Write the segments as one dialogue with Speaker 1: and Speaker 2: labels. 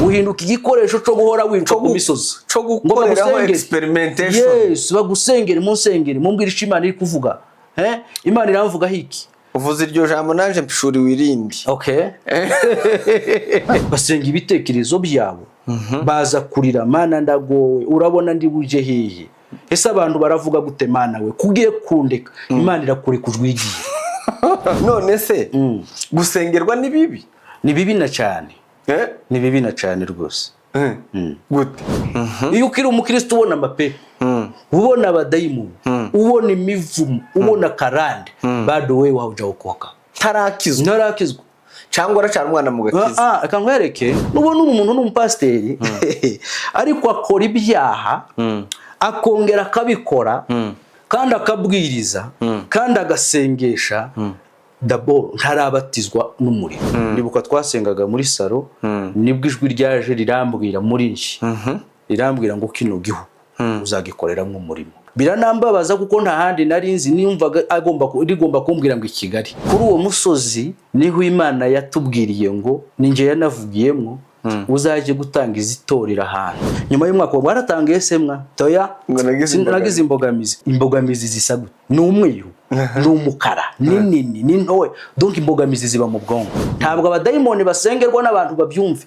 Speaker 1: Uhinduka igikoresho cyo guhora wiruka ku misozi
Speaker 2: cyo
Speaker 1: ngo
Speaker 2: gukoreraho
Speaker 1: bagusengere.
Speaker 2: Experimentation.
Speaker 1: Yes, bagusengere, munsengere, mumbwire icyo Imana iri kuvuga. Imana iramvugaho iki?
Speaker 2: Uvuze iryo jambo, naje mpishuriwe irindi.
Speaker 1: Okay, basenga ibitekerezo byabo, baza kurira: "Mana, ndagowe, urabona ndi buje hehe? Ese abantu baravuga gute? Mana we, kugiye kundeka?" Imana irakureka ujwigiye.
Speaker 2: None se gusengerwa ni bibi?
Speaker 1: Ni bibi na cyane.
Speaker 2: Eh?
Speaker 1: Ni bibi na cyane rwose.
Speaker 2: Gute?
Speaker 1: Iyo ukiri umukristo, ubona amapepo, ubona abadayimoni, ubona imivumo, ubona karande, bado wewe haujaokoka.
Speaker 2: Ntarakizwa?
Speaker 1: Ntarakizwa.
Speaker 2: Cyangwa aracyari umwana mu gakiza?
Speaker 1: Ah, reka nkwereke. Nubona umuntu ni umupasiteri ariko akora ibyaha, akongera akabikora, kandi akabwiriza, kandi agasengesha, d'abord ntarabatizwa n'umuriro. Ndibuka twasengaga muri salo, nibwo ijwi ryaje rirambwira muri njye, rirambwira ngo kino gihugu uzagikoreramo umurimo. Biranambabaza kuko nta handi nari nzi, niyumvaga agomba rigomba kumbwira ngo i Kigali kuri uwo musozi niho Imana yatubwiriye ngo ni njye yanavugiyemo uzajye gutanga izitorera ahantu. Nyuma y'umwaka waratangiye semwa toya.
Speaker 2: Ngo nagize imbogamizi.
Speaker 1: Nagize imbogamizi. Imbogamizi zisa gute? Ni umweru, ni umukara, ni nini, ni ntoya? Donc imbogamizi ziba mu bwonko. Ntabwo abadayimoni basengerwa n'abantu babyumve.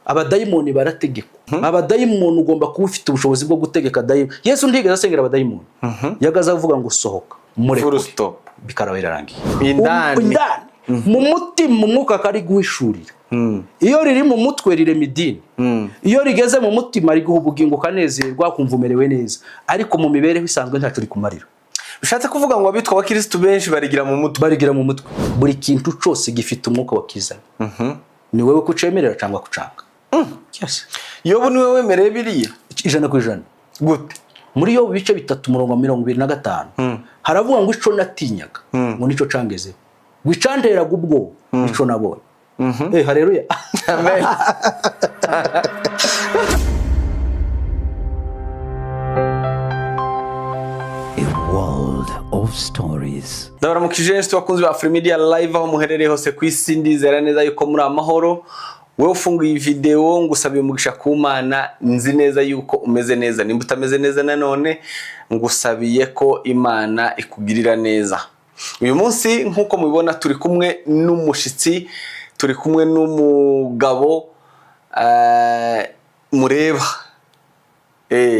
Speaker 1: Abadayimoni barategekwa. Abadayimoni, ugomba kuba ufite ubushobozi bwo gutegeka dayimoni. Yesu ntigeze asengera abadayimoni, yagaze avuga ngo sohoka, murekure.
Speaker 2: Full stop.
Speaker 1: Bikaraba birarangiye.
Speaker 2: Indani.
Speaker 1: Indani mu mutima, umwuka akari guhishurira. Iyo riri mu mutwe rirema idini, iyo rigeze mu mutima riguha ubugingo, ukanezerwa, ukumva umerewe neza, ariko mu mibereho isanzwe ntacyo rikumarira.
Speaker 2: Bishatse kuvuga ngo abitwa abakirisitu benshi barigira mu mutwe?
Speaker 1: Barigira mu mutwe. Buri kintu cyose gifite umwuka wakizanye, ni wowe kucemerera cyangwa kucanga. Yes.
Speaker 2: Yobu niwe wemereye biriya?
Speaker 1: 100%.
Speaker 2: Gute?
Speaker 1: Muri yo bice 3, umurongo wa 25, haravuga ngo ico natinyaga ngo nico cangezeho, ngo icanteraga ubwoba nico nabonye. Haleluya.
Speaker 2: Amen.
Speaker 3: A world of stories.
Speaker 2: Ndabaramukije inshuti bakunzi ba Afrimedia Live aho muherereye hose ku isi. Ndizera neza yuko muri amahoro. Wowe ufunguye iyi video, ngusabiye umugisha ku Mana. Nzi neza yuko umeze neza. Nimba utameze neza nanone, ngusabiye ko Imana ikugirira neza. Uyu munsi nk'uko mubibona, turi kumwe n'umushitsi, turi kumwe n'umugabo mureba.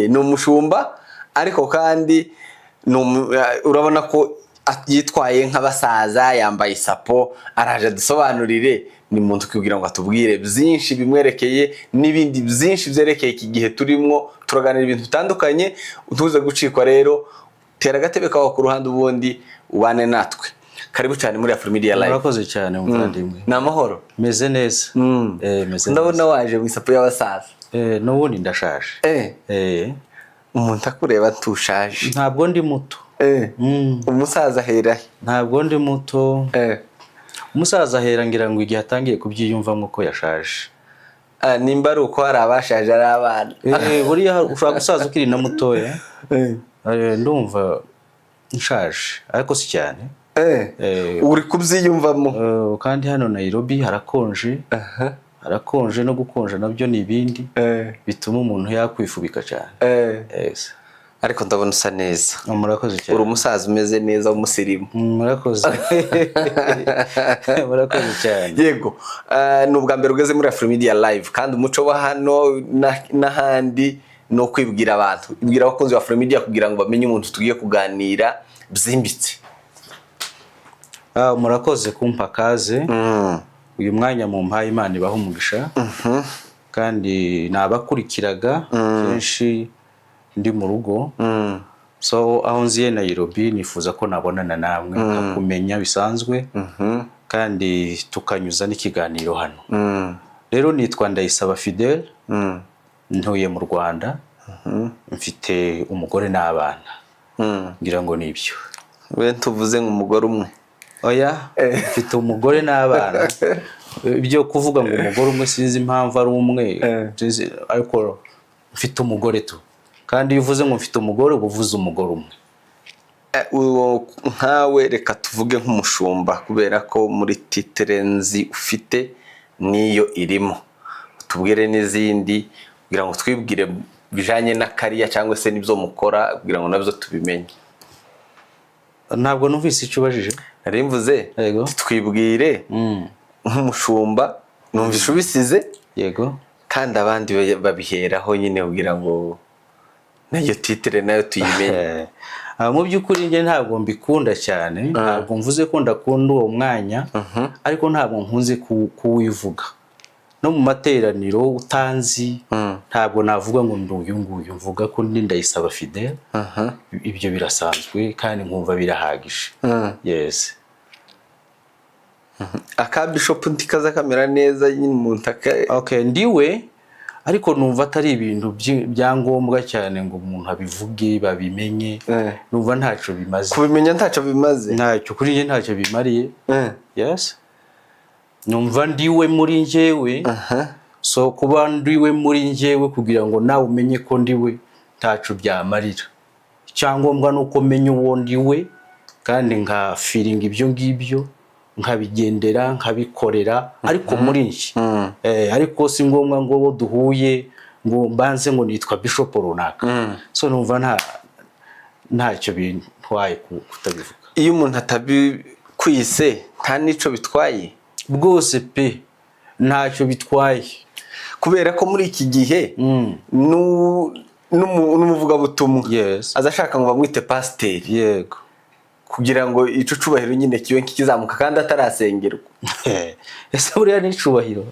Speaker 2: Ni umushumba, ariko kandi urabona ko yitwaye nk'abasaza, yambaye isapo, araje adusobanurire. Ni muntu kugira ngo atubwire byinshi bimwerekeye n'ibindi byinshi byerekeye iki gihe turimo. Turaganira ibintu bitandukanye, ntuze gucikwa. Rero tera agatebe kawe ku ruhande, ubundi ubane natwe. Karibu cyane muri Afrimedia Live.
Speaker 1: Murakoze cyane, muvandimwe.
Speaker 2: Ni amahoro?
Speaker 1: Meze neza. Meze
Speaker 2: Ndabona
Speaker 1: neza.
Speaker 2: waje mu isapo y'abasaza.
Speaker 1: N'ubundi ndashaje.
Speaker 2: Umuntu akureba ntushaje.
Speaker 1: Ntabwo ndi muto.
Speaker 2: Umusaza ahera he?
Speaker 1: Ntabwo ndi muto. Umusaza ahera, ngira ngo, igihe atangiye kubyiyumvamo ko yashaje.
Speaker 2: Ah, nimba ari uko, hari abashaje ari abana.
Speaker 1: Buriya ushobora gusaza ukiri na mutoya. Ndumva nshaje ariko si cyane.
Speaker 2: Uri kubyiyumvamo.
Speaker 1: Kandi hano Nairobi harakonje, harakonje, no gukonja nabyo ni ibindi bituma umuntu yakwifubika cyane. Yes.
Speaker 2: Ariko ndabona usa neza.
Speaker 1: Murakoze cyane.
Speaker 2: Uri umusaza umeze neza w'umusirimu.
Speaker 1: Murakoze, murakoze cyane.
Speaker 2: Yego. Ni ubwa mbere ugeze muri Afrimedia Live, kandi umuco wa hano n'ahandi ni ukwibwira abantu. Ibwira abakunzi ba Afrimedia kugira ngo bamenye umuntu tugiye kuganira byimbitse.
Speaker 1: Ah, murakoze kumpa kaze. Uyu mwanya mumpaye, Imana ibaha umugisha. Kandi nabakurikiraga kenshi ndi mu rugo, so aho nziye Nairobi nifuza ko nabonana namwe, nkakumenya bisanzwe, kandi tukanyuza n'ikiganiro hano. Rero nitwa Ndayisaba Fidele, ntuye mu Rwanda, mfite umugore n'abana. Ngira ngo ni ibyo.
Speaker 2: We tuvuze nk'umugore umwe.
Speaker 1: Oya, mfite umugore n'abana. Ibyo kuvuga ngo umugore umwe, sinzi impamvu ari umwe. Ariko mfite umugore tu. Kandi iyo uvuze ngo mfite umugore, uba uvuze umugore umwe.
Speaker 2: Uwo nkawe, reka tuvuge nk'umushumba, kubera ko muri titre nzi ufite niyo irimo. Utubwire n'izindi kugira ngo twibwire bijanye na career cyangwa se n'ibyo mukora, kugira ngo nabyo tubimenye.
Speaker 1: Ntabwo numvise icyo ubajije.
Speaker 2: Nari mvuze, twibwire nk'umushumba, numvishe ubisize, kandi abandi babiheraho nyine kugira ngo nayo titre nayo tuyimenye.
Speaker 1: Mu by'ukuri njye ntabwo mbikunda cyane. Ntabwo mvuze ko ndakunda uwo mwanya, ariko ntabwo nkunze kuwivuga no mu materaniro utanzi. Ntabwo navuga ngo ndi uyu nguyu, mvuga ko ndi Ndayisaba Fidele. Ibyo birasanzwe kandi nkumva birahagije, yes.
Speaker 2: Aka bishop ntikaza kamera neza nyine umuntu aka
Speaker 1: Okay, ndiwe, ariko numva atari ibintu bya ngombwa cyane ngo umuntu abivuge babimenye. Numva ntacyo bimaze.
Speaker 2: Kubimenya ntacyo bimaze?
Speaker 1: Ntacyo, kuri njye ntacyo bimariye. Yes, numva ndiwe muri njyewe. So kuba ndiwe muri njyewe, kugira ngo nawe umenye ko ndiwe, ntacyo byamarira. Icyangombwa ni uko menya uwo ndiwe kandi nkafeelinga ibyo ngibyo, nkabigendera, nkabikorera, ariko muri njye. Ariko si ngombwa ngo abo duhuye ngo mbanze ngo nitwa bishop runaka. So numva ntacyo bintwaye kutabivuga.
Speaker 2: Iyo umuntu atabikwise nta n'ico bitwaye?
Speaker 1: Rwose pe, ntacyo bitwaye.
Speaker 2: Kubera ko muri iki gihe n'umuvugabutumwa aza ashaka ngo bamwite pasiteri, kugira ngo ico cubahiro nyine kibe kikizamuka kandi atarasengerwa.
Speaker 1: Ese buriya ni icubahiro?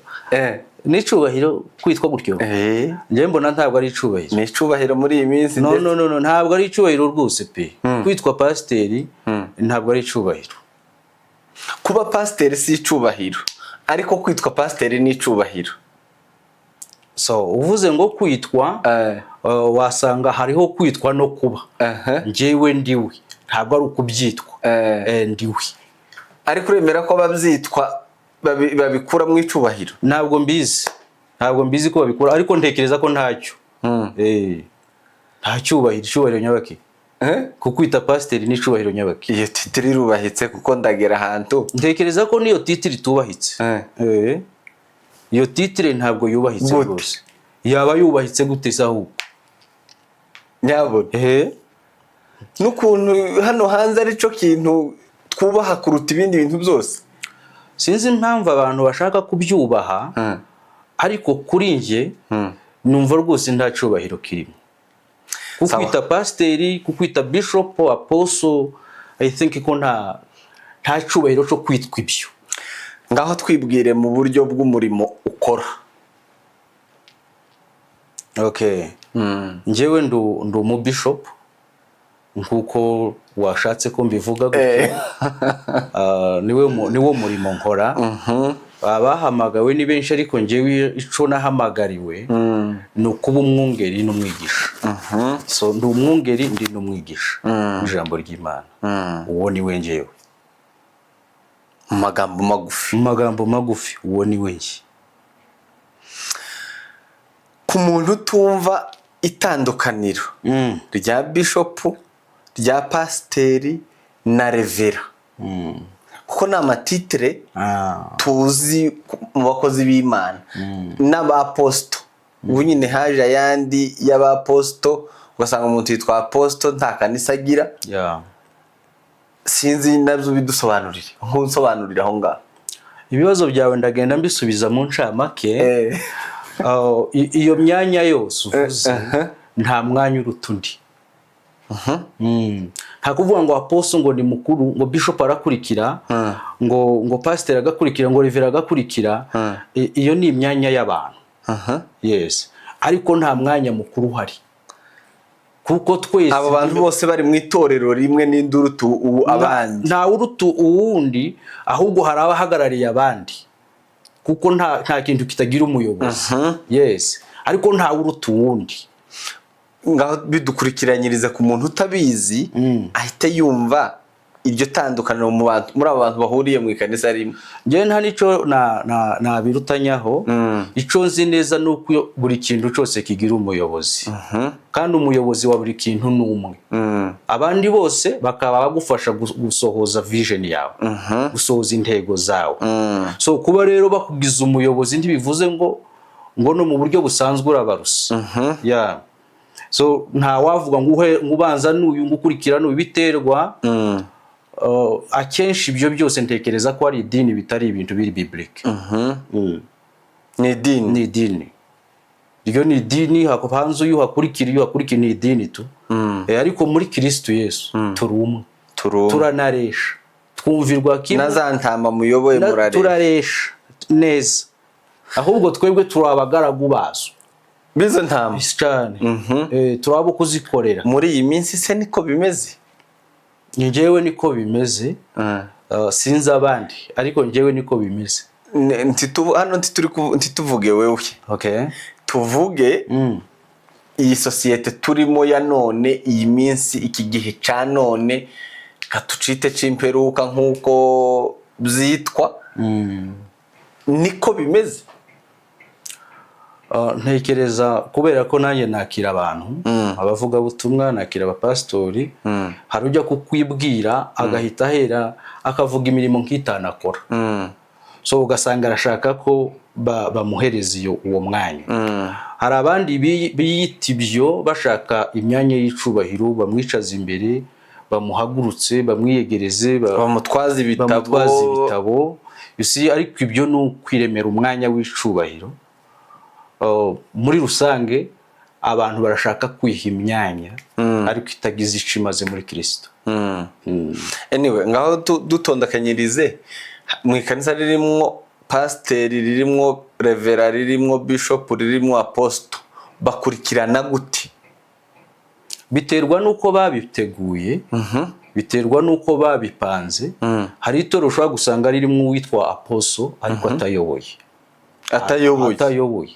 Speaker 1: Ni icubahiro kwitwa gutyo?
Speaker 2: Eh.
Speaker 1: Njyewe mbona ntabwo ari icubahiro.
Speaker 2: Ni icubahiro muri iyi minsi.
Speaker 1: No.
Speaker 2: Ndetse
Speaker 1: No, no, no, ntabwo ari icubahiro rwose pe. Kwitwa pasiteri ntabwo ari icubahiro.
Speaker 2: Kuba pasiteri si icubahiro, ariko kwitwa pasiteri ni icubahiro.
Speaker 1: So uvuze ngo kwitwa, wasanga hariho kwitwa no kuba. Njyewe ndiwe, ntabwo ari ukubyitwa. Ndiwe.
Speaker 2: Ariko uremera ko ababyitwa babikura mu icubahiro?
Speaker 1: Ntabwo mbizi, ntabwo mbizi ko babikura, ariko ntekereza ko ntacyo. Nta cyubahiro. Icyubahiro nyabaki? Kukwita pasiteri ni icubahiro nyabaki?
Speaker 2: Iyo titre irubahitse, kuko ndagera ahantu.
Speaker 1: Ntekereza ko n'iyo titre itubahitse. Iyo titre ntabwo yubahitse.
Speaker 2: Gute?
Speaker 1: Rwose yaba yubahitse gute se ahubwo?
Speaker 2: Nyabona n'ukuntu hano hanze aricyo kintu twubaha kuruta ibindi bintu byose.
Speaker 1: Sinzi impamvu abantu bashaka kubyubaha, ariko kuri njye numva rwose nta cyubahiro kirimo kukwita pasiteri, kukwita bishop, apostle. I think ko nta cyubahiro cyo kwitwa ibyo.
Speaker 2: Ngaho twibwire mu buryo bw'umurimo ukora.
Speaker 1: Okay, njyewe ndi umubishop nk'uko washatse ko mbivuga gutyo. Niwo murimo nkora. Abahamagawe ni benshi, ariko njyewe ico nahamagariwe ni ukuba umwungeri n'umwigisha. So ndi umwungeri, ndi n'umwigisha w'ijambo ry'Imana. Uwo ni we njyewe.
Speaker 2: Mu magambo magufi.
Speaker 1: Mu magambo magufi, uwo ni we njye.
Speaker 2: Ku muntu utumva itandukaniro rya bishopu, rya pasiteri na reverend, kuko ni amatitre tuzi mu bakozi b'Imana n'abaposito, ubu nyine haje ayandi y'abaposito, ugasanga umuntu yitwa aposito nta kanisa agira. Sinzi, nabyo bidusobanurire, nkunsobanurire aho ngaho.
Speaker 1: Ibibazo byawe ndagenda mbisubiza mu ncamake. Iyo myanya yose uvuze, nta mwanya uruta undi. Nta kuvuga ngo apostle ngo ni mukuru, ngo bishop arakurikira, ngo pasiteri agakurikira, ngo reverend agakurikira. Iyo ni imyanya y'abantu, yes, ariko nta mwanya mukuru uhari, kuko twese
Speaker 2: Abo bantu bose bari mu itorero rimwe n'indurutu ubu abandi?
Speaker 1: Ntawe uruta uwundi, ahubwo hari abahagarariye abandi, kuko nta kintu kitagira umuyobozi, yes, ariko ntawe uruta uwundi.
Speaker 2: Ngaho bidukurikiranyiriza ku muntu utabizi, ahita yumva iryo tandukaniro mu bantu, muri abo bantu bahuriye mu ikanisa rimwe.
Speaker 1: Njyewe nta n'icyo nabirutanyaho. Icyo nzi neza ni uko buri kintu cyose kigira umuyobozi, kandi umuyobozi wa buri kintu ni umwe, abandi bose bakaba bagufasha gusohoza vision yawe, gusohoza intego zawe. So kuba rero bakugize umuyobozi ntibivuze ngo Ngo no mu buryo busanzwe urabaruse. Yeah. So nta wavuga ngo uhe, ngo ubanza n'uyu, ngo ukurikira n'uyu, biterwa. Akenshi ibyo byose ntekereza ko ari idini, bitari ibintu biri biblique.
Speaker 2: Ni idini.
Speaker 1: Ni idini, iryo ni idini. Hanze uyu hakurikira, uyu hakurikira, ni idini tu. Ariko muri Kirisitu Yesu turi umwe.
Speaker 2: Turi umwe.
Speaker 1: Turanaresha, twumvirwa kimwe.
Speaker 2: Na za ntama muyoboye muraresha.
Speaker 1: Turaresha neza, ahubwo twebwe turi abagaragu bazo.
Speaker 2: Bizo ntama.
Speaker 1: Cyane. Turi abo kuzikorera.
Speaker 2: Muri iyi minsi se niko bimeze?
Speaker 1: Njyewe niko bimeze. Sinzi abandi, ariko njyewe niko bimeze.
Speaker 2: Hano ntituvuge wewe, tuvuge iyi sosiyete turimo ya none, iyi minsi, iki gihe cya none, katucite c'imperuka nk'uko byitwa, niko bimeze?
Speaker 1: Ntekereza kubera ko nanjye nakira abantu, abavugabutumwa, nakira abapasitori, hari ujya kukwibwira agahita ahera akavuga imirimo nk'itanu akora. So ugasanga arashaka ko bamuhereza uwo mwanya. Hari abandi biyita ibyo bashaka imyanya y'icubahiro, bamwicaza imbere, bamuhagurutse, bamwiyegereze,
Speaker 2: bamutwaza ibitabo.
Speaker 1: Bamutwaza ibitabo. You see, ariko ibyo ni ukwiremera umwanya w'icubahiro. Muri rusange abantu barashaka kwiha imyanya, ariko itagize icyo imaze muri Kirisito.
Speaker 2: Anyway, ngaho dutondekanyirize mu ikanisa ririmwo pasiteri, ririmwo revera, ririmwo bishopu, ririmwo aposito, bakurikirana gute?
Speaker 1: Biterwa n'uko babiteguye, biterwa n'uko babipanze. Hari itorero ushobora gusanga ririmo uwitwa apostle ariko atayoboye.
Speaker 2: Atayoboye.
Speaker 1: Atayoboye,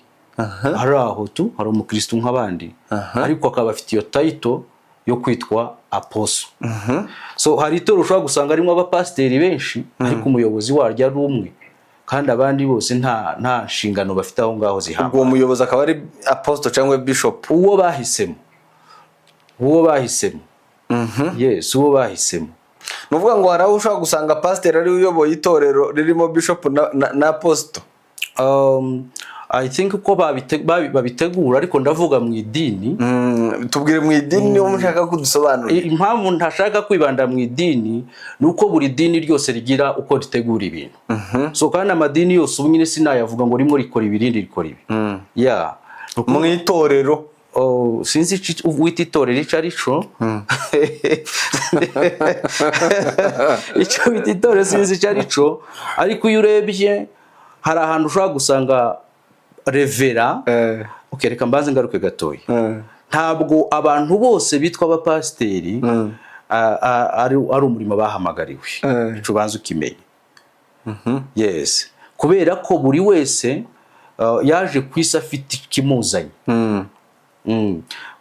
Speaker 1: hari aho tu hari umukristo nk'abandi, ariko akaba afite iyo title yo kwitwa apostle. So hari itorero ushobora gusanga harimo abapasiteri benshi, ariko umuyobozi waryo ari umwe, kandi abandi bose nta nshingano bafite aho ngaho zihambaye.
Speaker 2: Ubwo uwo muyobozi akaba ari apostle cyangwa bishop?
Speaker 1: Uwo bahisemo, uwo bahisemo, yes, uwo bahisemo.
Speaker 2: Ni ukuvuga ngo hari aho ushobora gusanga pasiteri ariwe uyoboye itorero ririmo bishop na apostle?
Speaker 1: I think ko babitegura, ariko ndavuga mu idini.
Speaker 2: Tubwire mu idini, niba mushaka kudusobanurira.
Speaker 1: Impamvu ntashaka kwibanda mu idini ni uko buri dini ryose rigira uko ritegura ibintu. So kandi amadini yose ubu nyine sinayavuga ngo rimwe rikora ibi, irindi rikora ibi, yeah.
Speaker 2: Mu itorero.
Speaker 1: Oh, sinzi ico wita itorero icyo ari cyo. Icyo wita itorero sinzi icyo ari cyo, ariko iyo urebye hari ahantu ushobora gusanga revera. Okay, reka mbanze ngaruke gatoya. Ntabwo abantu bose bitwa abapasiteri ari umurimo bahamagariwe. Ico ubanza ukimenye, yes, kubera ko buri wese yaje ku isi afite ikimuzanye.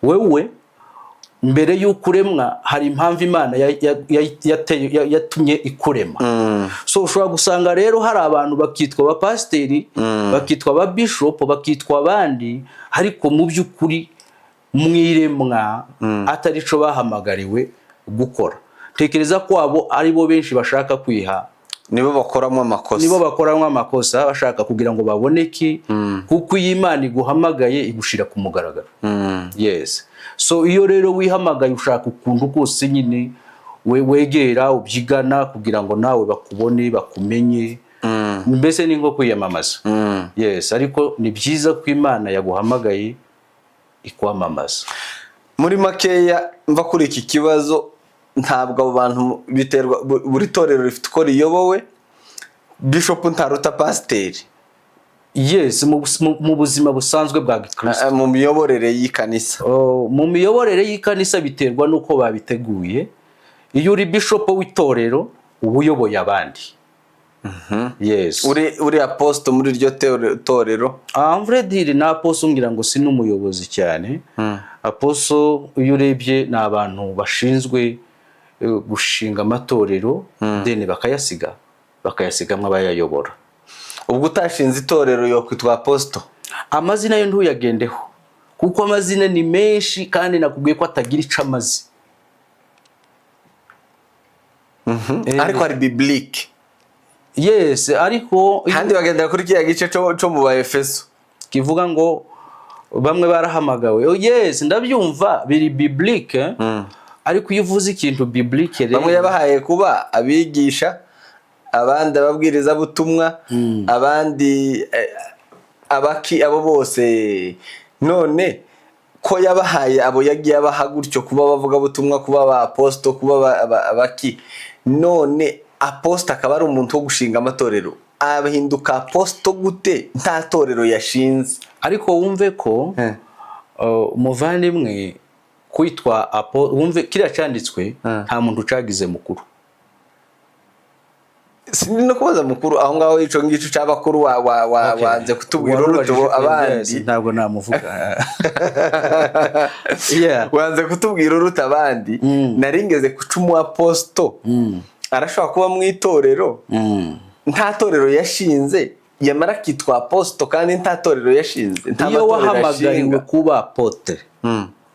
Speaker 1: Wewe mbere y'uko uremwa hari impamvu Imana yatumye ikurema. So ushobora gusanga rero hari abantu bakitwa abapasiteri, bakitwa ababishopu, bakitwa abandi, ariko mu by'ukuri mu iremwa atari cyo bahamagariwe gukora. Tekereza ko abo ari bo benshi bashaka kwiha.
Speaker 2: Nibo bakoramo amakosa.
Speaker 1: Nibo bakoramo amakosa, bashaka kugira ngo baboneke, kuko iyo Imana iguhamagaye igushira ku mugaragaro. Yes, so iyo rero wihamagaye ushaka ukuntu kose nyine we wegera ubyigana kugira ngo nawe bakubone, bakumenye, mbese ni nko kwiyamamaza. Yes, ariko ni byiza ko Imana yaguhamagaye ikwamamaza.
Speaker 2: Muri makeya, mva kuri iki kibazo, ntabwo abo bantu biterwa, buri torero rifite uko riyobowe, bishop ntaruta pasiteri.
Speaker 1: Yes, mu buzima busanzwe bwa gikristo.
Speaker 2: Mu miyoborere y'ikanisa.
Speaker 1: Oh, mu miyoborere y'ikanisa biterwa n'uko babiteguye. Iyo uri bishop w'itorero uba uyoboye abandi, yes.
Speaker 2: Uri apostle muri iryo torero?
Speaker 1: En vrai dire, na apostle ngira ngo si n'umuyobozi cyane. Apostle iyo urebye ni abantu bashinzwe gushinga amatorero, then bakayasigamo abayayobora.
Speaker 2: Ubwo utashinze itorero yokwitwa apostle?
Speaker 1: Amazina yo ntuyagendeho, kuko amazina ni menshi, kandi nakubwiye ko atagira ico amaze.
Speaker 2: Ariko hari biblique.
Speaker 1: Yes, ariko
Speaker 2: Kandi bagendera kuri kiriya gice cyo mu Baefeso.
Speaker 1: Kivuga ngo bamwe barahamagawe. Oh, yes, ndabyumva, biri biblique, ariko iyo uvuze ikintu biblique rero,
Speaker 2: Bamwe yabahaye kuba abigisha, abandi ababwirizabutumwa, abandi abaki, abo bose. None ko yabahaye abo yagiye abaha gutyo kuba abavugabutumwa, kuba aba apostle, kuba abaki, none apostle akaba ari umuntu wo gushinga amatorero, ahinduka apostle gute nta torero yashinze?
Speaker 1: Ariko wumve ko umuvandimwe kwitwa wumve kiriya cyanditswe, nta muntu ucagize mukuru.
Speaker 2: Sindi no kubaza mukuru aho ngaho, ico ngico c'abakuru wa wanze kutubwira
Speaker 1: Warubajije
Speaker 2: urutubo abandi.
Speaker 1: Yes, ntabwo namuvuga. Yeah.
Speaker 2: Wanze kutubwira uruta abandi. Nari ngeze kuca umu apostle arashobora kuba mu itorero nta torero yashinze, yamara akitwa apostle kandi nta torero yashinze, nta
Speaker 1: Iyo
Speaker 2: matorero
Speaker 1: wahamagariwe
Speaker 2: ashinga.
Speaker 1: kuba apôtre,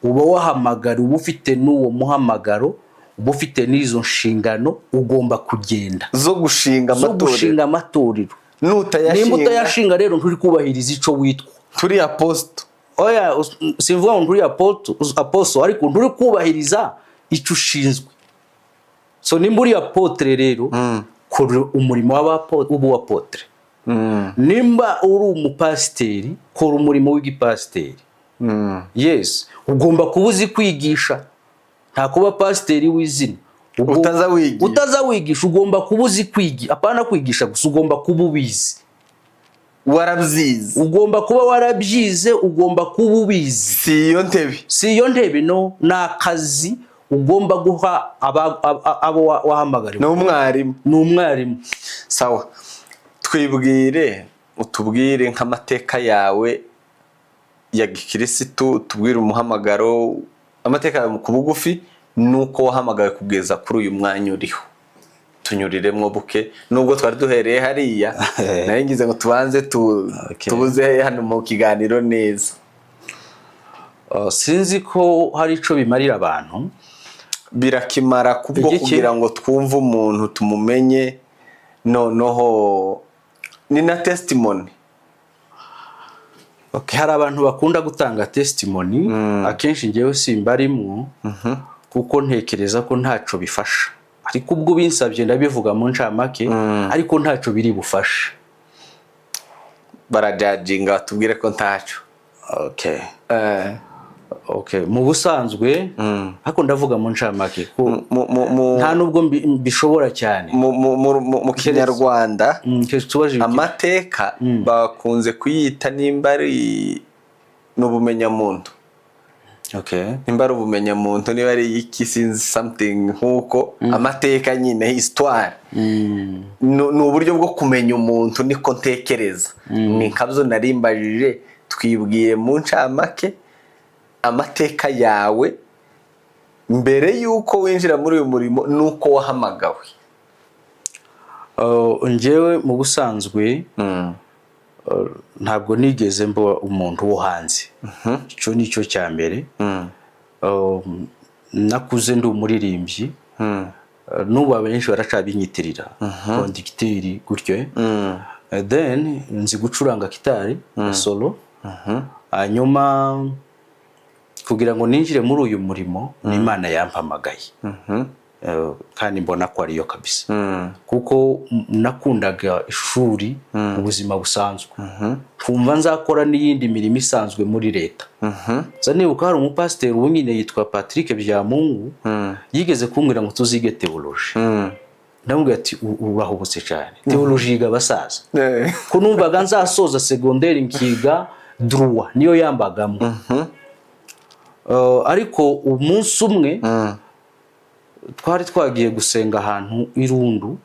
Speaker 1: uba wahamagariwe, uba ufite n'uwo muhamagaro, uba ufite n'izo nshingano, ugomba kugenda
Speaker 2: zo gushinga
Speaker 1: zo
Speaker 2: amatorero.
Speaker 1: Gushinga amatorero. Nimba
Speaker 2: Nutayashinga,
Speaker 1: utayashinga rero, nturi kubahiriza ico witwa.
Speaker 2: Turi apostle.
Speaker 1: Oya, simvuga ngo nturi apostle, ariko nturi kubahiriza icyo ushinzwe. So nimba uri apôtre rero, kora umurimo w'ubu apôtre. Nimba uri umupasiteri, kora umurimo w'igipasiteri. Yes, ugomba kuba uzi kwigisha, nta kuba pasiteri w'izina.
Speaker 2: Utaza wigisha.
Speaker 1: Utaza wigisha. Ugomba kuba uzi kwigisha, apana kwigisha gusa, ugomba kuba ubizi.
Speaker 2: Warabyize.
Speaker 1: Ugomba kuba warabyize, ugomba kuba ubizi.
Speaker 2: Si iyo ntebe.
Speaker 1: Si iyo ntebe, no, ni akazi ugomba guha abo wahamagariwe.
Speaker 2: Ni umwarimu.
Speaker 1: Ni umwarimu.
Speaker 2: Sawa, twibwire, utubwire nk'amateka yawe ya gikirisitu, tubwire umuhamagaro, amateka yawe ku bugufi, nuko wahamagawe kugeza kuri uyu mwanya uriho. Tunyuriremo buke, nubwo twari duhereye hariya, nari ngize ngo tubanze tubuze hano mu kiganiro neza.
Speaker 1: Sinzi ko hari ico bimarira abantu.
Speaker 2: Birakimara kubwo
Speaker 1: Igiki?
Speaker 2: kugira ngo twumve umuntu, tumumenye, noneho ni na testimony.
Speaker 1: Okay, hari abantu bakunda gutanga testimony, akenshi ngewe simbarimwo kuko ntekereza ko ntaco bifasha, ariko ubwo binsabye ndabivuga mu ncamake, ariko ntaco biri bufashe.
Speaker 2: Barajajinga batubwire ko ntaco.
Speaker 1: Okay. Okay, mu busanzwe, ariko ndavuga mu ncamake ko nta nubwo mbishobora cyane.
Speaker 2: Mu Kinyarwanda,
Speaker 1: Keretse ubajije
Speaker 2: amateka bakunze kuyita nimba ari n'ubumenyamuntu, nimba ari ubumenyamuntu, niba ari iki, sinzi, something nk'uko amateka nyine, histoire, ni uburyo bwo kumenya umuntu, niko ntekereza. Ni nkabyo narimbajije, twibwiye mu ncamake amateka yawe mbere y'uko winjira muri uyu murimo n'uko wahamagawe.
Speaker 1: Njyewe mu busanzwe ntabwo nigeze mba umuntu wo hanze, icyo ni cyo cya mbere. Nakuze ndi umuririmbyi. N'ubu abenshi baracabinyitirira conducteur gutyo. Then nzi gucuranga gitari solo. Hanyuma kugira ngo ninjire muri uyu murimo, ni Imana yampamagaye. Kandi mbona ko ariyo kabisa, kuko nakundaga ishuri mu buzima busanzwe, nkumva nzakora n'iyindi mirimo isanzwe muri leta. Nza nibuka hari umupasiteri ubu nyine yitwa Patrick Byamungu, yigeze kumbwira ngo tuzige théologie. Ndamubwira ati: "Urahubutse cyane, théologie yiga abasaza." Ko numvaga nzasoza segonderi nkiga droit, niyo yambagamo. Ariko umunsi umwe twari twagiye gusenga ahantu i Rundu,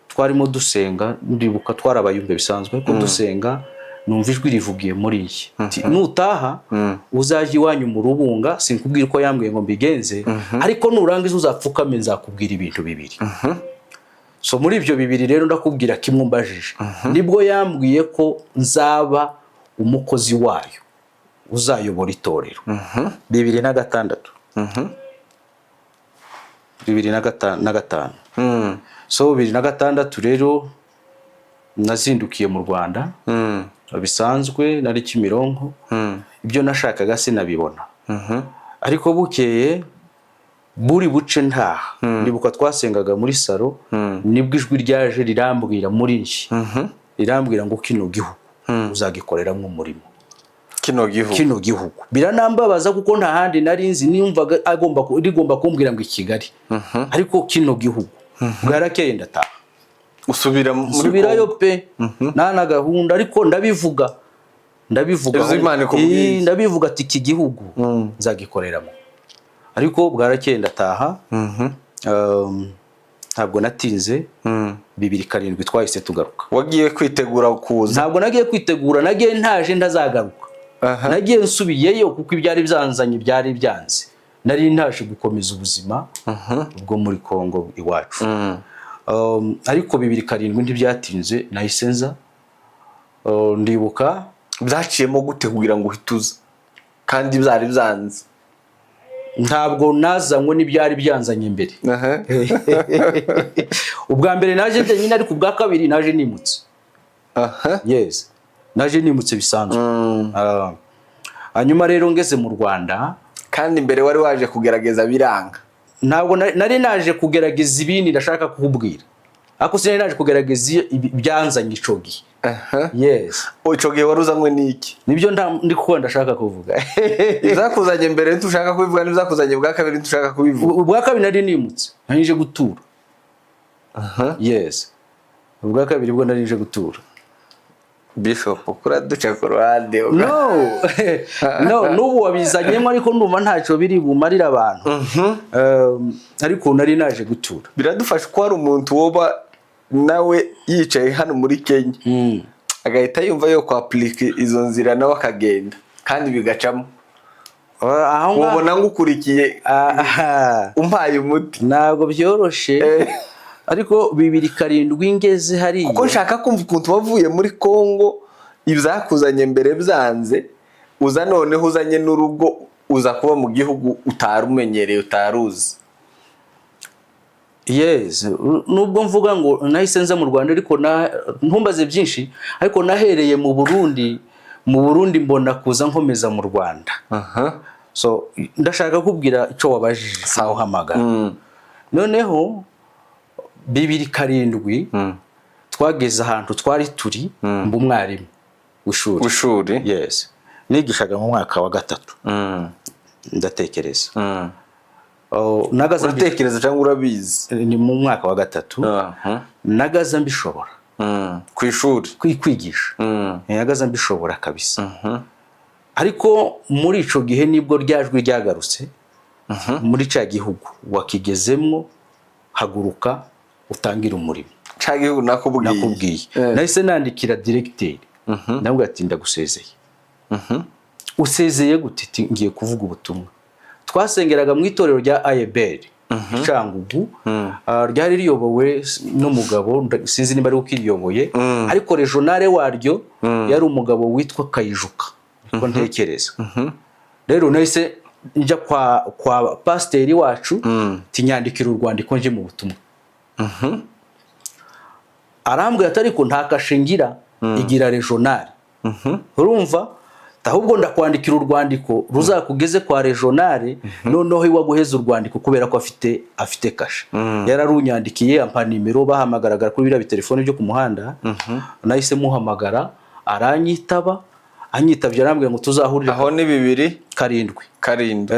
Speaker 1: twarimo dusenga, ndibuka twari abayumbe bisanzwe, ariko dusenga numva ijwi rivugiye muri iyi ati: "Nutaha uzajya iwanyu mu Rubunga." Sinkubwira uko yambwiye ngo mbigenze, ariko nurangiza uzapfukame, nzakubwira ibintu bibiri. So muri ibyo bibiri rero ndakubwira kimwe umbajije. Nibwo yambwiye ko nzaba umukozi wayo uzayobora itorero, 2006, 2005. So 2006 rero nazindukiye mu Rwanda. Bisanzwe nari Kimironko. Ibyo nashakaga sinabibona, ariko bukeye buri buce ntaha, ndibuka twasengaga muri salo, nibwo ijwi ryaje rirambwira muri njye, rirambwira ngo kino gihugu uzagikoreramo umurimo.
Speaker 2: Kino gihugu?
Speaker 1: Kino gihugu. Biranambabaza kuko nta handi nari nzi, nimvaga agomba rigomba kumbwira ngo i Kigali, ariko kino gihugu. Bwarakeye ndataha.
Speaker 2: Usubira muri
Speaker 1: Nsubirayo
Speaker 2: Congo.
Speaker 1: pe, nta na gahunda, ariko ndabivuga, ndabivuga.
Speaker 2: Ibyo Imana ikubwiye.
Speaker 1: Ndabivuga ati iki gihugu nzagikoreramo. Ariko bwarakeye ndataha. Ntabwo natinze, 2007 twahise tugaruka.
Speaker 2: Wagiye kwitegura kuza?
Speaker 1: Ntabwo nagiye kwitegura, nagiye ntaje ntazagaruka. Nagiye nsubiyeyo kuko ibyari byanzanye byari byanze, nari ntaje gukomeza ubuzima bwo muri Congo iwacu. Ariko 2007 ntibyatinze, nahise nza. Ndibuka
Speaker 2: Byaciyemo gute kugira ngo uhite uza kandi byari byanze?
Speaker 1: Ntabwo nazanywe n'ibyari byanzanye mbere. Ubwa mbere naje njyenyine, ariko ubwa kabiri naje nimutse. Yes, naje nimutse bisanzwe. Hanyuma rero ngeze mu Rwanda,
Speaker 2: Kandi mbere wari waje kugerageza biranga?
Speaker 1: Ntabwo nari naje kugerageza ibindi ndashaka kukubwira, ariko sinari naje kugerageza ibyanzanye ico gihe. Yes.
Speaker 2: Ico gihe wari uzanywe n'iki?
Speaker 1: Nibyo ndi kuko ndashaka kuvuga.
Speaker 2: Ibyakuzanye mbere ntushaka kubivuga, n'ibyakuzanye bwa kabiri ntushaka kubivuga?
Speaker 1: Ubwa kabiri nari nimutse, nari nje gutura. Yes, ubwa kabiri bwo nari nje gutura.
Speaker 2: Bishop, kuraduca ku ruhande.
Speaker 1: No, n'ubu wabizanyemo, ariko ndumva ntacyo biri bumarire abantu. Ariko nari naje gutura.
Speaker 2: Biradufasha ko hari umuntu woba nawe yicaye hano muri Kenya, agahita yumva yo kwapurika izo nzira nawe akagenda kandi bigacamo.
Speaker 1: Aho ngaho
Speaker 2: Ubona ngukurikiye,
Speaker 1: Aha.
Speaker 2: umpaye umuti.
Speaker 1: Ntabwo byoroshe, ariko 2007 ngeze hariya,
Speaker 2: Kuko nshaka kumva ukuntu wavuye muri Congo, ibyakuzanye mbere byanze, uza noneho uzanye n'urugo, uza kuba mu gihugu utari umenyereye, utari uzi.
Speaker 1: Yes, nubwo mvuga ngo nahise nza mu Rwanda, ariko ntumbaze byinshi, ariko nahereye mu Burundi, mu Burundi mbona kuza nkomeza mu Rwanda. So ndashaka kubwira icyo wabajije sawa uhamagara. Noneho 2007 twageze ahantu twari turi, mba umwarimu w'ishuri.
Speaker 2: W'ishuri?
Speaker 1: Yes, nigishaga mu mwaka wa gatatu, ndatekereza. Oh, nagaza
Speaker 2: Uratekereza cyangwa urabizi?
Speaker 1: Ni mu mwaka wa gatatu. Nagaza mbishobora.
Speaker 2: Ku ishuri?
Speaker 1: Kwigisha. Nagaza mbishobora kabisa, ariko muri ico gihe nibwo rya jwi ryagarutse muri ca gihugu wakigezemwo, haguruka utangire umurimo.
Speaker 2: Ca gihugu nakubwiye.
Speaker 1: Nakubwiye. Nahise nandikira directeur, ndamubwira ati ndagusezeye. Usezeye gute? Ati ngiye kuvuga ubutumwa. Twasengeraga mu itorero rya Ayeberi Cyangugu, ryari riyobowe n'umugabo, sinzi niba ari ukiriyoboye, ariko régional waryo yari umugabo witwa Kayijuka, niko ntekereza. Rero nahise njya kwa pasiteri wacu, tinyandikira urwandiko nje mu butumwa. Arambwira ati ariko nta kashe ngira, igira régional. Urumva, ahubwo ndakwandikira urwandiko ruzakugeze kwa régional, noneho iwe aguheza urwandiko kubera ko afite kashe. Yararunyandikiye, ampa nimero bahamagaraga kuri biriya bitelefoni byo ku muhanda. Nahise muhamagara, aranyitaba. Anyitabye arambwira ngo tuzahurire.
Speaker 2: Aho ni bibiri
Speaker 1: karindwi.
Speaker 2: Karindwi.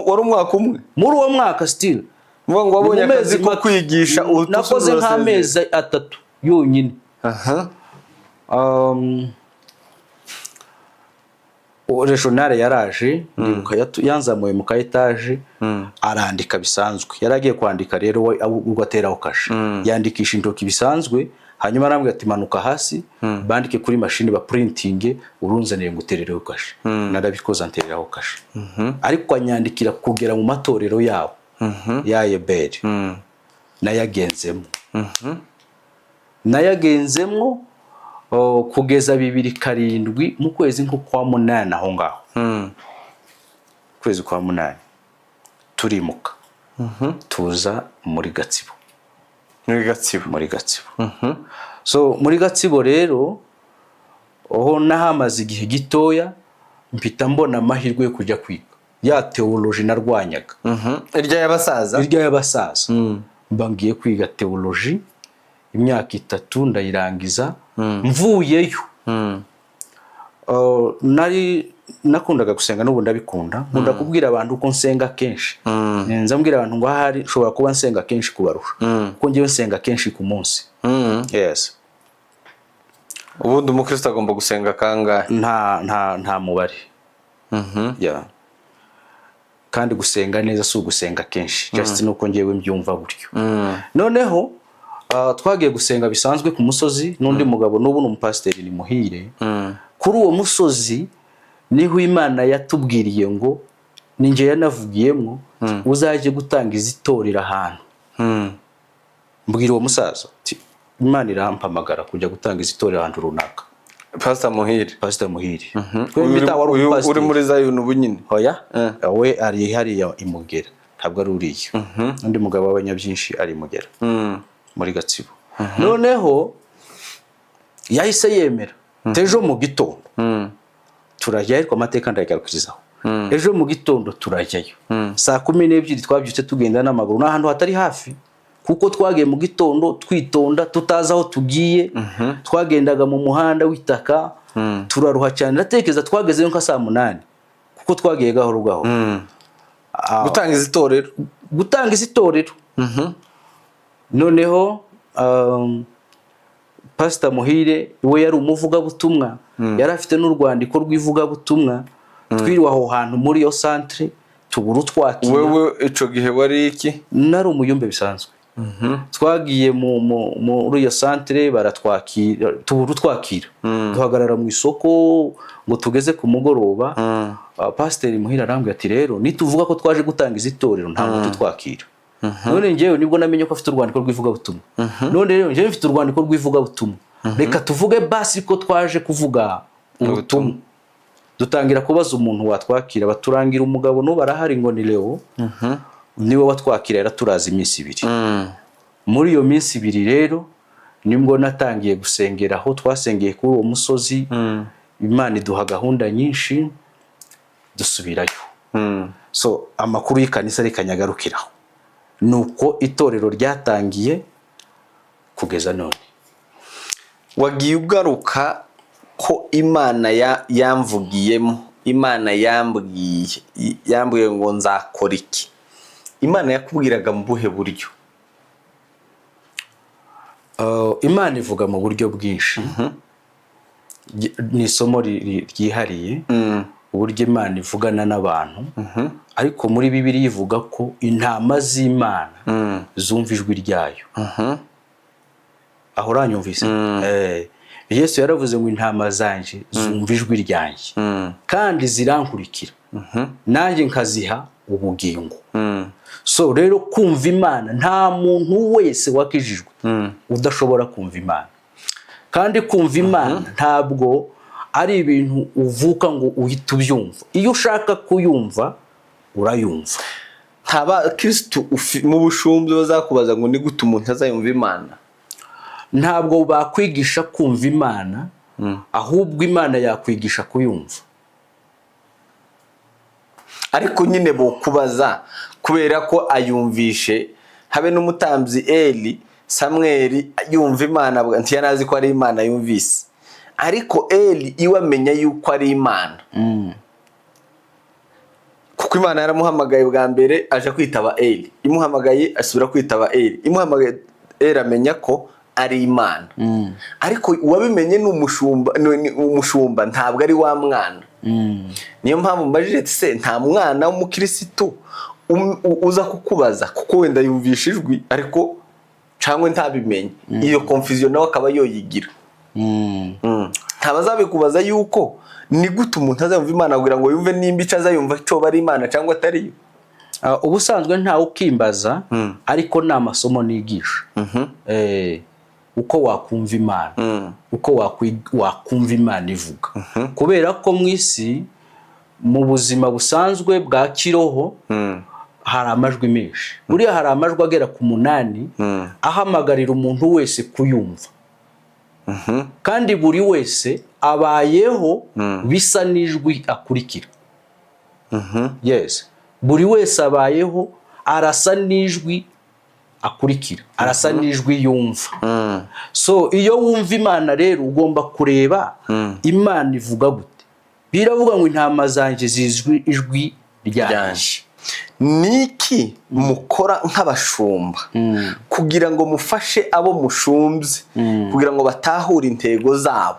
Speaker 2: Wari umwaka umwe?
Speaker 1: Muri uwo mwaka still.
Speaker 2: Uvuga ngo wabonye
Speaker 1: Mu mezi
Speaker 2: akazi ko kwigisha, uhita
Speaker 1: nakoze
Speaker 2: usubira urasezera.
Speaker 1: nk'amezi 3 yonyine. Régional yaraje, ndibuka yanzamuye mu ka étage, arandika bisanzwe. Yari agiye kwandika rero we ubwo ateraho kashe, yandikisha intoki bisanzwe. Hanyuma arambwira ati manuka hasi bandike kuri mashini, ba printing, urunzaniye ngo uterereho kashe. Narabikoze, antereraho kashe, ariko anyandikira kugera mu matorero yabo ya Yeberi. Nayagenzemo kugeza 2007 mu kwezi nko kwa munani aho ngaho. Kwezi kwa munani turimuka, tuza muri Gatsibo.
Speaker 2: Muri Gatsibo.
Speaker 1: Muri Gatsibo. So muri Gatsibo rero Aho nahamaze igihe gitoya, mpita mbona amahirwe yo kujya kwiga ya théologie narwanyaga.
Speaker 2: Irya y'abasaza.
Speaker 1: Irya y'abasaza. Mba ngiye kwiga théologie imyaka 3, ndayirangiza. Mvuyeyo, nari nakundaga gusenga, n'ubu ndabikunda. Nkunda kubwira abantu ko nsenga kenshi. Nza mbwira abantu ngo ahari nshobora kuba nsenga kenshi kubarusha, kuko ngewe nsenga kenshi ku munsi. Yes.
Speaker 2: Ubundi umukristo agomba gusenga kangahe?
Speaker 1: Nta mubare. Yeah. Kandi gusenga neza si ugusenga kenshi, just nuko ngewe mbyumva gutyo. Noneho twagiye gusenga bisanzwe ku musozi n'undi mugabo, n'ubu ni umupasiteri, ni Muhire. Kuri uwo musozi niho Imana yatubwiriye ngo, ni njye yanavugiyemo, uzajye gutanga izitorera ahantu. Mbwira uwo musaza ati, "Imana irampamagara kujya gutanga izitorera ahantu runaka."
Speaker 2: Pastor Muhire?
Speaker 1: Pastor Muhire. Twembi wari
Speaker 2: Uyu uri
Speaker 1: umupasiteri.
Speaker 2: muri Zayuni ubu nyine?
Speaker 1: Oya, we ari hariya imugera, ntabwo ari uriya. Undi mugabo w'abanyabyinshi ari imugera muri Gatsibo. Noneho yahise yemera. Ejo mu gitondo turajyayo, ariko amateka ndayagarukirizaho. Ejo mu gitondo turajyayo saa 12. Twabyutse tugenda n'amaguru, ni ahantu hatari hafi, kuko twagiye mu gitondo twitonda, tutazi aho tugiye. Twagendaga mu muhanda w'itaka, turaruha cyane. Ndatekereza twagezeyo nka saa 8, kuko twagiye gahoro gahoro.
Speaker 2: Gutanga izitorero?
Speaker 1: Gutanga izitorero. Noneho Pasita Muhire we yari umuvugabutumwa, yari afite n'urwandiko rw'ivugabutumwa. Twiriwe aho hantu muri iyo santere, tubura utwakira.
Speaker 2: Wewe ico gihe wari iki?
Speaker 1: Nari umuyumbe bisanzwe. Twagiye muri iyo santere, baratwakira, tubura utwakira, duhagarara mu isoko ngo tugeze ku mugoroba. Pasiteri Muhire arambwira ati, "Rero nituvuga ko twaje gutanga izi torero, ntabwo tutwakira." None njyewe nibwo namenye ko afite urwandiko rw'ivugabutumwa. None rero njyewe mfite urwandiko rw'ivugabutumwa, reka tuvuge basi ko twaje kuvuga ubutumwa. Dutangira kubaza umuntu watwakira, baturangira umugabo, n'ubu arahari, ngo ni Leo, niwe watwakira. Yaraturaza iminsi 2. Muri iyo minsi 2 rero nibwo natangiye gusengera aho twasengeye kuri uwo musozi. Imana iduha gahunda nyinshi, dusubirayo. So amakuru y'ikanisa reka nyagarukiraho, ni uko itorero ryatangiye kugeza none.
Speaker 2: Wagiye ugaruka ko Imana yamvugiyemo, Imana yambwiye, yambwiye ngo nzakora iki. Imana yakubwiraga mu buhe buryo?
Speaker 1: Imana ivuga mu buryo bwinshi. Ni isomo ryihariye uburyo Imana ivugana n'abantu, ariko muri Bibiliya ivuga ko intama z'Imana zumva ijwi ryayo. Aho uranyumvise? Yesu yaravuze ngo, "Intama zanjye zumva ijwi ryanjye kandi zirankurikira, nanjye nkaziha ubugingo." So rero kumva Imana, nta muntu wese wakijijwe udashobora kumva Imana. Kandi kumva Imana ntabwo ari ibintu uvuka ngo uhite ubyumva. Iyo ushaka kuyumva, urayumva.
Speaker 2: Nta bakirisitu mu bushumbi bazakubaza ngo ni gute umuntu azayumva Imana?
Speaker 1: Ntabwo bakwigisha kumva Imana, ahubwo Imana yakwigisha kuyumva.
Speaker 2: Ariko nyine bokubaza kubera ko ayumvishe. Habe n'umutambyi Eli, Samweli yumva Imana, ntiyari azi ko ari Imana yumvise, ariko Eli iwe amenya yuko ari Imana, kuko Imana yaramuhamagaye bwa mbere aje kwitaba Eli, imuhamagaye asubira kwitaba Eli, imuhamagaye Eli amenya ko ari Imana. Ariko uwabimenye ni umushumba, ni umushumba, ntabwo ari wa mwana. Niyo mpamvu mbajije ati, se nta mwana w'umukirisitu uza kukubaza, kuko wenda yumvisha ijwi ariko cyangwa ntabimenye, iyo confusion nawe akaba yoyigira? Ntabazabikubaza yuko ni gute umuntu azayumva Imana, kugira ngo yumve nimba icyo azayumva cyoba ari Imana cyangwa atari yo?
Speaker 1: Ubusanzwe ntawe ukimbaza, ariko ni amasomo nigisha. Uko wakumva Imana, uko wakumva Imana ivuga, kubera ko mu isi, mu buzima busanzwe bwa kiroho, hari amajwi menshi. Buriya hari amajwi agera ku 8 ahamagarira umuntu wese kuyumva, kandi buri wese Abayeho bisa n'ijwi akurikira. Yes, buri wese abayeho arasa n'ijwi akurikira, arasa n'ijwi yumva. So iyo wumva Imana rero, ugomba kureba Imana ivuga gute. Biravuga ngo intama zanjye zizwi ijwi ryanjye.
Speaker 2: Niki mukora nk'abashumba kugira ngo mufashe abo mushumbye kugira ngo batahure intego zabo,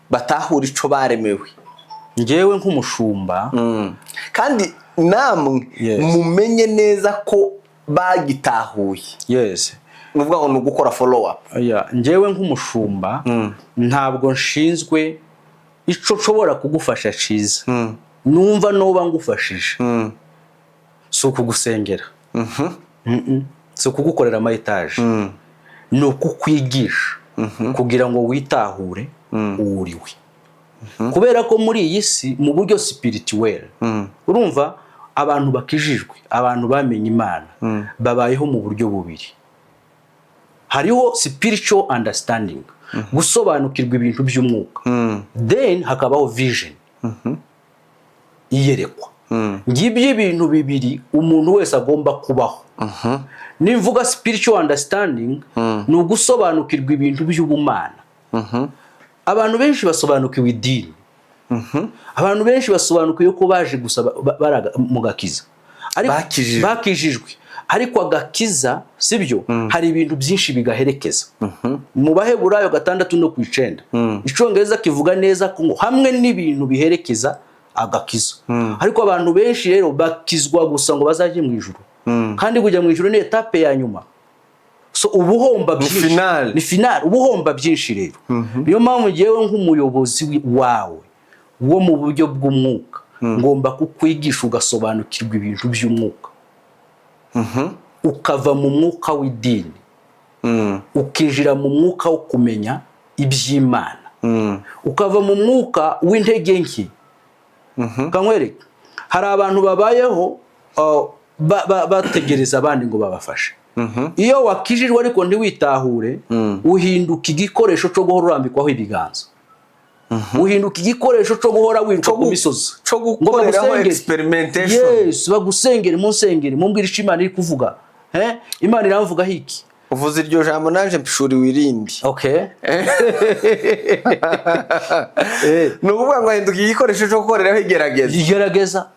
Speaker 2: batahure ico baremewe?
Speaker 1: Ngewe nk'umushumba,
Speaker 2: kandi namwe mumenye neza ko bagitahuye? Ni ukuvuga ngo ni ugukora follow up.
Speaker 1: Oya, njyewe nk'umushumba ntabwo nshinzwe ico nshobora kugufasha ciza. Numva noba ngufashije si ukugusengera. Si ukugukorera ama etaje, ni ukukwigisha kugira ngo witahure uwuriwe, kubera ko muri iyi si, mu buryo spirituel, urumva, abantu bakijijwe, abantu bamenye Imana, babayeho mu buryo bubiri. Hariho spiritual understanding, gusobanukirwa ibintu by'umwuka, then hakabaho vision, iyerekwa. Ngibyo ibintu bibiri umuntu wese agomba kubaho. Nimvuga spiritual understanding, ni ugusobanukirwa ibintu by'ubumana. Abantu benshi basobanukiwe idini, abantu benshi basobanukiwe ko baje gusa mu gakiza.
Speaker 2: Bakijijwe.
Speaker 1: Bakijijwe, ariko agakiza sibyo, hari ibintu byinshi bigaherekeza. Mu Baheburayo 6:9, Icyongereza kivuga neza ko ngo hamwe n'ibintu biherekeza agakiza. Ariko abantu benshi rero bakizwa gusa ngo bazajye mu ijuru, kandi kujya mu ijuru ni étape ya nyuma. So uba uhomba byinshi.
Speaker 2: Finale.
Speaker 1: Ni finale, uba uhomba byinshi. Rero niyo mpamvu ngewe nk'umuyobozi wawe wo mu buryo bw'umwuka ngomba kukwigisha ugasobanukirwa ibintu by'umwuka, ukava mu mwuka w'idini, ukinjira mu mwuka wo kumenya iby'Imana, ukava mu mwuka w'intege nke. Kankwereke, hari abantu babayeho bategereza abandi ngo babafashe. Iyo wakijijwe ariko ntiwitahure, uhinduka igikoresho cyo guhora urambikwaho ibiganza, uhinduka igikoresho cyo guhora wiruka ku misozi
Speaker 2: cyo
Speaker 1: ngo
Speaker 2: gukoreraho
Speaker 1: bagusengere.
Speaker 2: Experimentation.
Speaker 1: Yes, bagusengere, munsengere, mumbwire icyo Imana iri kuvuga. Imana iramvugaho iki?
Speaker 2: Uvuze iryo jambo, naje mpishuriwe irindi. Ni ukuvuga ngo ahinduka igikoresho cyo gukoreraho igerageza.
Speaker 1: Igerageza.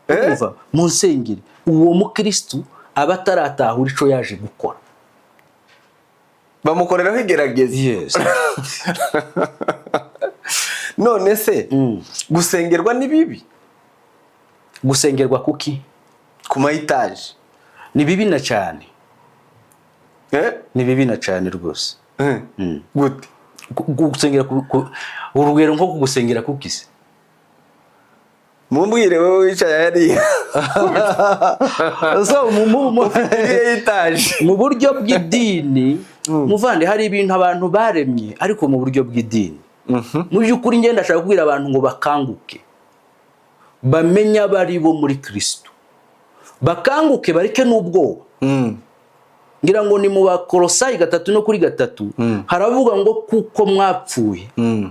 Speaker 1: Urumva, munsengere, uwo mukristu aba ataratahura icyo yaje gukora.
Speaker 2: Bamukoreraho igerageza.
Speaker 1: Yes.
Speaker 2: None se gusengerwa ni bibi?
Speaker 1: Gusengerwa kuki?
Speaker 2: Ku ma etaje.
Speaker 1: Ni bibi na cyane.
Speaker 2: Eh?
Speaker 1: Ni bibi na cyane rwose.
Speaker 2: Eh. Gute?
Speaker 1: Gusengera urugero nko kugusengera kuki se?
Speaker 2: Mumbwire wowe wicaye hariya.
Speaker 1: So,
Speaker 2: Iriya etaje.
Speaker 1: mu buryo bw'idini, muvande, hari ibintu abantu baremye, ariko mu buryo bw'idini, mu by'ukuri ngenda ndashaka kubwira abantu ngo bakanguke, bamenye abari bo muri Kristo, bakanguke, bareke n'ubwoba. Ngira ngo ni mu Bakorosayi 3:3, haravuga ngo kuko mwapfuye,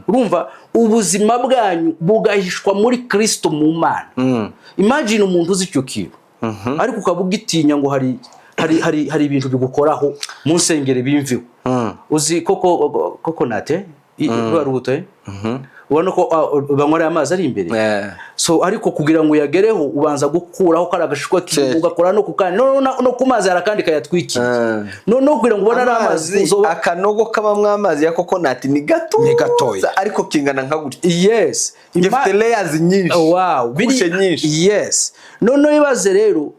Speaker 1: urumva, ubuzima bwanyu bugahishwa muri Kristo mu Mana. Imagine umuntu uzi icyo kintu, ariko ukaba ugitinya ngo hari ibintu bigukoraho, mu nsengero bimviho. Uzi koko coconut rwa rubuto, ubona ko banywa amazi ari imbere. So ariko kugira ngo uyagereho, ubanza gukuraho kari agashishwa, ugakora no ku kandi, no ku mazi hari akandi kayatwikiriye. Noneho kugira ngo ubone ari amazi
Speaker 2: Amazi, akanogo kabamwo amazi ya coconut ni gato.
Speaker 1: Ni gatoya.
Speaker 2: Ariko kingana nka gutya. Gifite layers nyinshi, couche nyinshi.
Speaker 1: Yes, noneho ibaze rero,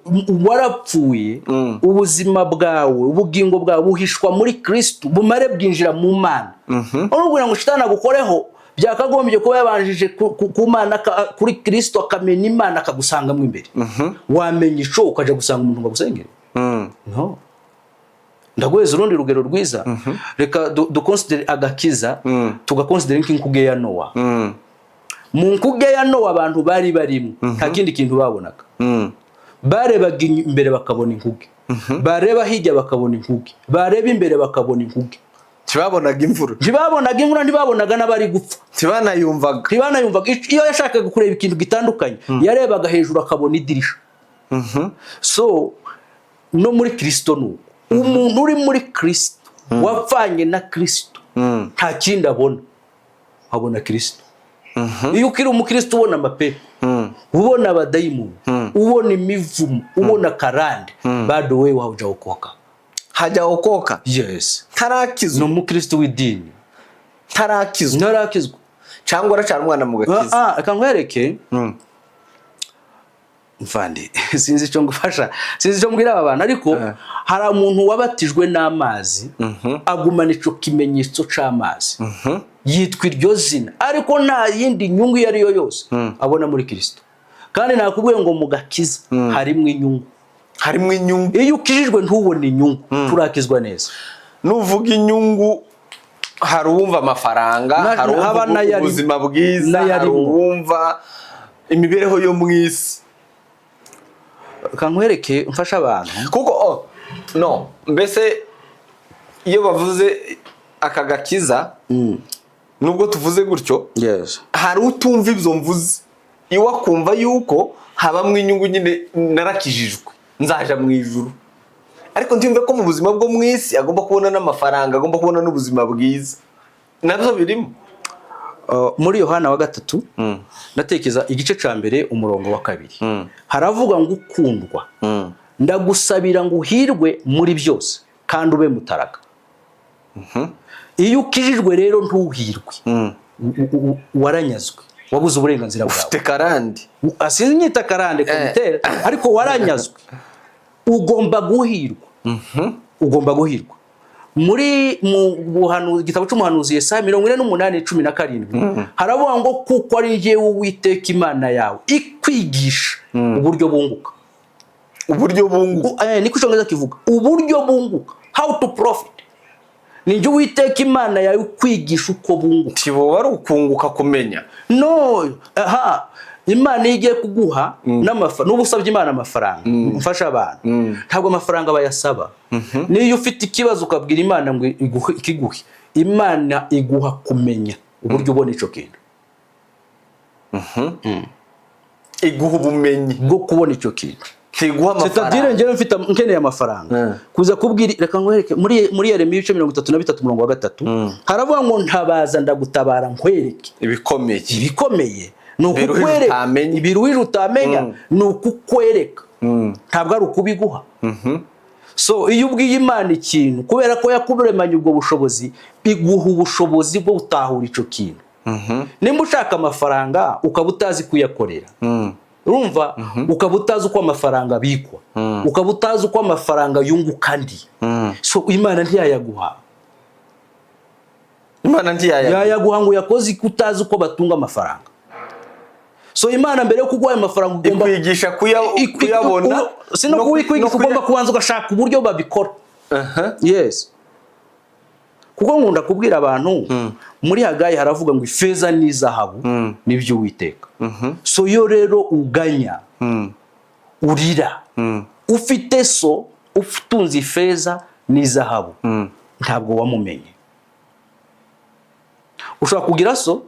Speaker 1: warapfuye, ubuzima bwawe, ubugingo bwawe buhishwa muri Kristo, bumare bwinjira mu Mana. Noneho kugira ngo shitani agukoreho, byakagombye kuba yabanjije ku Mana, kuri Kristo, akamenya Imana, akagusangamo imbere. Wamenya ico, ukaja gusanga umuntu ngo agusengere? No. Ndaguheza urundi rugero rwiza. Reka dukonsidere agakiza, tugakonsidere nk'inkuge ya Nowa. Mu nkuge ya Nowa abantu bari barimo nta kindi kintu babonaga. Barebaga imbere bakabona inkuge, bareba hirya bakabona inkuge, bareba imbere bakabona inkuge.
Speaker 2: Ntibabonaga imvura.
Speaker 1: Ntibabonaga imvura, ntibabonaga n'abari gupfa.
Speaker 2: Ntibanayumvaga.
Speaker 1: Ntibanayumvaga. Iyo yashakaga kureba ikintu gitandukanye, yarebaga hejuru akabona idirisha. So no muri Kirisito ni uko. Umuntu uri muri Kirisito, wapfanye na Kirisito, nta kindi abona, abona Kirisito. Iyo ukiri umukristo ubona amapepo, ubona abadayimoni, ubona imivumo, ubona karande, bado wewe haujaokoka.
Speaker 2: Hajaokoka.
Speaker 1: Yes. Ni
Speaker 2: Ntarakizwa.
Speaker 1: umukristo w'idini.
Speaker 2: Ntarakizwa.
Speaker 1: Ntarakizwa.
Speaker 2: Cyangwa aracyari umwana mu gakiza.
Speaker 1: Ah, reka nkwereke, mvandi. Sinzi icyo ngufasha, sinzi icyo mbwira aba bantu, ariko hari umuntu wabatijwe n'amazi, agumana icyo kimenyetso c'amazi, yitwa iryo zina, ariko nta yindi nyungu iyo ari yo yose abona muri Kirisito. Kandi nakubwiye ngo mu gakiza harimo inyungu.
Speaker 2: Harimo inyungu.
Speaker 1: Iyo ukijijwe ntubone inyungu, turakizwa neza.
Speaker 2: Nuvuga inyungu, hari uwumva amafaranga, hari
Speaker 1: haba
Speaker 2: uwumva ubuzima bwiza, hari
Speaker 1: n'ayarimo.
Speaker 2: uwumva imibereho yo mu isi.
Speaker 1: Reka nkwereke, mfashe abantu.
Speaker 2: Kuko oh, no mbese iyo bavuze aka gakiza, nubwo tuvuze gutyo, hari utumva ibyo mvuze, iwe akumva yuko habamo inyungu nyine, narakijijwe nzaja mu ijuru, ariko ntiyumve ko mu buzima bwo mu isi agomba kubona n'amafaranga, agomba kubona n'ubuzima bwiza, nabyo birimo.
Speaker 1: Muri Yohana wa gatatu, ndatekereza igice cya mbere, umurongo wa kabiri, haravuga ngo: "Ukundwa, ndagusabira ngo uhirwe muri byose kandi ube mutaraga." Iyo ukijijwe rero ntuhirwe, waranyazwe, wabuze uburenganzira bwawe.
Speaker 2: Ufite karande.
Speaker 1: Sinzi nyita karande komutera, ariko waranyazwe, ugomba guhirwa, ugomba guhirwa. Muri mu buhanuzi, igitabo cy'umuhanuzi Yesaya 48:17, haravuga ngo: "Kuko ari jyewe Uwiteka Imana yawe ikwigisha uburyo bunguka."
Speaker 2: Uburyo bunguka.
Speaker 1: Niko Icyongereza kivuga, uburyo bunguka, how to profit. Ni jye Uwiteka Imana yawe ikwigisha uko bunguka.
Speaker 2: Ntibuba ari ukunguka kumenya.
Speaker 1: No, aha Imana iyo igiye kuguha n'amafaranga, n'ubu usabye Imana amafaranga, mfasha abantu, ntabwo amafaranga bayasaba. Niyo ufite ikibazo ukabwira Imana ngo iguhe, ikiguhe, Imana iguha kumenya uburyo ubona icyo kintu.
Speaker 2: Iguha ubumenyi
Speaker 1: bwo kubona icyo kintu.
Speaker 2: Ntiguha
Speaker 1: C'est-à-dire
Speaker 2: amafaranga.
Speaker 1: Njyewe mfite, nkeneye amafaranga, kuza kubwira, reka nkwereke muri Yeremiya ibice 33 umurongo wa 3, haravuga ngo: "Ntabaza ndagutabara, nkwereke
Speaker 2: ibikomeye."
Speaker 1: Ibikomeye ni
Speaker 2: Biruhije
Speaker 1: ukukwereka.
Speaker 2: utamenya.
Speaker 1: Ibiruhije utamenya ni ukukwereka, ntabwo ari ukubiguha. So iyo ubwiye Imana ikintu, kubera ko yakuremanye ubwo bushobozi, iguha ubushobozi bwo gutahura icyo kintu. Nimba ushaka amafaranga ukaba utazi kuyakorera, urumva, ukaba utazi uko amafaranga abikwa, ukaba utazi uko amafaranga yunguka andi, so Imana ntiyayaguha.
Speaker 2: Imana ntiyayaguha.
Speaker 1: Yayaguha ngo uyakoze iko utazi uko batunga amafaranga? So Imana mbere yo kuguha ayo mafaranga ugomba
Speaker 2: ikwigisha kuyabona.
Speaker 1: Si no kuwikwigisha, ugomba kubanza ugashaka uburyo babikora. Yes, kuko nkunda kubwira abantu, muri Hagayi haravuga ngo ifeza n'izahabu nibyo Uwiteka. So iyo rero uganya, urira, ufite so utunze ifeza n'izahabu, ntabwo wamumenye. Ushobora kugira so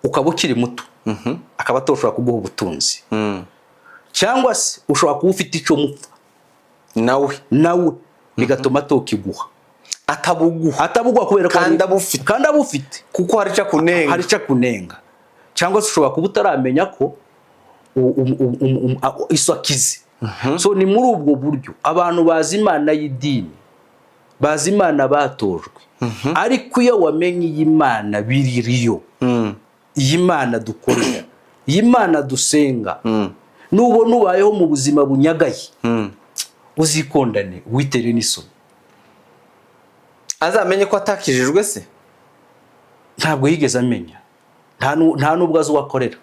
Speaker 1: ukaba ukiri muto, akaba atoshobora kuguha ubutunzi, cyangwa se ushobora kuba ufite icyo mupfa
Speaker 2: nawe,
Speaker 1: nawe, bigatuma atokiguha.
Speaker 2: Atabuguha.
Speaker 1: Atabuguha kubera ko
Speaker 2: Kandi abufite.
Speaker 1: Kandi abufite.
Speaker 2: Kuko hari icyo akunenga.
Speaker 1: Hari icyo akunenga, cyangwa se ushobora kuba utaramenya ko iso akize. So ni muri ubwo buryo abantu bazi Imana y'idini, bazi Imana batojwe, ariko iyo wamenye iyi Mana biririyo, iyi Mana dukorera, iyi Mana dusenga, nubona ubayeho mu buzima bunyagaye, uzikondane, witere n'isoni.
Speaker 2: Azamenye ko atakijijwe se?
Speaker 1: Ntabwo yigeze amenya, nta n'ubwo azi uwo akorera.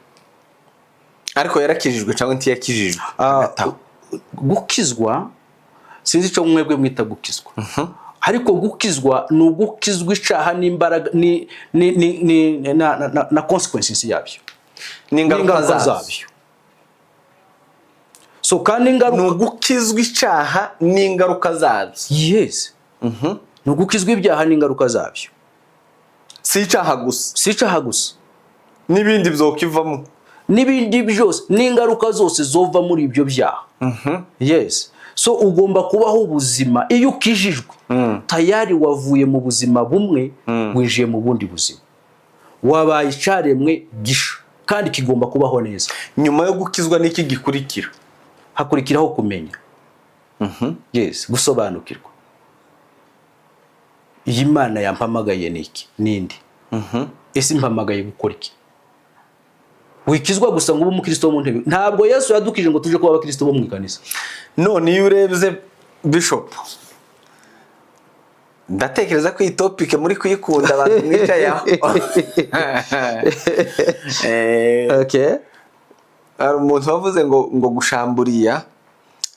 Speaker 2: Ariko yarakijijwe cyangwa ntiyakijijwe hagati aho?
Speaker 1: Gukizwa, sinzi icyo mwebwe mwita gukizwa, ariko gukizwa ni ugukizwa icyaha n'imbaraga ni na consequences yabyo.
Speaker 2: N'ingaruka
Speaker 1: n'ingaruka
Speaker 2: zabyo.
Speaker 1: Zabyo. So kandi
Speaker 2: Ni
Speaker 1: ingaruka
Speaker 2: ugukizwa icyaha n'ingaruka zabyo.
Speaker 1: Yes. Ni ugukizwa ibyaha n'ingaruka zabyo.
Speaker 2: Si icyaha gusa.
Speaker 1: Si icyaha gusa.
Speaker 2: N'ibindi byokivamo.
Speaker 1: N'ibindi byose n'ingaruka zose zova muri ibyo byaha. Yes, so ugomba kubaho ubuzima. Iyo ukijijwe, tayari wavuye mu buzima bumwe, winjiye mu bundi buzima, wabaye icyaremwe gisha kandi kigomba kubaho neza.
Speaker 2: Nyuma yo gukizwa n'iki gikurikira?
Speaker 1: Hakurikiraho kumenya, yes, gusobanukirwa iyi Mana yampamagaye ni iki, ninde? Ese impamagaye gukora iki? Wikizwa gusa ngo ube umukristo wo mu ntebe. Ntabwo Yesu yadukije ngo tuje kuba abakristo bo mu ikanisa.
Speaker 2: None iyo urebye, Bishop, ndatekereza ko iyi topic muri kuyikunda, abantu mwicaye aho. Hari umuntu wavuze ngo gushamburiya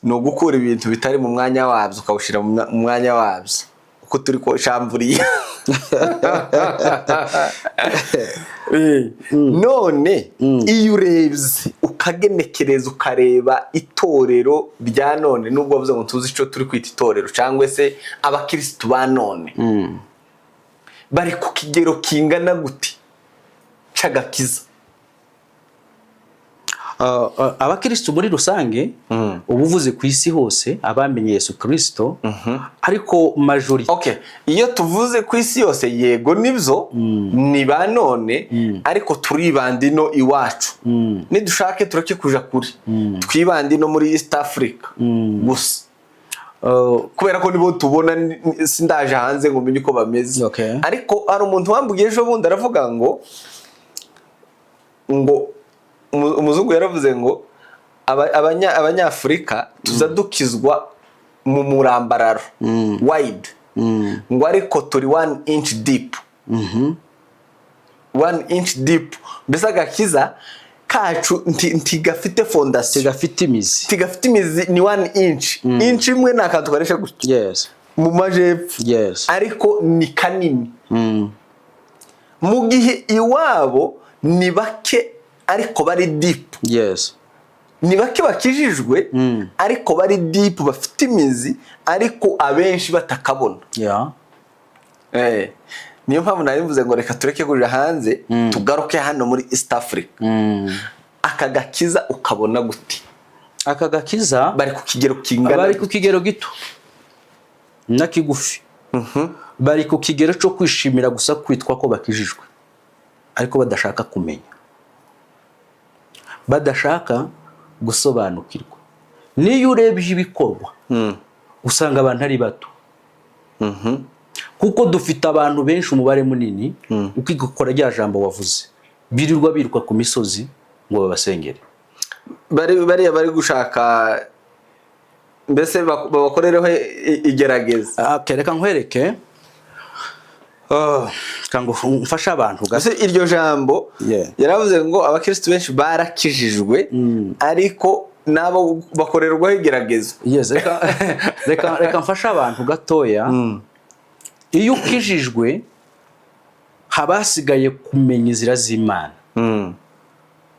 Speaker 2: ni ugukura ibintu bitari mu mwanya wabyo ukawushyira mu mwanya wabyo, uko turi kushamburiya. None iyo urebye ukagenekereza, ukareba itorero rya none, nubwo bavuze ngo tuzi icyo turi kwita itorero cyangwa se abakirisitu ba none, bari ku kigero kingana gute c'agakiza?
Speaker 1: Abakristo muri rusange, uba uvuze ku isi hose abamenye Yesu Kristo, ariko majorité.
Speaker 2: Okay, iyo tuvuze ku isi yose, yego nibyo, ni ba none, ariko turibanda ino iwacu. Nidushake tureke kuja kure, twibande ino muri East Africa gusa, kubera ko nibo tubona. Sindaje hanze ngo menye uko bameze. Ariko hari umuntu wambwiye ejo bundi, aravuga ngo umuzungu yaravuze ngo Abanyafurika tuza dukizwa mu murambararo, wide, ngo ariko turi 1 inch deep, 1 inch deep. Mbese agakiza kacu ntigafite fondation.
Speaker 1: Gafite imizi.
Speaker 2: Ntigafite imizi, ni 1 inch. Inch imwe ni akantu karesha gutya mu majepfo, ariko ni kanini, mu gihe iwabo ni bake ariko bari deep. Ni bake bakijijwe ariko bari deep, bafite imizi, ariko abenshi batakabona. Niyo mpamvu nari mvuze ngo reka tureke kurira hanze, tugaruke hano muri East Africa. Aka gakiza ukabona gute?
Speaker 1: Aka gakiza
Speaker 2: bari ku kigero kingana
Speaker 1: bari ku kigero gito na kigufi. Bari ku kigero cyo kwishimira gusa kwitwa ko bakijijwe, ariko badashaka kumenya, badashaka gusobanukirwa. Niyo urebye ibikorwa, usanga abantu ari bato, kuko dufite abantu benshi, umubare munini ukigukora rya jambo wavuze, birirwa biruka ku misozi ngo babasengere.
Speaker 2: Bari bariya bari gushaka mbese babakorereho igerageza.
Speaker 1: Ah, okay, reka nkwereke. Oh, reka ngo mfashe abantu gato.
Speaker 2: Mbese iryo jambo yaravuze ngo abakirisitu benshi barakijijwe, ariko nabo bakorerwaho igerageza.
Speaker 1: Yes, reka mfashe abantu gatoya. Iyo ukijijwe, haba hasigaye kumenya inzira z'Imana.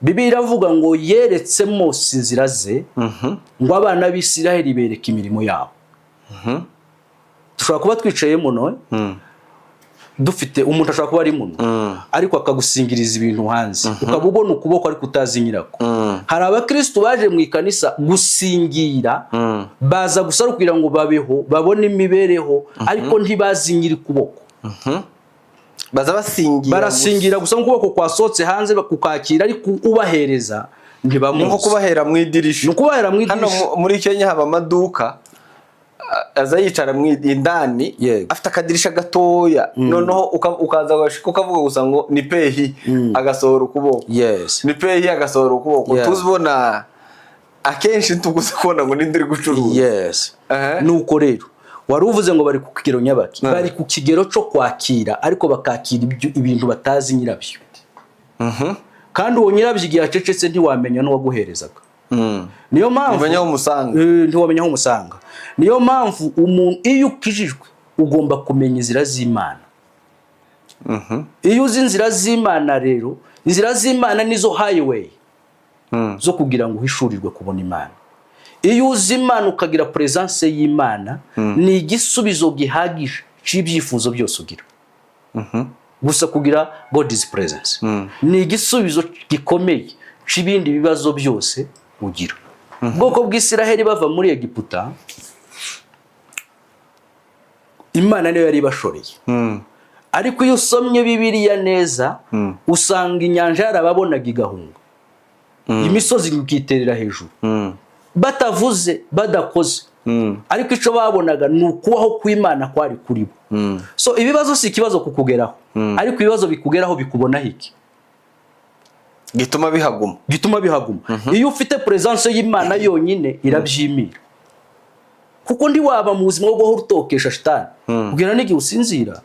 Speaker 1: Bibiliya iravuga ngo yeretse Mose inzira ze, ngo abana b'Isiraheli bereke imirimo yabo. Dushobora kuba twicaye muno, dufite umuntu ashobora kuba ari muno, ariko akagusingiriza ibintu hanze, ukaba ubona ukuboko ariko utazi nyirako. Hari abakirisitu baje mu ikanisa gusingira, baza gusa ari kugira ngo babeho, babone imibereho, ariko ntibazi nyiri ukuboko.
Speaker 2: Baza basingira.
Speaker 1: Barasingira gusa, nk'ukuboko kwasohotse hanze kukakira, ariko ubahereza
Speaker 2: Ni nko
Speaker 1: ntibamuzi.
Speaker 2: kubahera mu idirisha.
Speaker 1: Ni ukubahera mu
Speaker 2: Hano
Speaker 1: idirisha.
Speaker 2: muri Kenya haba amaduka, aza yicara mu indani, afite akadirisha gatoya, noneho ukaza ugashika ukavuga gusa ngo "ni pehi", agasohora ukuboko. "Ni pehi", agasohora ukuboko. Tuzibona akenshi, tuguze kubona ngo ninde uri gucuruza.
Speaker 1: Nuko rero wari uvuze ngo bari ku kigero nyabaki? Bari ku kigero cyo kwakira, ariko bakakira ibintu batazi nyirabyo, kandi uwo nyirabyo igihe acecetse ntiwamenya n'uwaguherezaga. Niyo mpamvu
Speaker 2: Ntimenya aho umusanga.
Speaker 1: Ntiwamenya aho umusanga. Niyo mpamvu umuntu iyo ukijijwe ugomba kumenya inzira z'Imana. Iyo uzi inzira z'Imana rero, inzira z'Imana nizo highway zo kugira ngo uhishurirwe kubona Imana. Iyo uzi Imana, ukagira presence y'Imana, ni igisubizo gihagije. cy'ibyifuzo byose ugira. Gusa kugira God's presence ni igisubizo gikomeye cy'ibindi bibazo byose ugira. Ubwoko bw'Isiraheli bava muri Egiputa, Imana niyo yari ibashoreye. Ariko iyo usomye Bibiliya neza, usanga inyanja yarababonaga igahunga, imisozi ikiterera hejuru, batavuze, badakoze, ariko icyo babonaga ni ukubaho kw'Imana kwari kuri bo. So ibibazo si ikibazo kukugeraho, ariko ibibazo bikugeraho bikubonaho iki?
Speaker 2: Gituma bihaguma.
Speaker 1: Gituma bihaguma. Iyo ufite presence y'Imana yonyine irabyimira, kuko ntiwaba mu buzima bwo guhora utokesha shitani, ugera n'igihe usinzira,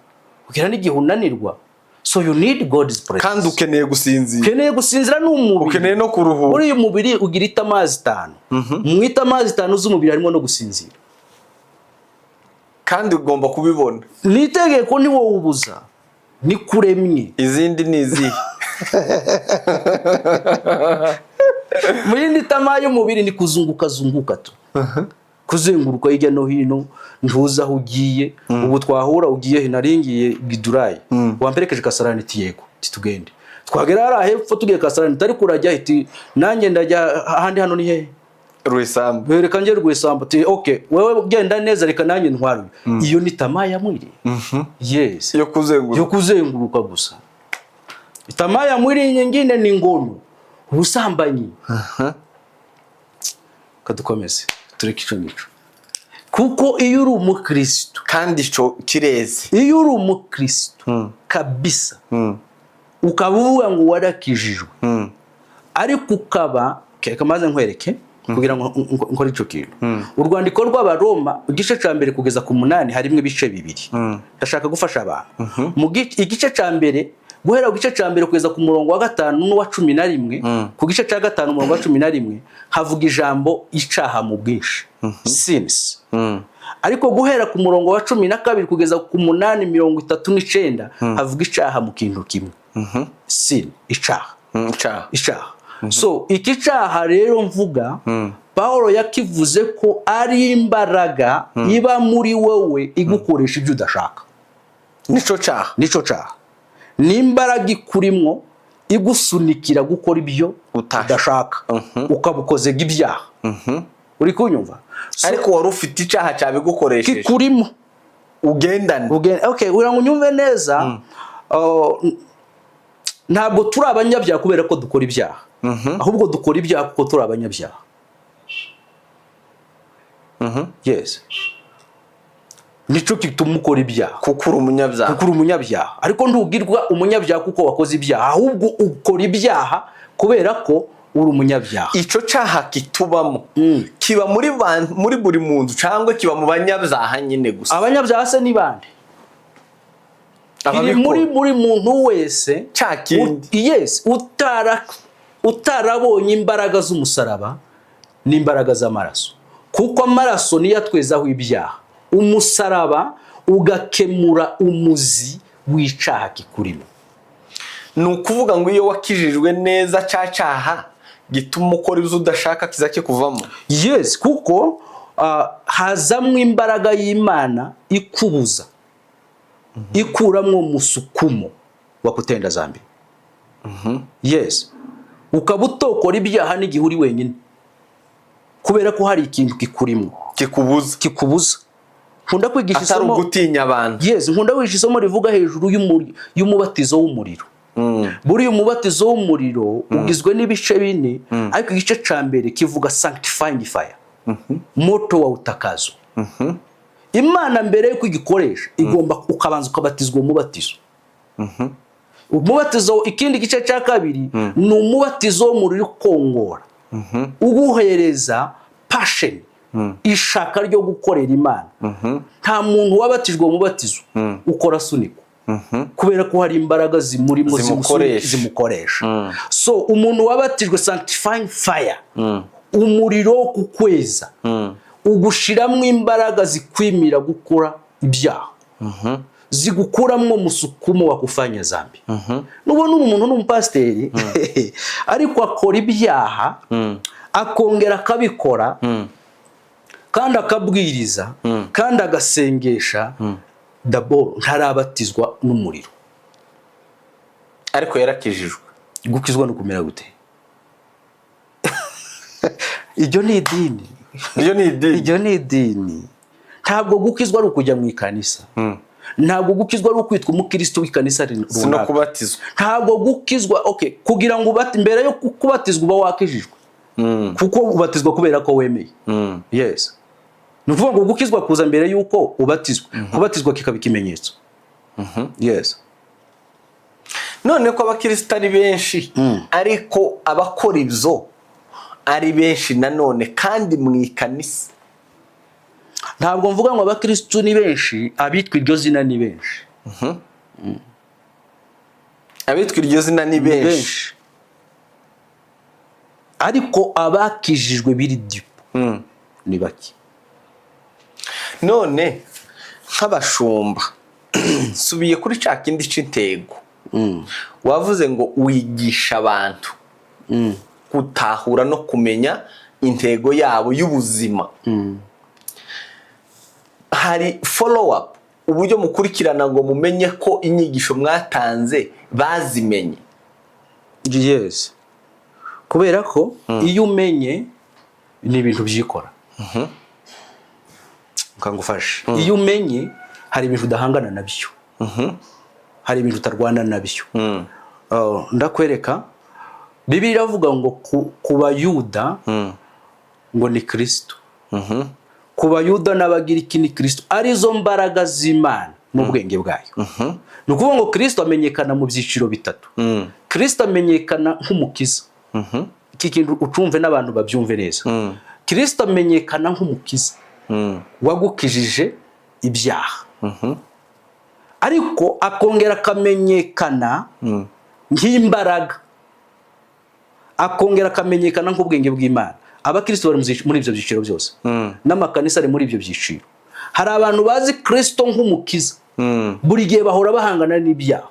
Speaker 1: ugera n'igihe unanirwa. So you need God's presence.
Speaker 2: Kandi ukeneye gusinzira.
Speaker 1: Ukeneye gusinzira, ni umubiri.
Speaker 2: Ukeneye no kuruhuka.
Speaker 1: Muri uyu mubiri ugira itamazi 5. Mu itamazi 5 z'umubiri harimo no gusinzira.
Speaker 2: Kandi ugomba kubibona.
Speaker 1: Ni itegeko, ni wowe ubuza, ni kuremye.
Speaker 2: Izindi ni izihe?
Speaker 1: Mu yindi tamaa y'umubiri ni kuzunguka zunguka tu, kuzenguruka hirya no hino, ntuzi aho ugiye. Ubu twahura, ugiye he? Naringiye Gidurayi. Wamperekeje Kasarani? Ati yego. Ati tugende. Twagera hariya hepfo tugiye Kasarani, tari kurajya? Ati nanjye ndajya ahandi. Hano ni hehe?
Speaker 2: Rwisambu.
Speaker 1: Reka njye Rwesambu. Ati okay, wewe genda neza, reka nanjye ntware. Iyo ni tamaa ya mwili, yes.
Speaker 2: Yo kuzenguruka.
Speaker 1: Yo kuzenguruka gusa. Tamaa ya mwili nyingine ni ngono, ubusambanyi. Kadukomeze tureke ico ngico, kuko iyo uri umukristo,
Speaker 2: Kandi ico kireze.
Speaker 1: iyo uri umukristo kabisa, ukaba uvuga ngo warakijijwe, ariko ukaba, reka maze nkwereke kugira ngo nkore ico kintu. Urwandiko rw'Abaroma, igice cya mbere kugeza ku 8, harimo ibice bibiri. Ndashaka gufasha abantu. Igice cya mbere, guhera ku gice cya mbere kugeza ku murongo wa 5 n'uwa 11, ku gice cya 5 umurongo wa 11 havuga ijambo icaha mu bwinshi, sins. Ariko guhera ku murongo wa 12 kugeza ku 8:39 havuga icaha mu kintu kimwe, sin, icaha.
Speaker 2: Icaha.
Speaker 1: Icaha. So iki caha rero mvuga, Paul yakivuze ko ari imbaraga iba muri wowe igukoresha ibyo udashaka.
Speaker 2: Nico caha.
Speaker 1: Nico caha, ni imbaraga ikurimwo igusunikira gukora ibyo udashaka, ukaba ukozega ibyaha. Uri kunyumva? So,
Speaker 2: Ariko wari ufite icaha cyabigukoresheje.
Speaker 1: Kikurimo.
Speaker 2: Ugendana.
Speaker 1: Okay, ugira ngo unyumve neza, ntabwo turi abanyabyaha kubera ko dukora ibyaha, ahubwo dukora ibyaha kuko turi abanyabyaha. Yes, nicyo gituma ukora ibyaha.
Speaker 2: Kuko uri umunyabyaha.
Speaker 1: Kuko uri umunyabyaha. Ariko ntugirwa umunyabyaha kuko wakoze ibyaha, ahubwo ukora ibyaha kubera ko uri umunyabyaha.
Speaker 2: Ico caha kitubamo kiba muri buri muntu cyangwa kiba mu banyabyaha nyine gusa?
Speaker 1: Abanyabyaha se ni bande? Kiri muri
Speaker 2: Ababikora.
Speaker 1: muri muntu wese.
Speaker 2: Cya kindi.
Speaker 1: Yes, utarabonye imbaraga z'umusaraba n'imbaraga z'amaraso, kuko amaraso niyo atwezaho ibyaha, umusaraba ugakemura umuzi w'icaha kikurimo.
Speaker 2: Ni ukuvuga ngo iyo wakijijwe neza, cya cyaha gituma ukora ibyo udashaka kiza kikuvamo.
Speaker 1: Yes, kuko hazamwo imbaraga y'Imana ikubuza, ikuramwo musukumo wa kutenda zambi. Yes, ukaba utokora ibyaha n'igihe uri wenyine, kubera ko hari ikintu kikurimo.
Speaker 2: Kikubuza.
Speaker 1: Kikubuza. Nkunda kwigisha
Speaker 2: Atari
Speaker 1: isomo.
Speaker 2: ugutinya abantu.
Speaker 1: Yes, nkunda kwigisha isomo rivuga hejuru y'umubatizo w'umuriro. Buriya umubatizo w'umuriro ugizwe n'ibice bine, ariko igice cya mbere kivuga sanctifying fire, moto wa utakazo. Imana mbere yuko igikoresha, igomba ukabanza ukabatizwa uwo mubatizo. Umubatizo, ikindi gice cya kabiri ni umubatizo w'umuriro ukongora, uguhereza passion, ishaka ryo gukorera Imana. Nta muntu wabatijwe uwo mubatizo ukora asunikwa, kubera ko hari imbaraga zimurimo.
Speaker 2: Zimukoresha.
Speaker 1: Zimukoresha. So umuntu wabatijwe sanctifying fire, umuriro wo kukweza, ugushiramo imbaraga zikwimira gukora ibyaha, zigukuramwo musukumo wa kufanya zambi. Nubona umuntu ni umupasiteri, ariko akora ibyaha, akongera akabikora, kandi akabwiriza, kandi agasengesha. D'abord ntarabatizwa n'umuriro.
Speaker 2: Ariko yarakijijwe.
Speaker 1: Gukizwa no kumera gute? Iryo ni idini.
Speaker 2: Iyo ni idini.
Speaker 1: Iryo ni idini. Ntabwo gukizwa ari ukujya mu ikanisa, ntabwo gukizwa ari ukwitwa umukristo w'ikanisa
Speaker 2: Si no
Speaker 1: runaka.
Speaker 2: kubatizwa.
Speaker 1: Ntabwo gukizwa, okay, kugira ngo mbere yo kubatizwa uba wakijijwe, kuko ubatizwa kubera ko wemeye. Yes, ni ukuvuga ngo gukizwa kuza mbere y'uko ubatizwa, kubatizwa kikaba ikimenyetso. Yes.
Speaker 2: None ko abakristo ari benshi, ariko abakora ibyo ari benshi nanone kandi mu ikanisa?
Speaker 1: Ntabwo mvuga ngo abakristo ni benshi, abitwa iryo zina ni benshi.
Speaker 2: Abitwa iryo zina ni benshi.
Speaker 1: Benshi, ariko abakijijwe biri deep ni bake.
Speaker 2: None nk'abashumba, nsubiye kuri cya kindi c'intego, wavuze ngo wigisha abantu gutahura no kumenya intego yabo y'ubuzima, hari follow up, uburyo mukurikirana ngo mumenye ko inyigisho mwatanze bazimenye?
Speaker 1: Yes, kubera ko iyo umenye ni ibintu byikora. Nkangufashe, iyo umenye hari ibintu udahangana nabyo, hari ibintu utarwana nabyo. Ndakwereka, Bibiliya iravuga ngo ku Bayuda ngo ni Kristo, ku Bayuda n'Abagiriki ni Kristo, arizo mbaraga z'Imana n'ubwenge bwayo. Ni ukuvuga ngo Kristo amenyekana mu byiciro bitatu. Kristo amenyekana nk'umukiza. Iki kintu ucumve n'abantu babyumve neza. Kristo amenyekana nk'umukiza wagukijije ibyaha, ariko akongera akamenyekana nk'imbaraga, akongera akamenyekana nk'ubwenge bw'Imana. Abakristo bari muri ibyo byiciro byose, n'amakanisa ari muri ibyo byiciro. Hari abantu bazi Kristo nk'umukiza, buri gihe bahora bahangana n'ibyaha,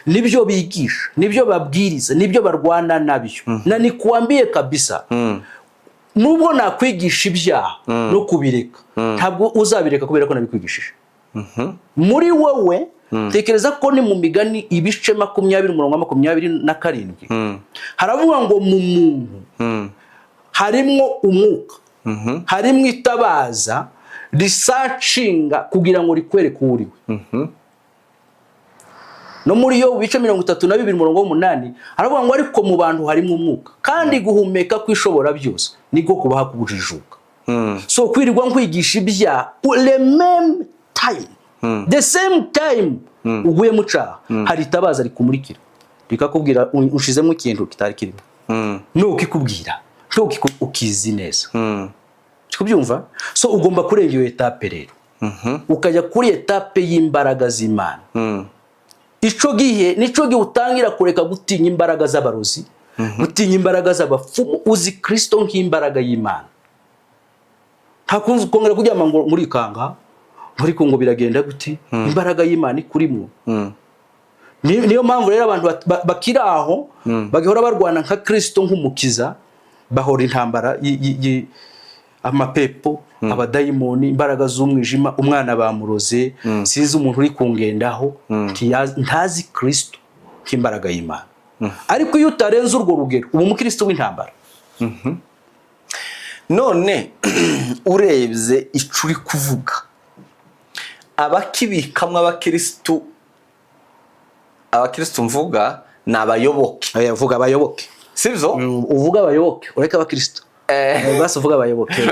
Speaker 1: nibyo bigisha, nibyo babwiriza, nibyo barwana nabyo. Na nikuambie kabisa, nubwo nakwigisha ibyaha no kubireka, ntabwo uzabireka kubera ko nabikwigishije. Muri wowe, tekereza ko ni mu Migani ibice 20 umurongo wa 27, haravuga ngo mu muntu harimwo umwuka, harimwo itabaza risearchinga kugira ngo rikwereke uwo uriwe. No muri yo bice 32 umurongo w'umunani haravuga ngo ariko mu bantu harimo umwuka, kandi guhumeka kw'Ishobora byose niko kubaha kubujijuka. So kwirirwa nkwigisha ibyaha, the même time, the same time uguye mu cyaha, hari itabaza rikumurikira rikakubwira ushizemo ikintu kitari kirimo. Nukikubwira ukizi neza kubyumva. So ugomba kurenga iyo étape rero, ukajya kuri étape y'imbaraga z'Imana. Ico gihe nico gihe utangira kureka gutinya imbaraga z'abarozi, gutinya imbaraga z'abapfumu. Uzi Kristo nk'imbaraga y'Imana. Nta kongera kuryama ngo murikanga, ariko ngo biragenda gute? Imbaraga y'Imana ikurimo. Niyo mpamvu rero abantu bakiri aho bagahora barwana nka Kristo nk'umukiza, bahora intambara amapepo, abadayimoni, imbaraga z'umwijima, umwana bamuroze, sinzi umuntu uri kungendaho, ntazi Kristo nk'imbaraga y'Imana. Ariko iyo utarenze urwo rugero, uba umukristo w'intambara.
Speaker 2: None urebye ico uri kuvuga, abakibikamwo abakirisitu, abakirisitu mvuga ni abayoboke.
Speaker 1: Oya, vuga abayoboke.
Speaker 2: Sibyo?
Speaker 1: Uvuga abayoboke, ureke abakristo. Basi uvuga abayoboke.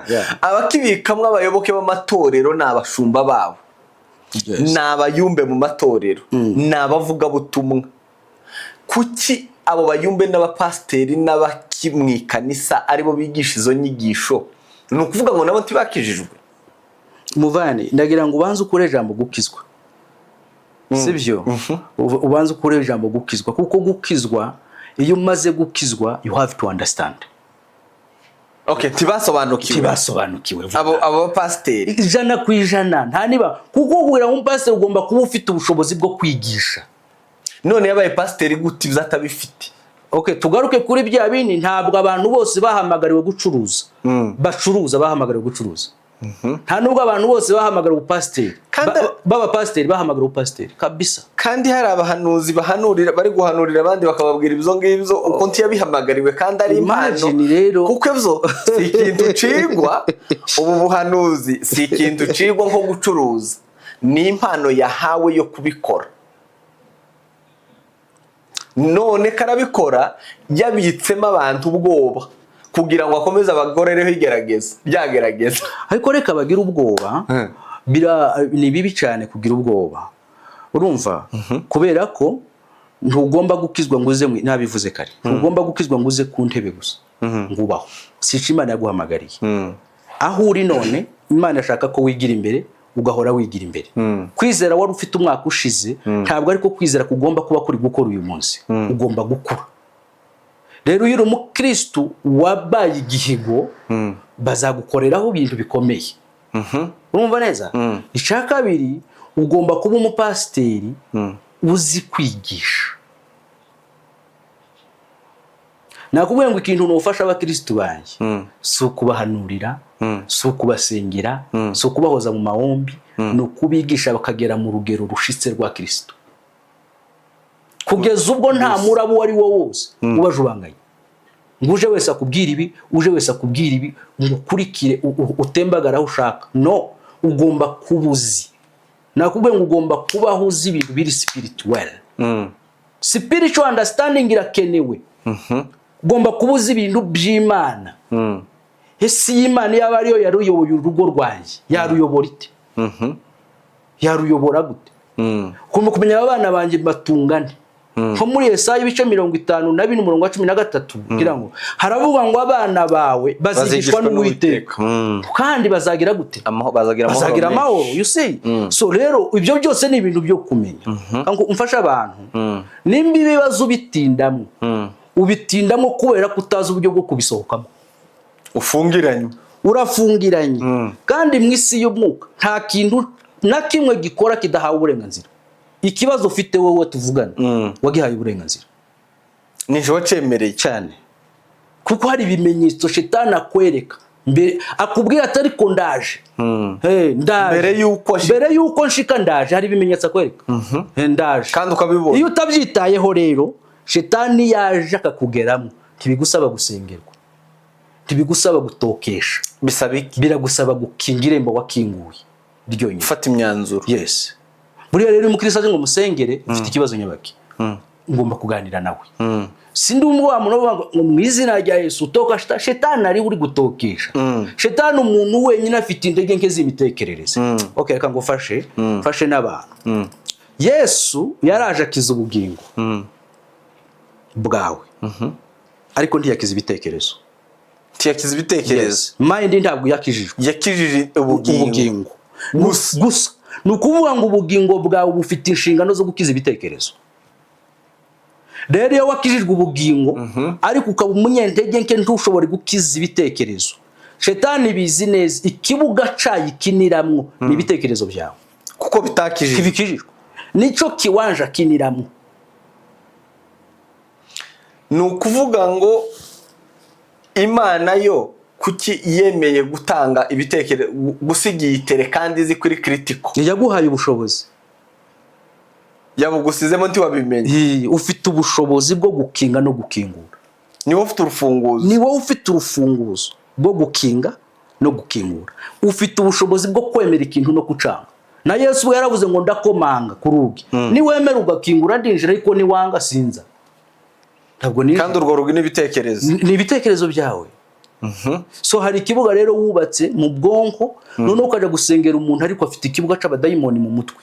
Speaker 1: Yeah.
Speaker 2: Abakibikamwo abayoboke b'amatorero ni abashumba babo, ni abayumbe mu matorero, ni abavugabutumwa. Kuki abo bayumbe n'abapasiteri n'abaki mu ikanisa aribo bigisha izo nyigisho? Ni ukuvuga ngo nabo ntibakijijwe?
Speaker 1: Muvane, ndagira ngo ubanze ukure ijambo gukizwa, sibyo? Ubanze ukure ijambo gukizwa, kuko gukizwa, iyo umaze gukizwa, you have to understand.
Speaker 2: Okay, ntibasobanukiwe.
Speaker 1: Ntibasobanukiwe vuba.
Speaker 2: Abo bapasiteri.
Speaker 1: 100%, nta niba, kuko kugira ngo umupasiteri ugomba kuba ufite ubushobozi bwo kwigisha.
Speaker 2: None yabaye pasiteri gute ibyo atabifite?
Speaker 1: Okay, tugaruke kuri bya bindi. Ntabwo abantu bose bahamagariwe gucuruza, bacuruza bahamagariwe gucuruza. Nta nubwo abantu bose bahamagara ubupasiteri. B'abapasiteri bahamagara ubupasiteri kabisa.
Speaker 2: Kandi hari abahanuzi bahanurira, bari guhanurira abandi, bakababwira ibyo ngibyo uko ntiyabihamagariwe kandi ari impano.
Speaker 1: Imagine rero.
Speaker 2: Kuko ibyo si ikintu cigwa. Ubu buhanuzi si ikintu cigwa nko gucuruza, ni impano yahawe yo kubikora. None karabikora yabitsemo abantu ubwoba kugira ngo akomeze abagorereho igerageza ryagerageza.
Speaker 1: Ariko reka bagira ubwoba. Ni bibi cyane kugira ubwoba, urumva, kubera ko ntugomba gukizwa ngo uze nabivuze kare, ntugomba gukizwa ngo uze ku ntebe gusa ngo ubaho. Sico Imana yaguhamagariye. Aho uri none, Imana ashaka ko wigira imbere, ugahora wigira imbere. Kwizera wari ufite umwaka ushize ntabwo ariko kwizera kugomba kuba kuri gukora uyu munsi. Ugomba gukura. Rero iyo uri umukristu wabaye igihigo, bazagukoreraho ibintu bikomeye, urumva neza. Icya kabiri, ugomba kuba umupasiteri uzi kwigisha. Nakubwiye ngo ikintu nufasha abakirisitu banjye si ukubahanurira, si ukubasengera, si ukubahoza mu mahombi, ni ukubigisha bakagera mu rugero rushitse rwa Kirisitu, kugeza ubwo nta murabo uwo ari wo wose ubajubanganye, ngo uje wese akubwira ibi, uje wese akubwira ibi, ngo ukurikire utembagare aho ushaka. No ugomba kuba uzi, nakubwiye ngo ugomba kubaho uzi ibintu biri spirituel. Spiritual understanding irakenewe. Ugomba kuba uzi ibintu by'Imana. Ese iyi Imana yaba ariyo yaruyoboye urugo rwanjye, yaruyobora ite? Yaruyobora gute? Ugomba kumenya abana banjye batungane. Nko muri Yesaya ibice 54 umurongo wa 13 kugira ngo haravuga ngo abana bawe bazigishwa
Speaker 2: Bazigishwa
Speaker 1: n'Uwiteka, kandi bazagira gute?
Speaker 2: Bazagira amahoro
Speaker 1: Bazagira
Speaker 2: menshi.
Speaker 1: amahoro, you see. So rero ibyo byose ni ibintu byo kumenya ngo umfashe abantu. Nimba ibibazo ubitindamo, ubitindamo kubera ko utazi uburyo bwo kubisohokamo.
Speaker 2: Ufungiranye.
Speaker 1: Urafungiranye. Kandi mu isi y'umwuka nta kintu na kimwe gikora kidahawe uburenganzira. Ikibazo ufite wowe tuvugana, wagihaye uburenganzira.
Speaker 2: Nijoro cyemereye.
Speaker 1: Cyane, kuko hari ibimenyetso shetani akwereka mbere, akubwira ati: "Ariko ndaje." Hey, ndaje.
Speaker 2: Mbere y'uko
Speaker 1: Mbere y'uko nshika, ndaje. Hari ibimenyetso akwereka. Hey, ndaje.
Speaker 2: Kandi ukabibona.
Speaker 1: Iyo utabyitayeho rero, shetani yaje akakugeramo, ntibigusaba gusengerwa, ntibigusaba gutokesha.
Speaker 2: Bisaba iki?
Speaker 1: Biragusaba gukinga irembo wakinguye ryonyine.
Speaker 2: Gufata imyanzuro.
Speaker 1: Yes. Buriya rero iyo umukristo aje ngo musengere, ufite ikibazo nyabaki, ngomba kuganira nawe. Sindi wa muntu uvuga ngo mu izina rya Yesu toka. Shetani ari uri gutokesha. Shetani, umuntu wenyine afite intege nke z'imitekerereze. Okay, reka ngo fashe fashe n'abantu. Yesu yaraje akiza ubugingo bwawe, ariko ntiyakiza ibitekerezo.
Speaker 2: Ntiyakiza ibitekerezo.
Speaker 1: Mind ntabwo yakijijwe.
Speaker 2: Yakijije ubugingo.
Speaker 1: Ubugingo
Speaker 2: Gusa.
Speaker 1: Gusa. Ni ukuvuga ngo ubugingo bwawe bufite inshingano zo gukiza ibitekerezo. Rero iyo wakijijwe ubugingo ariko ukaba umunyantege nke, ntushobore gukiza ibitekerezo, shetani bizi neza ikibuga cayo ikiniramwo ni ibitekerezo byawe.
Speaker 2: Kuko bitakijije.
Speaker 1: Kibikijijwe, nicyo kiwanja akiniramwo.
Speaker 2: Ni ukuvuga ngo Imana yo kuki yemeye gutanga ibitekerezo, gusiga iyi tere kandi izi kuri critical?
Speaker 1: Yaguhaye ubushobozi.
Speaker 2: Yabugusizemo ntiwabimenye.
Speaker 1: Ufite ubushobozi bwo gukinga no gukingura.
Speaker 2: Niwe ufite urufunguzo.
Speaker 1: Ni wowe ufite urufunguzo rwo gukinga no gukingura. Ufite ubushobozi bwo kwemera ikintu no kucanga. Na Yesu we yaravuze ngo: "Ndakomanga ku rugi, niwemera ugakingura ndinjira, ariko niwanga sinza." Ntabwo ninjira.
Speaker 2: Kandi urwo rugi n'ibitekerezo.
Speaker 1: Ni ibitekerezo byawe. So hari ikibuga rero wubatse mu bwonko, noneho ukajya gusengera umuntu ariko afite ikibuga c'abadayimoni mu mutwe.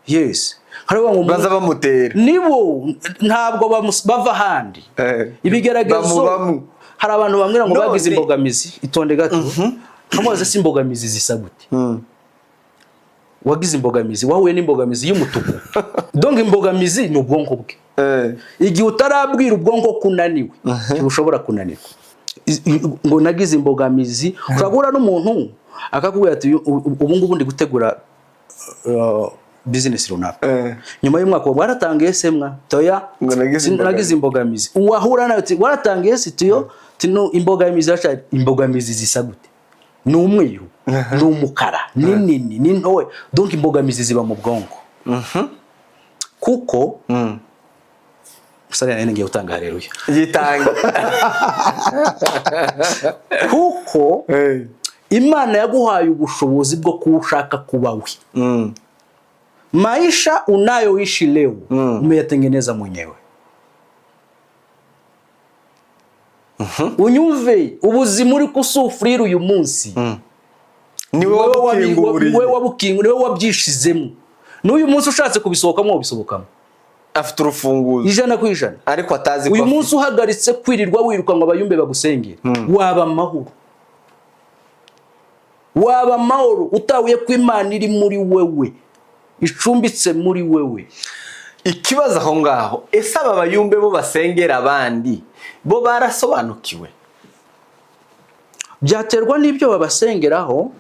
Speaker 1: Yes, haravuga ngo
Speaker 2: Baza bamutera.
Speaker 1: Nibo ntabwo bava ahandi. Ibigeragezo
Speaker 2: Bamubamo.
Speaker 1: Hari abantu bambwira ngo
Speaker 2: None-
Speaker 1: bagize imbogamizi. Itonde gato, nkamubaza: "Si imbogamizi zisa gute wagize imbogamizi? Wahuye n'imbogamizi y'umutuku?" Donc imbogamizi ni ubwonko bwe. Igihe utarabwira ubwonko ko unaniwe, ntibushobora kunanirwa. Ngo nagize imbogamizi. Ushobora guhura n'umuntu akakubwira ati: "Ubu ngubu ndi gutegura business runaka." Nyuma y'umwaka: "Waratangiye se mwa?" "Toya."
Speaker 2: Ngo nagize imbogamizi.
Speaker 1: "Nagize imbogamizi." Uwahura nawe ati: "Waratangiye se?" "Tuyo." Ati: "No, imbogamizi iracari." Imbogamizi zisa gute? Ni umwiru. Ni umukara, ni nini, ni ntoya? Donc imbogamizi ziba mu bwonko, kuko musare nari ngiye gutanga haleluya.
Speaker 2: Yitanga.
Speaker 1: Kuko Imana yaguhaye ubushobozi bwo kuba ushaka kuba we. Maisha unayoishi leo umeyatengeneza mwenyewe. Unyumve, ubuzima uri kusufurira uyu munsi,
Speaker 2: niwe wabukinguriye.
Speaker 1: Niwe wabukingu, niwe wabyishizemo. N'uyu munsi ushatse kubisohokamo wabisohokamo.
Speaker 2: Afite urufunguzo.
Speaker 1: 100%.
Speaker 2: Ariko atazi ko
Speaker 1: Uyu
Speaker 2: afite.
Speaker 1: munsi uhagaritse kwirirwa wiruka ngo abayumbe bagusengere, waba amahoro, waba amahoro utahuye ko Imana iri muri wewe, icumbitse muri wewe.
Speaker 2: Ikibazo aho ngaho, ese aba bayumbe bo basengera abandi bo barasobanukiwe?
Speaker 1: Byaterwa n'ibyo babasengeraho,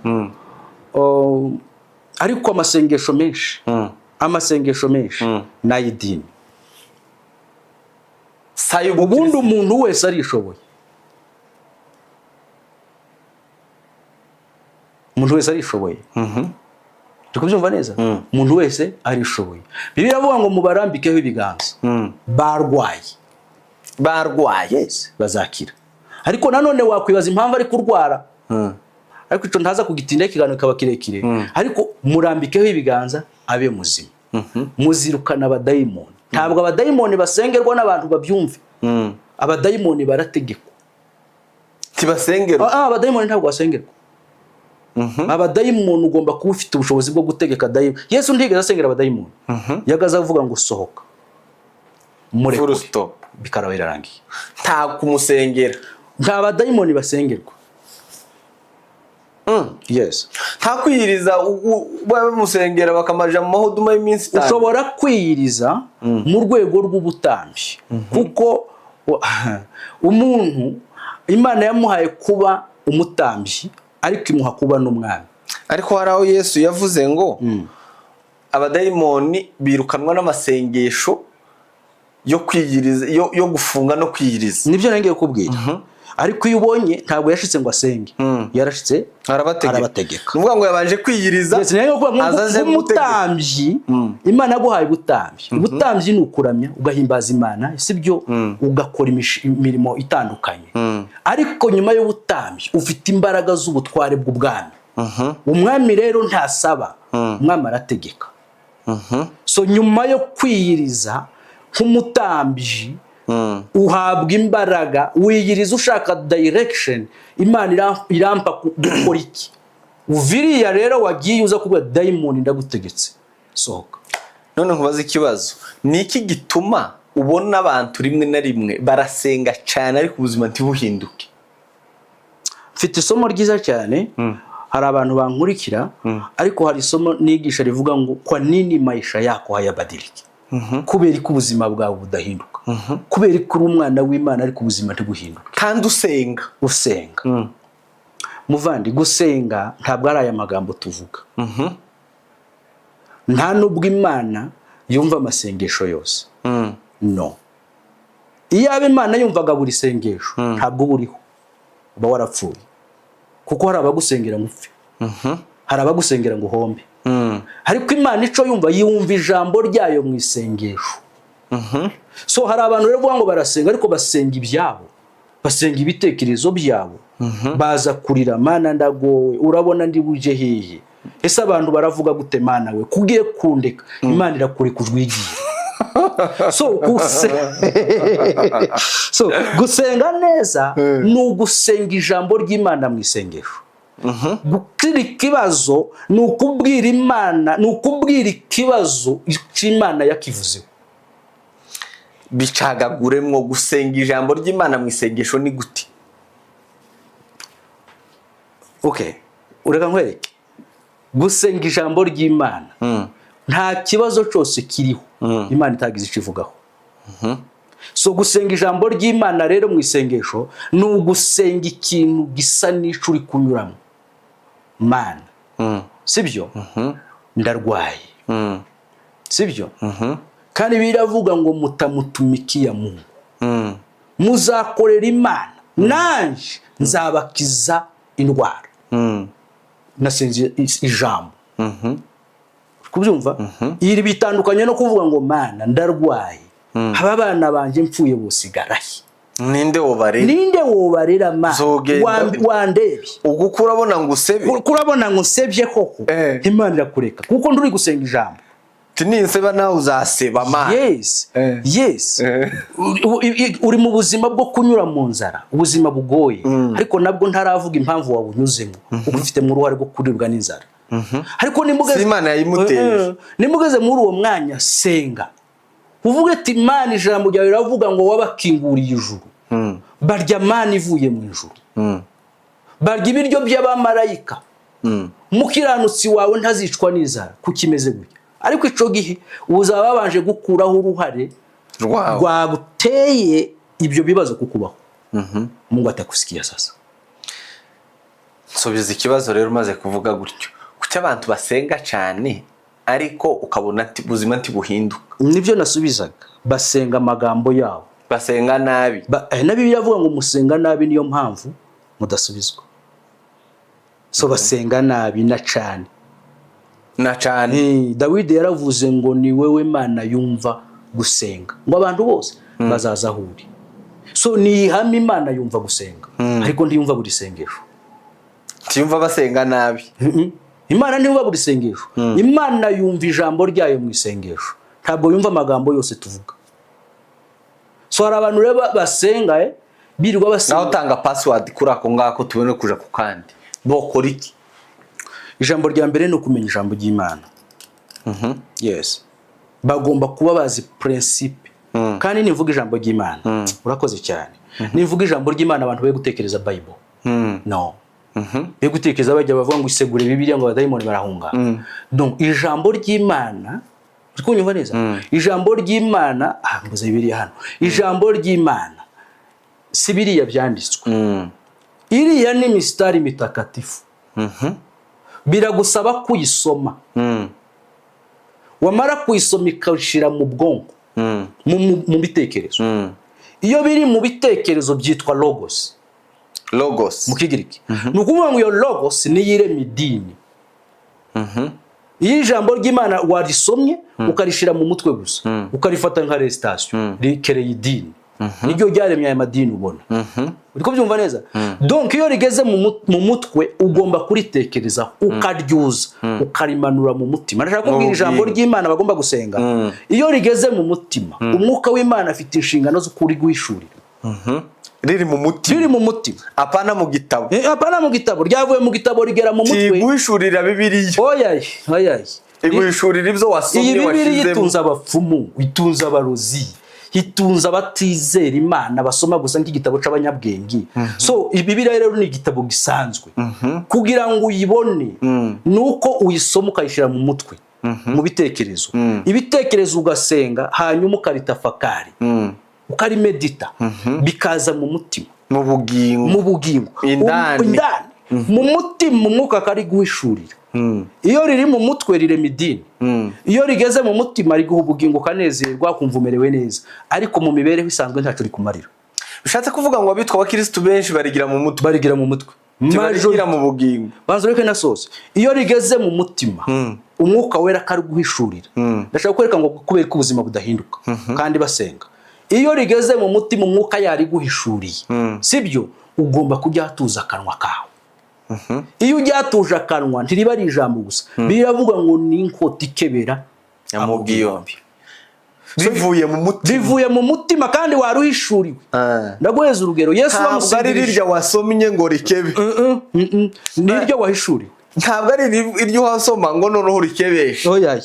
Speaker 1: ariko amasengesho menshi, amasengesho menshi ni ay'idini.
Speaker 2: Sayo.
Speaker 1: Ubundi umuntu wese arishoboye, umuntu wese arishoboye. Turi kubyumva neza? Umuntu wese arishoboye. Bibiliya iravuga ngo mubarambikeho ibiganza barwaye.
Speaker 2: Barwaye.
Speaker 1: Yes, bazakira. Ariko nanone wakwibaza impamvu ari kurwara, ariko icyo ntaza kugitinda, ikiganiro kikaba kirekire. Ariko murambikeho ibiganza abe muzima, muzirukana abadayimoni. Ntabwo abadayimoni basengerwa n'abantu babyumve, abadayimoni barategekwa.
Speaker 2: Ntibasengerwa.
Speaker 1: Ah, abadayimoni ntabwo basengerwa. Abadayimoni ugomba kuba ufite ubushobozi bwo gutegeka dayimoni. Yesu ntigeze asengera abadayimoni, yagaze avuga ngo sohoka, murekure.
Speaker 2: Full stop.
Speaker 1: Bikaraba birarangiye.
Speaker 2: Nta kumusengera.
Speaker 1: Nta badayimoni basengerwa, yes.
Speaker 2: Nta kwiyiriza, bamusengera bakamaja mu mahuduma y'iminsi 5.
Speaker 1: Ushobora kwiyiriza mu rwego rw'ubutambyi, kuko umuntu Imana yamuhaye kuba umutambyi, ariko imuha kuba n'umwami.
Speaker 2: Ariko hari aho Yesu yavuze ngo abadayimoni birukanwa n'amasengesho yo kwiyiriza, yo gufunga no kwiyiriza.
Speaker 1: Nibyo nari kubwira. Ariko iyo ubonye ntabwo yashitse ngo asenge, yarashitse
Speaker 2: arabategeka.
Speaker 1: Arabategeka.
Speaker 2: Ni ukuvuga ngo yabanje kwiyiriza.
Speaker 1: Yes, niyo kuvuga ngo
Speaker 2: aza aje gutegeka.
Speaker 1: nk'umutambyi, Imana yaguhaye ubutambyi. Ubutambyi ni ukuramya, ugahimbaza Imana, sibyo? Ugakora imirimo itandukanye. Ariko nyuma y'ubutambyi ufite imbaraga z'ubutware bw'ubwami. Umwami rero ntasaba, umwami arategeka. So nyuma yo kwiyiriza nk'umutambyi uhabwa imbaraga. Wiyiriza ushaka direction: Imana irampa gukora iki? Uviriya rero wagiye uza kuvuga: "Dayimoni, ndagutegetse, sohoka."
Speaker 2: None nkubaze ikibazo: ni iki gituma ubona abantu rimwe na rimwe barasenga cyane ariko ubuzima ntibuhinduke?
Speaker 1: Mfite isomo ryiza cyane. Hari abantu bankurikira, ariko hari isomo nigisha rivuga ngo "Kwa nini maisha yako hayabadiliki?" Kubera ko ubuzima bwawe budahinduka, kubera ko uri umwana w'Imana ariko ubuzima ntibuhinduke.
Speaker 2: Kandi usenga.
Speaker 1: Usenga. Muvandi, gusenga ntabwo ari aya magambo tuvuga. Nta nubwo Imana yumva amasengesho yose, no. Iyaba Imana yumvaga buri sengesho, ntabwo uba uriho, uba warapfuye, kuko hari abagusengera ngo upfe, hari abagusengera ngo uhombe. Ariko Imana ico yumva, yumva ijambo ryayo mu isengesho. So hari abantu rero bavuga ngo barasenga, ariko basenga ibyabo, basenga ibitekerezo byabo. Baza kurira: "Mana, ndagowe, urabona ndi buje hehe? Ese abantu baravuga gute? Mana we, kugiye kundeka?" Imana irakureka ujwigiye. So gusenga neza ni ugusenga ijambo ry'Imana mu isengesho. Gukira ikibazo ni ukubwira Imana, ni ukubwira ikibazo cy'Imana yakivuzeho.
Speaker 2: Bicagaguremwo, gusenga ijambo ry'Imana mu isengesho ni gute?
Speaker 1: Okay, ureka nkwereke. Gusenga ijambo ry'Imana, nta kibazo cyose kiriho Imana itagize icyo ivugaho. So gusenga ijambo ry'Imana rero mu isengesho ni ugusenga ikintu gisa n'ico uri kunyuramo. Mana, sibyo? Ndarwaye, sibyo? Kandi biravuga ngo mutamutumikia Mungu, muzakorera Imana, nanjye nzabakiza indwara. Nasenze ijambo. Kubyumva iri bitandukanye no kuvuga ngo: "Mana, ndarwaye, aba bana banjye mpfuye bosigarahe?"
Speaker 2: Ninde wobarera?
Speaker 1: Ninde wobarera, Mana?
Speaker 2: Zogenda
Speaker 1: Wandebye.
Speaker 2: Ubwo uko urabona ngo usebe.
Speaker 1: Kurabona ngo nsebye koko? Imana irakureka kuko nduri gusenga ijambo.
Speaker 2: Ati: "Ninseba nawe uzaseba, Mana."
Speaker 1: Yes. Yes. Uri mu buzima bwo kunyura mu nzara, ubuzima bugoye, ariko nabwo ntaravuga impamvu wabunyuzemo, kuko ufitemo uruhare rwo kuribwa n'inzara. Ariko nimba
Speaker 2: Si Imana yayimuteye.
Speaker 1: Nimba ugeze muri uwo mwanya, senga uvuge ati: "Imana, ijambo ryawe riravuga ngo wabakinguriye ijuru, barya mani ivuye mu ijuru, barya ibiryo by'abamarayika, umukiranutsi wawe ntazicwa n'inzara. Kuko imeze gutya?" Ariko icyo gihe uzaba wabanje gukuraho uruhare
Speaker 2: rwawe
Speaker 1: rwaguteye ibyo bibazo kukubaho. Mungu atakusikia sasa.
Speaker 2: Nsubiza ikibazo rero. Umaze kuvuga gutyo, kuki abantu basenga cyane ariko ukabona ubuzima ntibuhinduka?
Speaker 1: Nibyo nasubizaga: basenga amagambo yabo.
Speaker 2: Basenga nabi.
Speaker 1: Na Bibiliya avuga ngo musenga nabi, niyo mpamvu mudasubizwa. So basenga nabi na cyane.
Speaker 2: Na cyane.
Speaker 1: Dawidi yaravuze ngo: "Ni wewe Mana yumva gusenga," ngo abantu bose bazaza aho uri. So ni ihame, Imana yumva gusenga, ariko ntiyumva buri sengesho.
Speaker 2: Ntiyumva, basenga nabi.
Speaker 1: Imana ntiyumva buri sengesho. Imana yumva ijambo ryayo mu isengesho, ntabwo yumva amagambo yose tuvuga. So hari abantu rero basenga, birirwa basenga.
Speaker 2: Nawe utanga password kuri ako ngako, tubone kuja ku kandi. Bokora iki?
Speaker 1: Ijambo rya mbere ni ukumenya ijambo ry'Imana. Yes, bagomba kuba bazi principe. Kandi nivuga ijambo ry'Imana, urakoze cyane, nivuga ijambo ry'Imana, abantu be gutekereza Bible, no be gutekereza bajya bavuga ngo isegure Bibiliya ngo abadayimoni barahunga. No, ijambo ry'Imana, uri kunyumva neza? Ijambo ry'Imana, ah, mbuze Bibiliya hano. Ijambo ry'Imana si biriya byanditswe, iriya ni mistari mitakatifu. Biragusaba kuyisoma, wamara kuyisoma ikashira mu bwonko, mu bitekerezo. Iyo biri mu bitekerezo byitwa logos.
Speaker 2: Logos.
Speaker 1: Mu Kigiriki. Ni ukuvuga ngo iyo logos niyo irema idini. Iyo ijambo ry'Imana warisomye ukarishira mu mutwe gusa, ukarifata nka récitation, rikereye idini. Niryo ryaremye aya madini ubona. Uri kubyumva neza? Donc iyo rigeze mu mutwe, ugomba kuritekerezaho, ukaryuza, ukarimanura mu mutima. Ndashaka kubwira
Speaker 2: Mu
Speaker 1: ijambo
Speaker 2: bugingo.
Speaker 1: ry'Imana bagomba gusenga. Iyo rigeze mu mutima, umwuka w'Imana afite inshingano zo kuriguhishurira.
Speaker 2: Riri mu mutima.
Speaker 1: Riri mu mutima.
Speaker 2: Apana mu gitabo.
Speaker 1: Apana mu gitabo. Ryavuye mu gitabo rigera mu mutwe.
Speaker 2: Tiguhishurira Bibiliya.
Speaker 1: Oyaye, oyaye.
Speaker 2: Iguhishurira ibyo wasomye,
Speaker 1: Iyi Bibiliya
Speaker 2: washizemo.
Speaker 1: itunze abapfumu, itunze abarozi, itunze abatizera Imana, basoma gusa nk'igitabo c'abanyabwenge. So Bibiliya rero ni igitabo gisanzwe. Kugira ngo uyibone ni uko uyisoma, ukayishyira mu mutwe, mu bitekerezo, ibitekerezo ugasenga, hanyuma ukaritafakari, ukarimedita, bikaza mu mutima.
Speaker 2: Mu bugingo.
Speaker 1: Mu bugingo.
Speaker 2: Indani.
Speaker 1: Indani mu mutima, umwuka akariguhishurira. Iyo riri mu mutwe rirema idini. Iyo rigeze mu mutima riguha ubugingo, ukanezerwa, ukumva umerewe neza, ariko mu mibereho isanzwe ntacyo rikumarira.
Speaker 2: Bishatse kuvuga ngo abitwa abakirisitu benshi barigira mu mutwe.
Speaker 1: Barigira mu mutwe.
Speaker 2: Ntibarigira mu bugingo.
Speaker 1: Banza ureke nasoze. Iyo rigeze mu mutima, umwuka wera akariguhishurira. Ndashaka kwereka ngo kubera ko ubuzima budahinduka kandi basenga. Iyo rigeze mu mutima, umwuka yariguhishuriye, sibyo, ugomba kujya hatuza akanwa kawe. Iyo ujyatuje akanwa, ntiriba ari ijambo gusa. Biravuga ngo ni inkota ikebera
Speaker 2: amugi yombi. Bivuye mu mutima.
Speaker 1: Bivuye mu mutima kandi waruhishuriwe. Ndaguheza urugero: Yesu
Speaker 2: Ntabwo ari
Speaker 1: bamusigirije
Speaker 2: rirya wasomye ngo rikebe.
Speaker 1: Niryo wahishuriwe.
Speaker 2: Ntabwo ari iryo wasoma ngo noneho urikebeshe.
Speaker 1: Oyaye.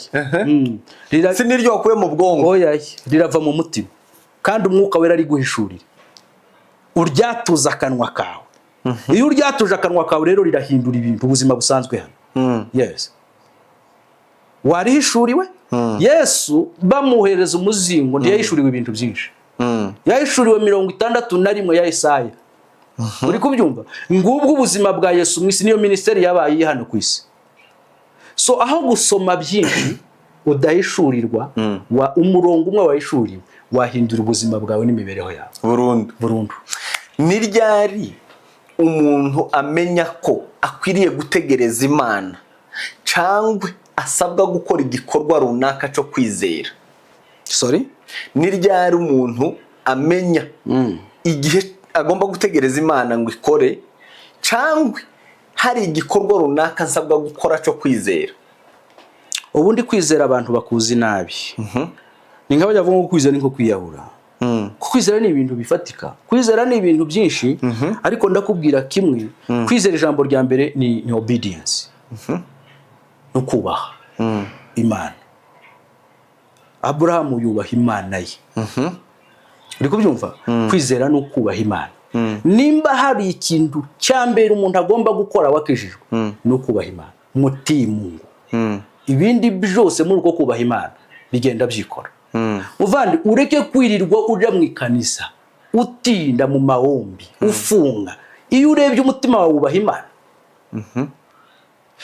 Speaker 2: Si n'iryo wakuye mu bwonko.
Speaker 1: Oyaye, rirava mu mutima kandi umwuka wera ari guhishurira. Uryatuza akanwa kawe. Iyo uryatuje akanwa kawe rero, rirahindura ibintu, ubuzima busanzwe hano. Yes, warihishuriwe. Yesu bamuhereza umuzingo, ntiyahishuriwe ibintu byinshi, yahishuriwe 61 ya Yesaya. Uri kubyumva? Ngubwo ubuzima bwa Yesu mu isi, niyo minisiteri yabaye iri hano ku isi. So aho gusoma byinshi udahishurirwa, wa umurongo umwe wahishuriwe wahindura ubuzima bwawe n'imibereho yawe.
Speaker 2: Burundu.
Speaker 1: Burundu.
Speaker 2: Ni ryari umuntu amenya ko akwiriye gutegereza Imana cyangwa asabwa gukora igikorwa runaka cyo kwizera?
Speaker 1: Sorry?
Speaker 2: Ni ryari umuntu amenya igihe agomba gutegereza Imana ngo ikore, cyangwa hari igikorwa runaka nsabwa gukora cyo kwizera?
Speaker 1: Ubundi kwizera, abantu bakuzi nabi, ni nk'abajya bavuga ngo kwizera ni nko kwiyahura. Kwizera ni ibintu bifatika, kwizera ni ibintu byinshi, ariko ndakubwira kimwe: kwizera, ijambo rya mbere ni obedience, no kubaha Imana. Aburahamu yubaha Imana ye. Uri kubyumva? Kwizera ni ukubaha Imana. Nimba hari ikintu cya mbere umuntu agomba gukora wakijijwe, ni ukubaha Imana, mutii Mungu. Ibindi byose muri uko kubaha Imana bigenda byikora. Muvandi, ureke kwirirwa uja mu ikanisa, utinda mu mahombi, ufunga. Iyo urebye umutima wawe, wubaha Imana?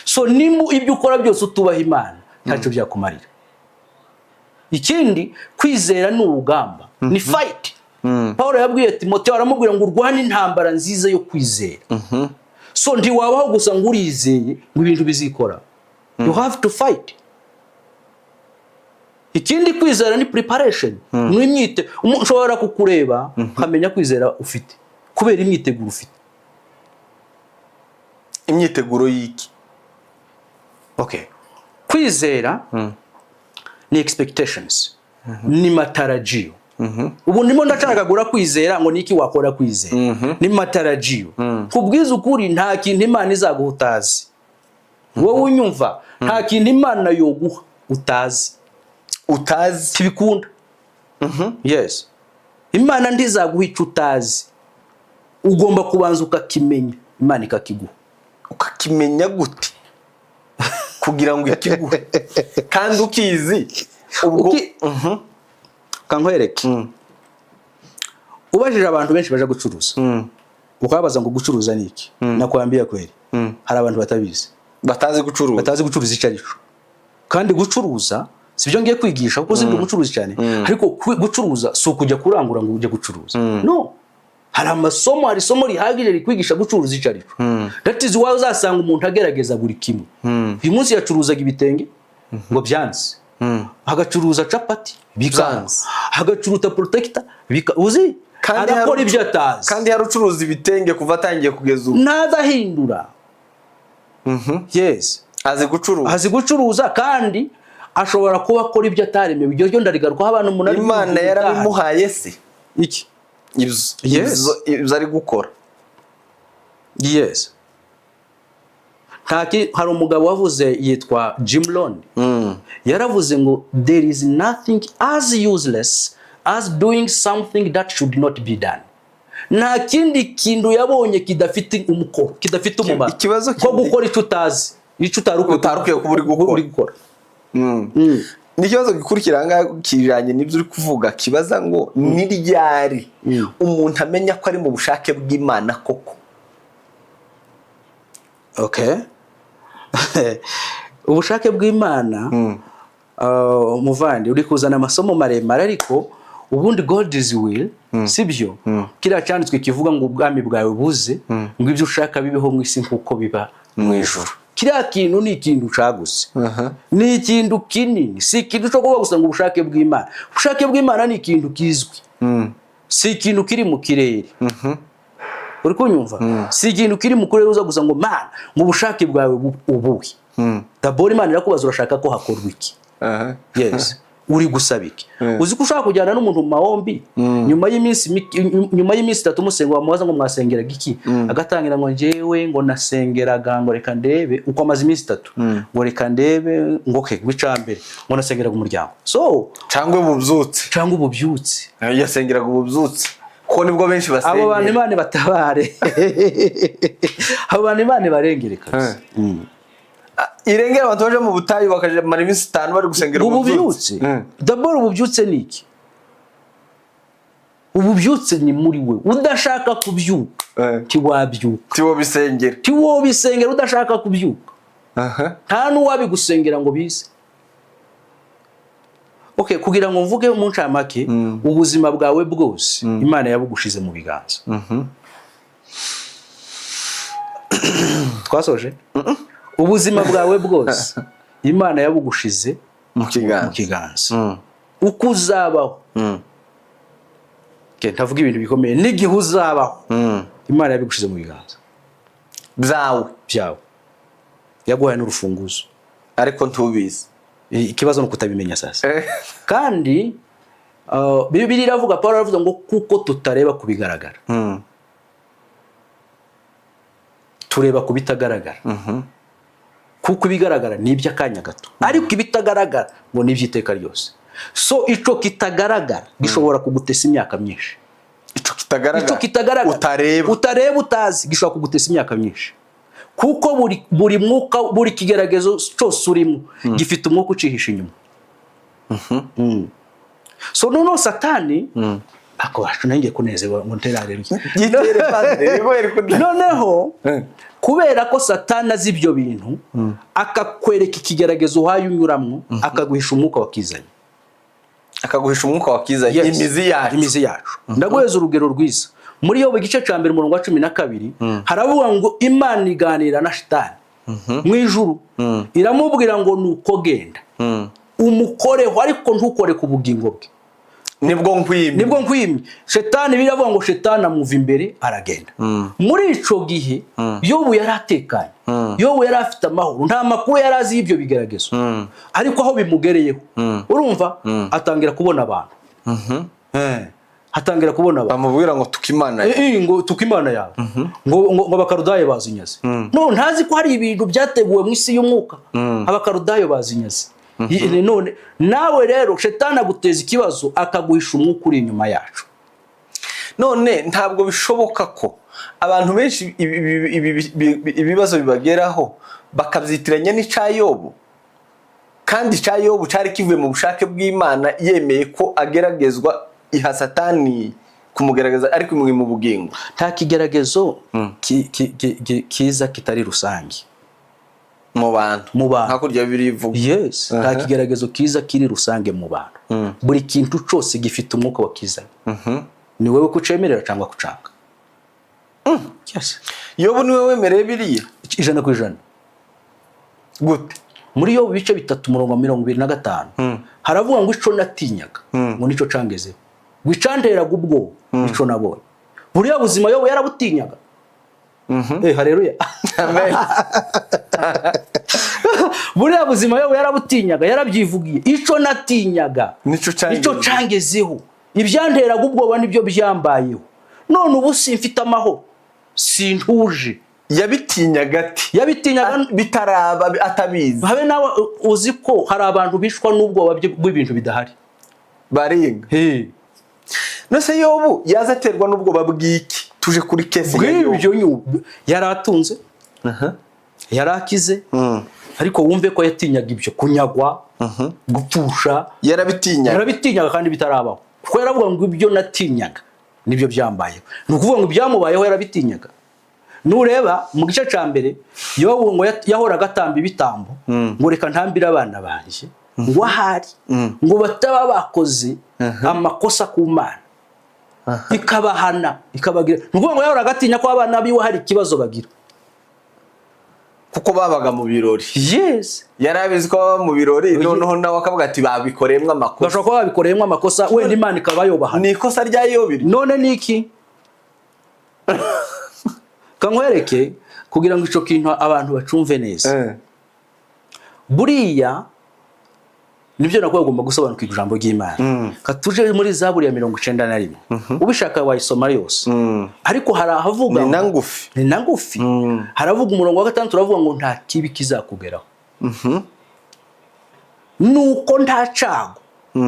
Speaker 1: So nimba ibyo ukora byose utubaha Imana, ntacyo byakumarira. Ikindi, kwizera ni urugamba, ni fight. Paul yabwiye Timoteyo, aramubwira ngo urwane intambara nziza yo kwizera. So ntiwabaho gusa ngo urizeye, ngo ibintu bizikora. You have to fight. Ikindi, kwizera ni preparation, ni imyite. Nshobora kukureba nkamenya kwizera ufite kubera imyiteguro ufite.
Speaker 2: Imyiteguro y'iki?
Speaker 1: Okay, kwizera ni expectations, ni matarajio. Ubu ndimo ndacagagura kwizera ngo niki wakora. Kwizera ni matarajio. Kubwiza ukuri, nta kintu Imana izaguha utazi. Wowe unyumva, nta kintu Imana yoguha utazi.
Speaker 2: Utazi?
Speaker 1: Tibikunda. Yes, Imana ntizaguha icyo utazi. Ugomba kubanza ukakimenya, Imana ikakiguha.
Speaker 2: Ukakimenya gute kugira ngo ikiguhe kandi ukizi ubwo?
Speaker 1: Kankwereke. Ubajije abantu benshi baje gucuruza, ukababaza ngo gucuruza ni iki, nakwambia kweli, hari abantu batabizi.
Speaker 2: Batazi gucuruza?
Speaker 1: Batazi gucuruza icyo ari cyo. Kandi gucuruza si byo ngiye kwigisha, kuko sindi umucuruzi cyane, ariko gucuruza si ukujya kurangura ngo ujye gucuruza. No, hari amasomo, hari isomo rihagije rikwigisha gucuruza icyo ari cyo. That is why uzasanga umuntu agerageza buri kimwe. Uyu munsi yacuruzaga ibitenge ngo byanze, agacuruza capati bikanga,
Speaker 2: Byanze.
Speaker 1: agacuruza protector bika uzi
Speaker 2: Kandi
Speaker 1: arakora
Speaker 2: hari
Speaker 1: ibyo atazi.
Speaker 2: Kandi hari ucuruza ibitenge kuva atangiye kugeza ubu.
Speaker 1: Ntazahindura. Yes.
Speaker 2: Azi gucuruza.
Speaker 1: Azi gucuruza, kandi ashobora kuba akora ibyo ataremewe. Iryo ryo ndarigarukaho. Abantu umuntu ari
Speaker 2: Imana yarabimuhaye se?
Speaker 1: Iki?
Speaker 2: Ibyo
Speaker 1: Yes.
Speaker 2: ibyo ari gukora.
Speaker 1: Yes. Hari umugabo wavuze yitwa Jim Rohn, yaravuze ngo "There is nothing as useless as doing something that should not be done." Nta kindi kintu yabonye kidafite umukoro, kidafite umumaro
Speaker 2: Ikibazo
Speaker 1: nko gukora icyo utazi, icyo utari ukwiye.
Speaker 2: Utari ukwiye kuba uri gukora.
Speaker 1: Uri gukora.
Speaker 2: N'ikibazo gikurikira aha ngaha kijanye n'ibyo uri kuvuga, kibaza ngo ni ryari umuntu amenya ko ari mu bushake bw'Imana koko?
Speaker 1: Okay, ubushake bw'Imana, muvandi, uri kuzana amasomo maremare, ariko ubundi God is will, sibyo? Kiriya cyanditswe kivuga ngo ubwami bwawe buze, ngo ibyo ushaka bibeho mu isi nk'uko biba mu ijuru. Kiriya kintu ni ikintu cagutse, ni ikintu kinini, si ikintu cyo kuvuga gusa ngo ubushake bw'Imana. Ubushake bw'Imana ni ikintu kizwi, si ikintu kiri mu kirere. Uri kunyumva? Si ikintu kiri mu kirere uza gusa ngo Mana, ngo ubushake bwawe ubuhe. D'abord Imana irakubaza: urashaka ko hakorwa iki? Yes, uri gusaba iki? Uzi ko ushaka kujyana n'umuntu mu mahombi, nyuma y'iminsi 3 umusenga, wamubaza ngo mwasengeraga iki, agatangira ngo njyewe ngo nasengeraga ngo reka ndebe uko amaze iminsi 3, ngo reka ndebe, ngo okay, ngo icambere ngo nasengeraga umuryango. So
Speaker 2: Cyangwa ububyutse.
Speaker 1: Cyangwa ububyutse.
Speaker 2: Yasengeraga ububyutse kuko nibwo benshi
Speaker 1: Abo bantu,
Speaker 2: basengera.
Speaker 1: Imana batabare, abo bantu Imana ibarengere kabisa.
Speaker 2: Irengera abantu baje mu butayu bakamara iminsi 5 bari gusengera
Speaker 1: ububyutse. D'abord ububyutse ni iki? Ububyutse ni muri we. Udashaka kubyuka, ntiwabyuka.
Speaker 2: Tiwo bisengera.
Speaker 1: Ntiwobisengera udashaka kubyuka. Nta n'uwabigusengera ngo bize. Okay, kugira ngo mvuge mu ncamake, ubuzima bwawe bwose Imana yabugushize mu biganza. Twasoje. Ubuzima bwawe bwose Imana yabugushize
Speaker 2: mu
Speaker 1: mu
Speaker 2: kiganza.
Speaker 1: kiganza. Uko uzabaho, Okay, ntavuga ibintu bikomeye, n'igihe uzabaho, Imana yabigushize mu biganza
Speaker 2: byawe.
Speaker 1: Byawe. Yaguhaye n'urufunguzo.
Speaker 2: Ariko ntubizi.
Speaker 1: Ikibazo ni ukutabimenya sasa. Kandi Bibiliya iravuga, Paul aravuga ngo kuko tutareba ku bigaragara, tureba ku bitagaragara, kuko ibigaragara ni iby'akanya gato, ariko ibitagaragara ngo ni iby'iteka ryose. So ico kitagaragara gishobora kugutesa imyaka myinshi.
Speaker 2: Ico kitagaragara.
Speaker 1: Ico kitagaragara,
Speaker 2: utareba.
Speaker 1: Utareba, utazi, gishobora kugutesa imyaka myinshi, kuko buri mwuka, buri kigeragezo cyose urimo gifite umwuka ucihisha inyuma. So noneho Satani ako wacu nanjye kunezerwa ngo ntere haleluya.
Speaker 2: Yitere, padiri, nibwo yari
Speaker 1: Noneho kubera ko Satani azi ibyo bintu, akakwereka ikigeragezo uhaye unyuramo, akaguhisha umwuka wakizanye.
Speaker 2: Akaguhisha umwuka wakizanye.
Speaker 1: Yes.
Speaker 2: Imizi yacu.
Speaker 1: Imizi yacu. Ndaguheza urugero rwiza muri Yobu, igice cya mbere, umurongo wa 12. Haravuga ngo Imana iganira na Shitani mu ijuru, iramubwira ngo nuko genda umukoreho, ariko ntukore ku bugingo bwe.
Speaker 2: Nibwo nkwimye.
Speaker 1: Nibwo nkwimye. Shetani, biravuga ngo Shetani amuva imbere aragenda. Muri ico gihe Yobu yari atekanye, Yobu yari afite amahoro, nta makuru yari azi y'ibyo bigeragezo. Ariko aho bimugereyeho, urumva, atangira kubona abantu. Atangira kubona abantu.
Speaker 2: Bamubwira ngo tuka Imana.
Speaker 1: Ngo tuka Imana yawe, ngo Abakarudayo bazinyaze. No ntazi ko hari ibintu byateguwe mu isi y'umwuka, Abakarudayo bazinyaze. None nawe rero Shetani aguteza ikibazo, akaguhisha umwuka uri inyuma yacu.
Speaker 2: None ntabwo bishoboka ko abantu benshi ibibazo bibageraho bakabyitiranya n'icya Yobu, kandi icya Yobu cyari kivuye mu bushake bw'Imana, yemeye ko ageragezwa, iha Satani kumugerageza, ariko imwe mu bugingo?
Speaker 1: Nta kigeragezo kiza kitari rusange.
Speaker 2: Mu bantu.
Speaker 1: Mu bantu.
Speaker 2: Hakurya birivuga.
Speaker 1: Yes, nta kigeragezo kiza kiri rusange mu bantu. Buri kintu cyose gifite umwuka wakizanye. Ni wowe kucemerera cyangwa kucanga. Yes.
Speaker 2: Yobu niwe wemereye biriya?
Speaker 1: 100%.
Speaker 2: Gute?
Speaker 1: Muri yo bice 3, umurongo wa 25, haravuga ngo ico natinyaga ngo nico cangezeho, ngo icanteraga ubwoba nico nabonye. Buriya buzima Yobu yarabutinyaga. Haleluya.
Speaker 2: Amen.
Speaker 1: Buriya buzima Yobu yarabutinyaga, yarabyivugiye: ico natinyaga
Speaker 2: nico
Speaker 1: nico
Speaker 2: cangezeho.
Speaker 1: Cangezeho. Ibyanteraga ubwoba nibyo byambayeho. None ubu simfite amahoro, sintuje.
Speaker 2: Yabitinyaga ati?
Speaker 1: Yabitinyaga
Speaker 2: bitaraba, atabizi.
Speaker 1: Habe nawe uzi ko hari abantu bishwa n'ubwoba bw'ibintu bidahari.
Speaker 2: Baringa nose Yobu yaza aterwa n'ubwoba bw'iki? Tuje kuri case ya Yobu.
Speaker 1: Bw'ibyo yari atunze, yari akize, ariko wumve ko yatinyaga ibyo kunyagwa, gupfusha.
Speaker 2: Yarabitinyaga.
Speaker 1: Yarabitinyaga kandi bitarabaho, kuko yaravuga ngo ibyo natinyaga nibyo byambayeho. Ni ukuvuga ngo ibyamubayeho yarabitinyaga. Nureba mu gice cya mbere, Yobu ngo yahoraga atamba ibitambo, ngo reka ntambire abana banjye, ngo ahari ngo bataba bakoze amakosa ku Mana ikabahana, ikabagira. Ni ukuvuga ngo yahoraga atinya ko abana biwe hari ikibazo bagira.
Speaker 2: Kuko babaga mu birori.
Speaker 1: Yes.
Speaker 2: Yari abizi ko baba mu birori, noneho nawe akavuga ati babikoreyemo amakosa.
Speaker 1: Bashobora kuba babikoreyemo amakosa, wenda Imana ikaba yobahana.
Speaker 2: Ni ikosa rya Yobu?
Speaker 1: None ni iki kankwereke kugira ngo ico kintu abantu bacumve neza? Buriya nibyo nakuba ugomba gusobanukirwa ijambo ry'Imana. Katuje muri Zaburi ya 91. Ubishaka wayisoma yose, ariko hari ahavuga
Speaker 2: Ni
Speaker 1: ngo-
Speaker 2: na ngufi.
Speaker 1: Ni na ngufi. Haravuga umurongo wa 6, uravuga ngo nta kibi kizakugeraho, nuko nta cago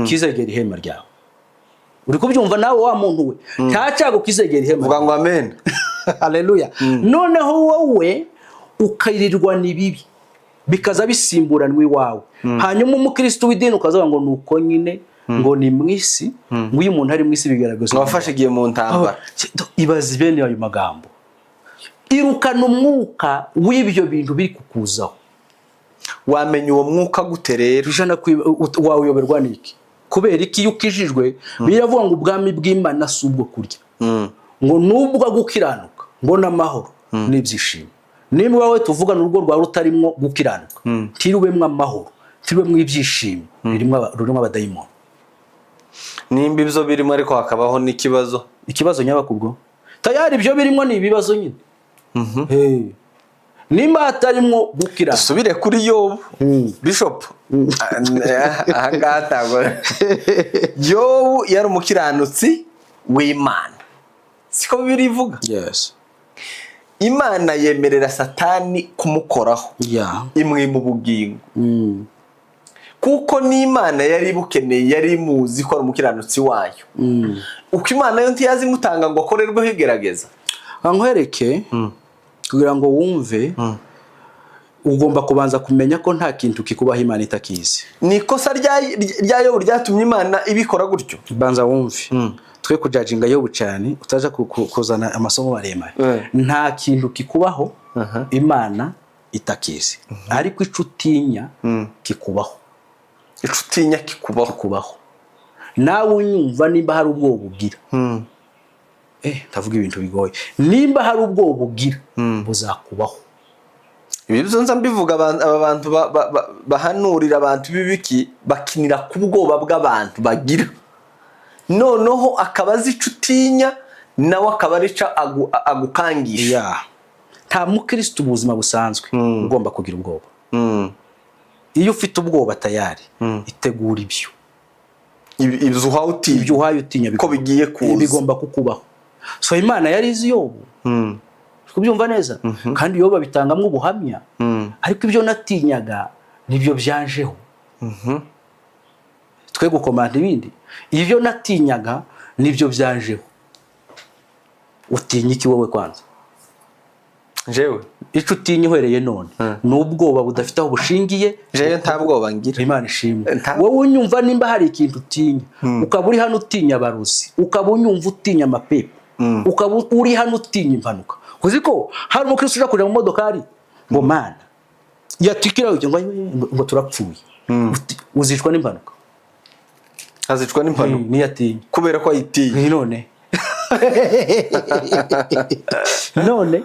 Speaker 1: kizegera ihema ryawe. Uri kubyumva nawe wa muntu we? Nta cago kizegera ihema.
Speaker 2: Vuga ngo amen.
Speaker 1: Haleluya. Noneho wowe ukirirwa ibibi bikaza bisimburanwa iwawe, hanyuma umukristo w'idini ukazavuga ngo nuko nyine, ngo ni mu isi, ngo iyo umuntu ari mu isi bigaragaza
Speaker 2: Wafashe igihe mu ntambara.
Speaker 1: Ibaze bene ayo magambo. Irukana umwuka w'ibyo bintu biri kukuzaho.
Speaker 2: Wamenya uwo mwuka gute rero?
Speaker 1: Ijana wawuyoberwa n'iki? Kubera iki? Iyo ukijijwe, biravuga ngo ubwami bw'Imana si ubwo kurya, ngo nubwo gukiranuka, ngo n'amahoro n'ibyishimo. Nimba wowe tuvugana urugo rwawe rutarimo gukiranuka, ntirubemwo amahoro, ntirubemwo ibyishimo, rurimo abadayimoni.
Speaker 2: Nimba ibyo birimo ariko hakabaho n'ikibazo?
Speaker 1: Ikibazo nyabakubwo tayari ibyo birimo ni ibibazo nyine. Hey. Nimba hatarimwo gukiranuka.
Speaker 2: Dusubire kuri Yobu, Bishop. Aha ngaha ntabwo Yobu yari umukiranutsi w'Imana, siko Bibiliya ivuga?
Speaker 1: Yes.
Speaker 2: Imana yemerera Satani kumukoraho, imwima ubugingo, kuko n'Imana yari ibukeneye, yari imuzi ko ari umukiranutsi wayo. Uko Imana yo ntiyazi imutanga ngo akorerweho igerageza?
Speaker 1: Nkwereke, kugira ngo wumve, ugomba kubanza kumenya ko nta kintu kikubaho Imana itakizi.
Speaker 2: Ni ikosa rya Yobu ryatumye Imana ibikora gutyo?
Speaker 1: Banza wumve, twe kujajinga Yobu cyane, utaja kuzana amasomo maremare. Nta kintu kikubaho Imana itakizi, ariko ico utinya kikubaho.
Speaker 2: Ico utinya kikubaho.
Speaker 1: Kikubaho. Nawe unyumva, nimba hari ubwoba ugira, ndavuga ibintu bigoye, nimba hari ubwoba ugira, buzakubaho.
Speaker 2: Ibi byo nza mbivuga, aba bantu bahanurira abantu b'ibiki, bakinira ku bwoba bw'abantu bagira, noneho akaba azi ico utinya, nawe akaba arica agukangisha.
Speaker 1: Ya, nta mukristo ubuzima busanzwe ugomba kugira ubwoba. Iyo ufite ubwoba, tayari itegura ibyo.
Speaker 2: Ibyo uhawe utinya.
Speaker 1: Ibyo uhaye utinya
Speaker 2: ko bigiye kuza.
Speaker 1: Bigomba kukubaho. So Imana yari izi Yobu. Uri kubyumva neza? Kandi Yobu abitangamwo ubuhamya: "Ariko ibyo natinyaga nibyo byanjeho." Twe gukomanda ibindi, ibyo natinyaga nibyo byanjeho. Utinya iki wowe kwanza?
Speaker 2: Jewe?
Speaker 1: Icyo utinya uhereye none ni ubwoba budafite aho bushingiye.
Speaker 2: Jewe nta bwoba ngira.
Speaker 1: Imana ishimwe.
Speaker 2: Wowe
Speaker 1: unyumva, nimba hari ikintu utinya, ukaba uri hano utinya abarozi, ukaba unyumva utinya amapepo, ukaba uri hano utinya impanuka, uzi ko hari umukristo uja kuja mu modokari ngo "Mana", yatikira ngo "Turapfuye". Uzicwa n'impanuka.
Speaker 2: Azicwa n'impanuka.
Speaker 1: Niyo atinya.
Speaker 2: Kubera ko ayitinya.
Speaker 1: Ni none none.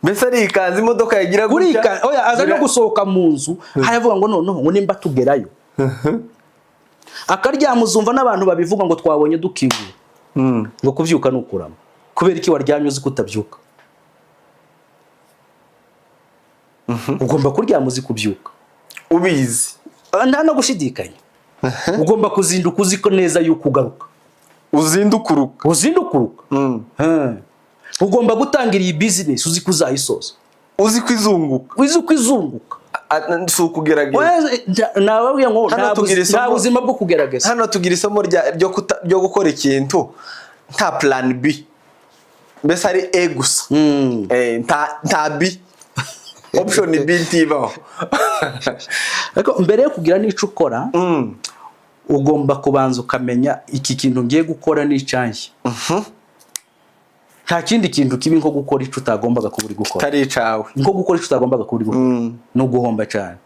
Speaker 2: Mbese arikanze imodoka yagira gutya?
Speaker 1: Kurika oya, aza no gusohoka mu nzu haravuga ngo "Noneho", ngo nimba tugerayo akaryama, uzumva n'abantu babivuga ngo "Twabonye dukingura", ngo "Kubyuka ni ukurama". Kubera iki waryamye uzi ko utabyuka? Ugomba kuryama uzi kubyuka.
Speaker 2: Ubizi.
Speaker 1: Nta no gushidikanya. Ugomba kuzinduka uzi ko neza yuko ugaruka.
Speaker 2: Uzindukuruka.
Speaker 1: Uzindukuruka. Ugomba gutangira iyi bizinesi uzi ko uzayisoza.
Speaker 2: Uzi ko izunguka.
Speaker 1: Uzi ko izunguka.
Speaker 2: Si ukugerageza.
Speaker 1: Oya, nababwiye ngo
Speaker 2: Hano tugira
Speaker 1: nta
Speaker 2: isomo-
Speaker 1: buzima bwo kugerageza.
Speaker 2: Hano tugira isomo ryo gukora ikintu nta plan B, mbese ari A gusa. Nta B, option B ntibaho.
Speaker 1: Ariko mbere yo kugira n'icyo ukora, ugomba kubanza ukamenya iki kintu ngiye gukora ni icyanjye. Nta kindi kintu kibi nko gukora icyo utagombaga kuba uri gukora.
Speaker 2: Kitari icawe.
Speaker 1: Nko gukora icyo utagombaga kuba uri gukora no guhomba cyane,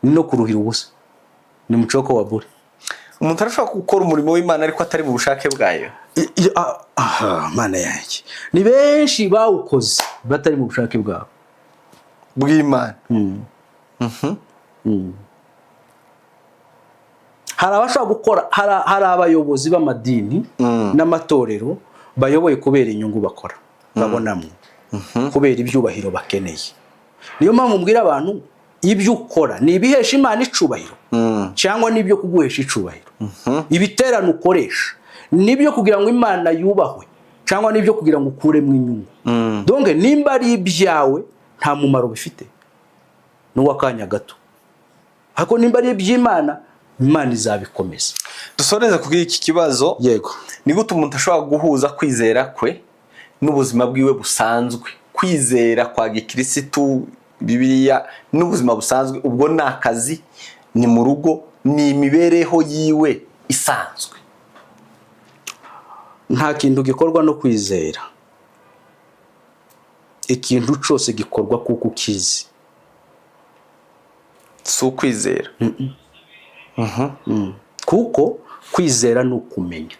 Speaker 1: ni no kuruhira ubusa, ni mucoko wa bure.
Speaker 2: Umuntu arashobora gukora umurimo w'Imana ariko atari mu bushake bwayo?
Speaker 1: Aha, Mana yanjye, ni benshi bawukoze batari mu bushake bwabo.
Speaker 2: Bw'Imana.
Speaker 1: Hari abashobora gukora, hari abayobozi b'amadini n'amatorero bayoboye kubera inyungu bakora babonamo, kubera ibyubahiro bakeneye. Niyo mpamvu mbwira abantu: ibyo ukora ni ibihesha Imana icubahiro cyangwa n'ibyo kuguhesha icubahiro? Ibiterane ukoresha nibyo kugira ngo Imana yubahwe cyangwa n'ibyo kugira ngo ukuremo inyungu? Donc nimba ari ibyawe, nta mumaro bifite, n'uw'akanya gato. Ariko nimba ari iby'Imana, Imana izabikomeza.
Speaker 2: Dusoreze kuri iki kibazo.
Speaker 1: Yego.
Speaker 2: Ni gute umuntu ashobora guhuza kwizera kwe n'ubuzima bwiwe busanzwe, kwizera kwa gikirisitu, Bibiliya, n'ubuzima busanzwe? Ubwo ni akazi, ni mu rugo, ni imibereho yiwe isanzwe.
Speaker 1: Nta kintu gikorwa no kwizera. Ikintu cyose gikorwa kuko ukizi.
Speaker 2: Si ukwizera.
Speaker 1: Kuko kwizera ni ukumenya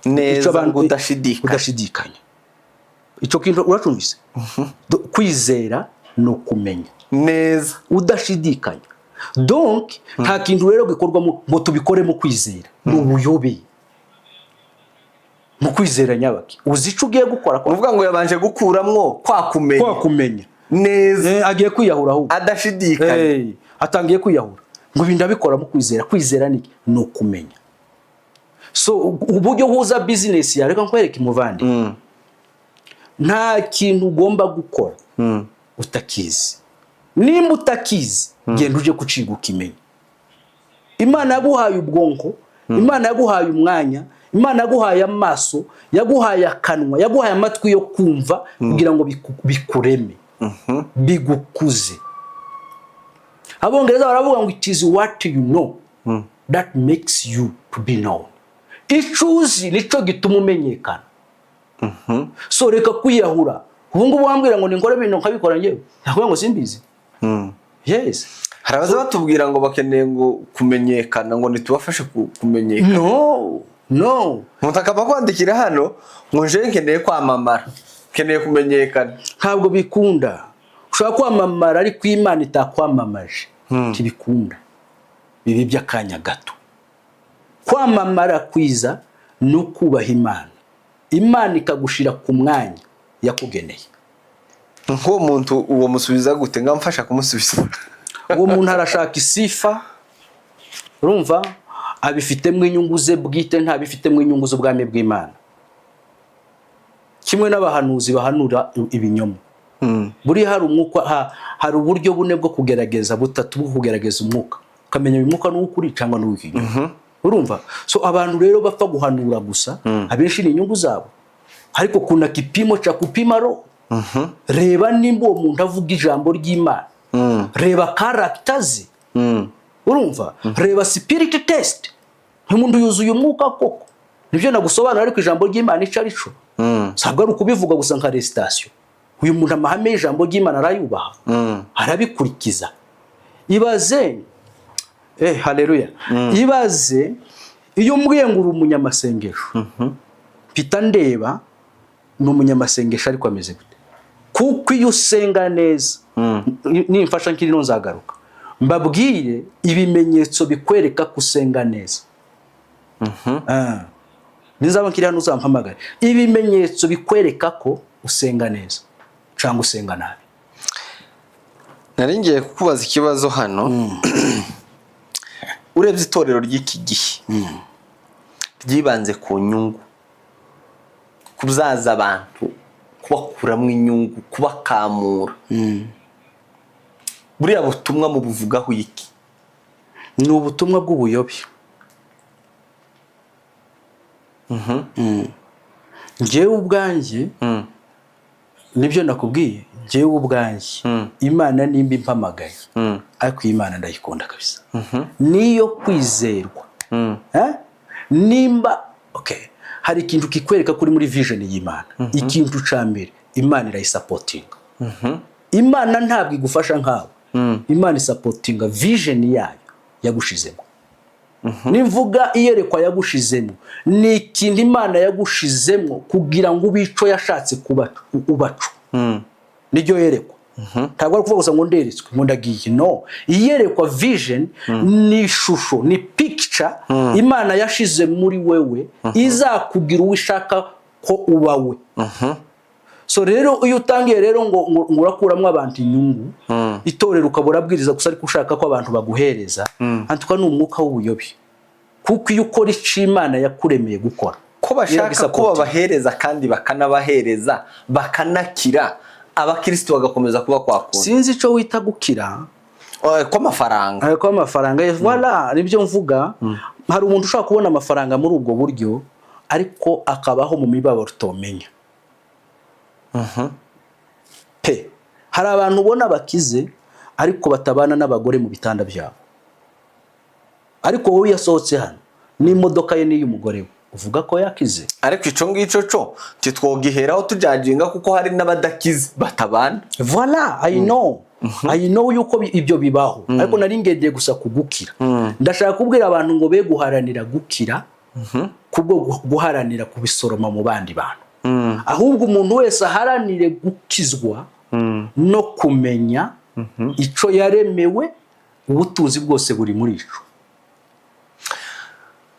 Speaker 2: neza
Speaker 1: Icyo abantu-
Speaker 2: ngo udashidikanya.
Speaker 1: Udashidikanya. Icyo kintu uracumvise? Kwizera ni ukumenya
Speaker 2: neza
Speaker 1: udashidikanya. Donc nta kintu rero gikorwa ngo tubikore mu kwizera, ni ubuyobe. Mu kwizera nyabaki? Uzi icyo ugiye gukora?
Speaker 2: Ni ukuvuga ngo yabanje gukuramwo kwa kumenya.
Speaker 1: Kwa kumenya.
Speaker 2: Neza.
Speaker 1: Agiye kwiyahura ahubwo.
Speaker 2: Adashidikanya.
Speaker 1: Atangiye kwiyahura ngo ibi ndabikora mu kwizera. Kwizera ni iki? Ni ukumenya. So uburyo uhuza business yawe, reka nkwereke, umuvandi, nta kintu ugomba gukora utakizi. Nimba utakizi, genda uje kuciga ukimenya. Imana yaguhaye ubwonko, Imana yaguhaye umwanya, Imana yaguhaye amaso, yaguhaye akanwa, yaguhaye amatwi yo kumva kugira ngo bikureme, bigukuze. Abongereza baravuga ngo "It is what you know that makes you to be known." Icyo uzi nicyo gituma umenyekana. So reka kwiyahura. Ubu ngubu wambwira ngo ninkore ibintu nkabikora, njyewe nakubwira ngo simbizi. Yes.
Speaker 2: Hari abaza batubwira ngo bakeneye ngo kumenyekana, ngo ntitubafashe kumenyekana.
Speaker 1: No, no.
Speaker 2: Umuntu akaba kwandikira hano ngo nje nkeneye kwamamara, nkeneye kumenyekana.
Speaker 1: Ntabwo bikunda. Ushobora kwamamara ariko Imana itakwamamaje ntibikunda, bibi by'akanya gato. Kwamamara kwiza ni ukubaha Imana, Imana ikagushira ku mwanya yakugeneye.
Speaker 2: Nk'uwo muntu uwo musubiza gute? Ngamfasha kumusubiza.
Speaker 1: Uwo muntu arashaka isifa, urumva abifitemo inyungu ze bwite, ntabifitemo inyungu z'ubwami bw'Imana. Kimwe n'abahanuzi bahanura ibinyoma. Buriya hari umwuka, hari uburyo bune bwo kugerageza, butatu bwo kugerageza umwuka, ukamenya uyu mwuka ni uw'ukuri cyangwa ni uw'ikinyoma, urumva? So abantu rero bapfa guhanura gusa, abenshi ni inyungu zabo. Ariko kuna kipimo cha kupima roho. Reba nimba uwo muntu avuga ijambo ry'Imana, reba character ze, urumva? Reba spirit test, umuntu yuzuye umwuka koko? Nibyo nagusobanura, ariko ijambo ry'Imana icyo ari cyo ntabwo ari ukubivuga gusa nka recitation. Uyu muntu amahame y'ijambo ry'Imana arayubaha, arabikurikiza? Ibaze, haleluya, ibaze iyo umbwiye ngo uri umunyamasengesho, mpita ndeba ni umunyamasengesho ariko ameze gute? Kuko iyo usenga neza, nimfasha nkiri nzagaruka mbabwire ibimenyetso bikwereka ko usenga neza. Nizaba nkiri hano uzampamagare, ibimenyetso bikwereka ko usenga neza cyangwa usenga nabi.
Speaker 2: Nari ngiye kukubaza ikibazo hano. Urebye itorero ry'iki gihe ryibanze ku nyungu, kubyaza abantu, kubakuramo inyungu, kubakamura, buriya butumwa mu buvugaho iki?
Speaker 1: Ni ubutumwa bw'ubuyobe. Njyewe ubwanjye, nibyo nakubwiye, njyewe ubwanjye, Imana nimba impamagaye, ariko iyi Imana ndayikunda kabisa, niyo kwizerwa. Eh? Nimba okay, hari ikintu kikwereka kuri muri vision y'Imana, ikintu ca mbere Imana irayisupportinga. Imana ntabwo igufasha nkawe, Imana isupportinga vision yayo yagushizemo. Nimvuga iyerekwa yagushizemo, ni ikintu Imana yagushizemo kugira ngo ube ico yashatse kuba ubaco, niryo yerekwa. Ntabwo ari ukuvuga gusa ngo nderetswe, ngo ndagiye. No, iyerekwa, vision, ni ishusho, ni picture Imana yashize muri wewe izakugira uwo ishaka ko uba we. So rero iyo utangiye rero ngo urakuramo abantu inyungu, itorero ukaba urabwiriza gusa ariko ushaka ko abantu baguhereza, antuka ni umwuka w'ubuyobe, kuko iyo ukora icyo Imana yakuremeye gukora,
Speaker 2: ko bashaka ko
Speaker 1: iragusupportinga.
Speaker 2: Babahereza kandi bakanabahereza bakanakira, abakirisitu bagakomeza kuba kwa kundi.
Speaker 1: Sinzi icyo wita gukira.
Speaker 2: Kw'amafaranga.
Speaker 1: Ariko amafaranga, voilà, nibyo mvuga. Hari umuntu ushobora kubona amafaranga muri ubwo buryo ariko akabaho mu mibabaro utomenya pe. Hari abantu ubona bakize ariko batabana n'abagore mu bitanda byabo, ariko wowe iyo asohotse hano n'imodoka ye n'iy'umugore we, uvuga ko yakize.
Speaker 2: Ariko ico ngico co ntitwogiheraho tujajinga, kuko hari n'abadakize batabana.
Speaker 1: Voilà, I know, I know yuko ibyo bibaho, ariko nari ngendeye gusa kugukira. Ndashaka kubwira abantu ngo be guharanira gukira kubwo guharanira kubisoroma mu bandi bantu. Ahubwo umuntu wese aharanire gukizwa no kumenya ico yaremewe. Ubutunzi bwose buri muri ico.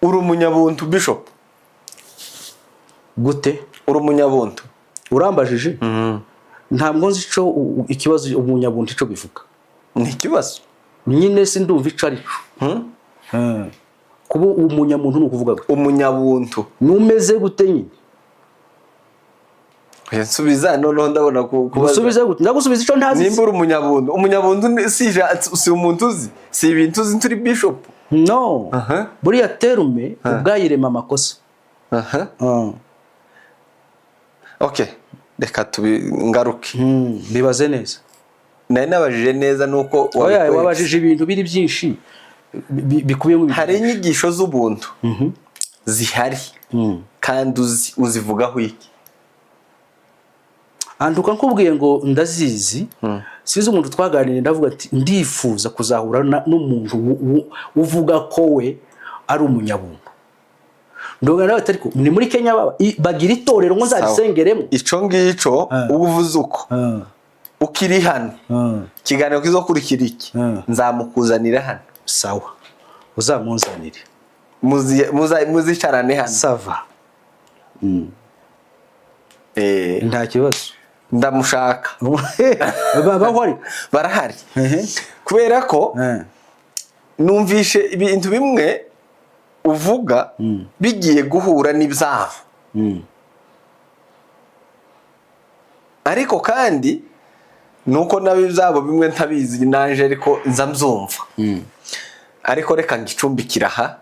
Speaker 2: Uri umunyabuntu, Bishop?
Speaker 1: Gute?
Speaker 2: Uri umunyabuntu?
Speaker 1: Urambajije, ntabwo nzi ico ikibazo umunyabuntu ico bivuga.
Speaker 2: Ni ikibazo.
Speaker 1: Nyine sindumva ico ari cyo. Kuba umunyamuntu ni ukuvuga gute?
Speaker 2: Umunyabuntu.
Speaker 1: Numeze gute nyine?
Speaker 2: Oya, nsubiza noneho, ndabona kubaza.
Speaker 1: Gusubiza gute? Ndagusubiza ico ntazi?
Speaker 2: Nimba uri umunyabuntu, umunyabuntu si umuntu uzi, si ibintu uzi, turi bishop.
Speaker 1: No.
Speaker 2: Aha.
Speaker 1: Buriya terme ubwayirema amakosa.
Speaker 2: Okay, reka tubi ngaruke.
Speaker 1: Bibaze neza.
Speaker 2: Nari nabajije neza nuko
Speaker 1: Oya.
Speaker 2: wabikweretse.
Speaker 1: Wabajije ibintu biri byinshi bikubiyemo ibintu.
Speaker 2: Hari inyigisho z'ubuntu zihari kandi uzi, uzivugaho iki?
Speaker 1: Anduka nkubwiye ngo ndazizi. Sinzi umuntu twaganiriye, ndavuga ati ndifuza kuzahura n'umuntu uvuga ko we ari umunyabuntu. Ndongera nawe ati ariko ni muri Kenya baba bagira itorero ngo nzarisengeremo.
Speaker 2: Ico ngico uba uvuze uko ukiri hano, ikiganiro kizokurikira iki, nzamukuzanira hano.
Speaker 1: Sawa, uzamunzanire.
Speaker 2: Muzicarane hano.
Speaker 1: Ça va. Nta kibazo.
Speaker 2: Ndamushaka.
Speaker 1: Babaho ariko.
Speaker 2: Barahari, kubera ko numvishe ibintu bimwe uvuga bigiye guhura n'ibyabo, ariko kandi nuko nabo ibyabo bimwe ntabizi naje, ariko nza mbyumva. Ariko reka ngicumbikira aha.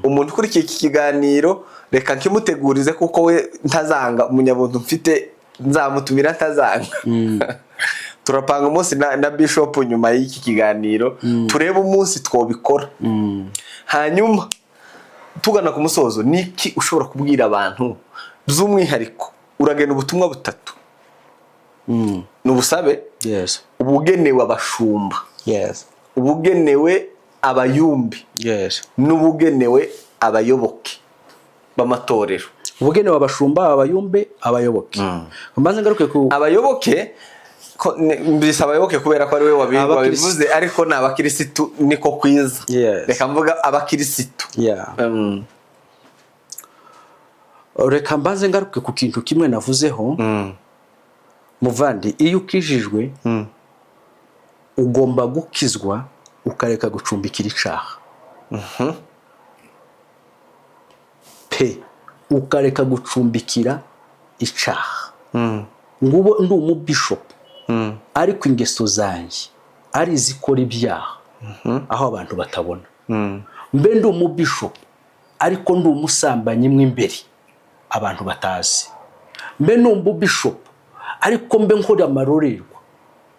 Speaker 2: Umuntu ukurikiye iki kiganiro, reka nkimutegurize, kuko we ntazanga. Umunyabuntu mfite nzamutumira, ntazanga. Turapanga umunsi na Bishop nyuma y'iki kiganiro, turebe umunsi twobikora. Hanyuma tugana ku musozo, niki ushobora kubwira abantu by'umwihariko? Uragena ubutumwa butatu, ni ubusabe, ubugenewe abashumba, ubugenewe abayumbi, n'ubugenewe abayoboke b'amatorero.
Speaker 1: Ubugenewe abashumba, abayumbe, abayoboke. Mbanze ngaruke ku
Speaker 2: Abayoboke mbise abayoboke kubera ko ari we
Speaker 1: Abakirisitu.
Speaker 2: wabivuze, ariko ni abakirisitu, niko kwiza. Reka mvuga abakirisitu.
Speaker 1: Reka mbanze ngaruke ku kintu kimwe navuzeho. Muvandi, iyo ukijijwe, ugomba gukizwa ukareka gucumbikira icaha pe, ukareka gucumbikira icaha. Ngubo ndi umubishopu, ariko ingeso zanjye ari izikora ibyaha aho abantu batabona. Mbe ndi umubishopu, ariko ndi umusambanyi mo imbere abantu batazi. Mbe ndi umubishopu, ariko mbe nkora amarorerwa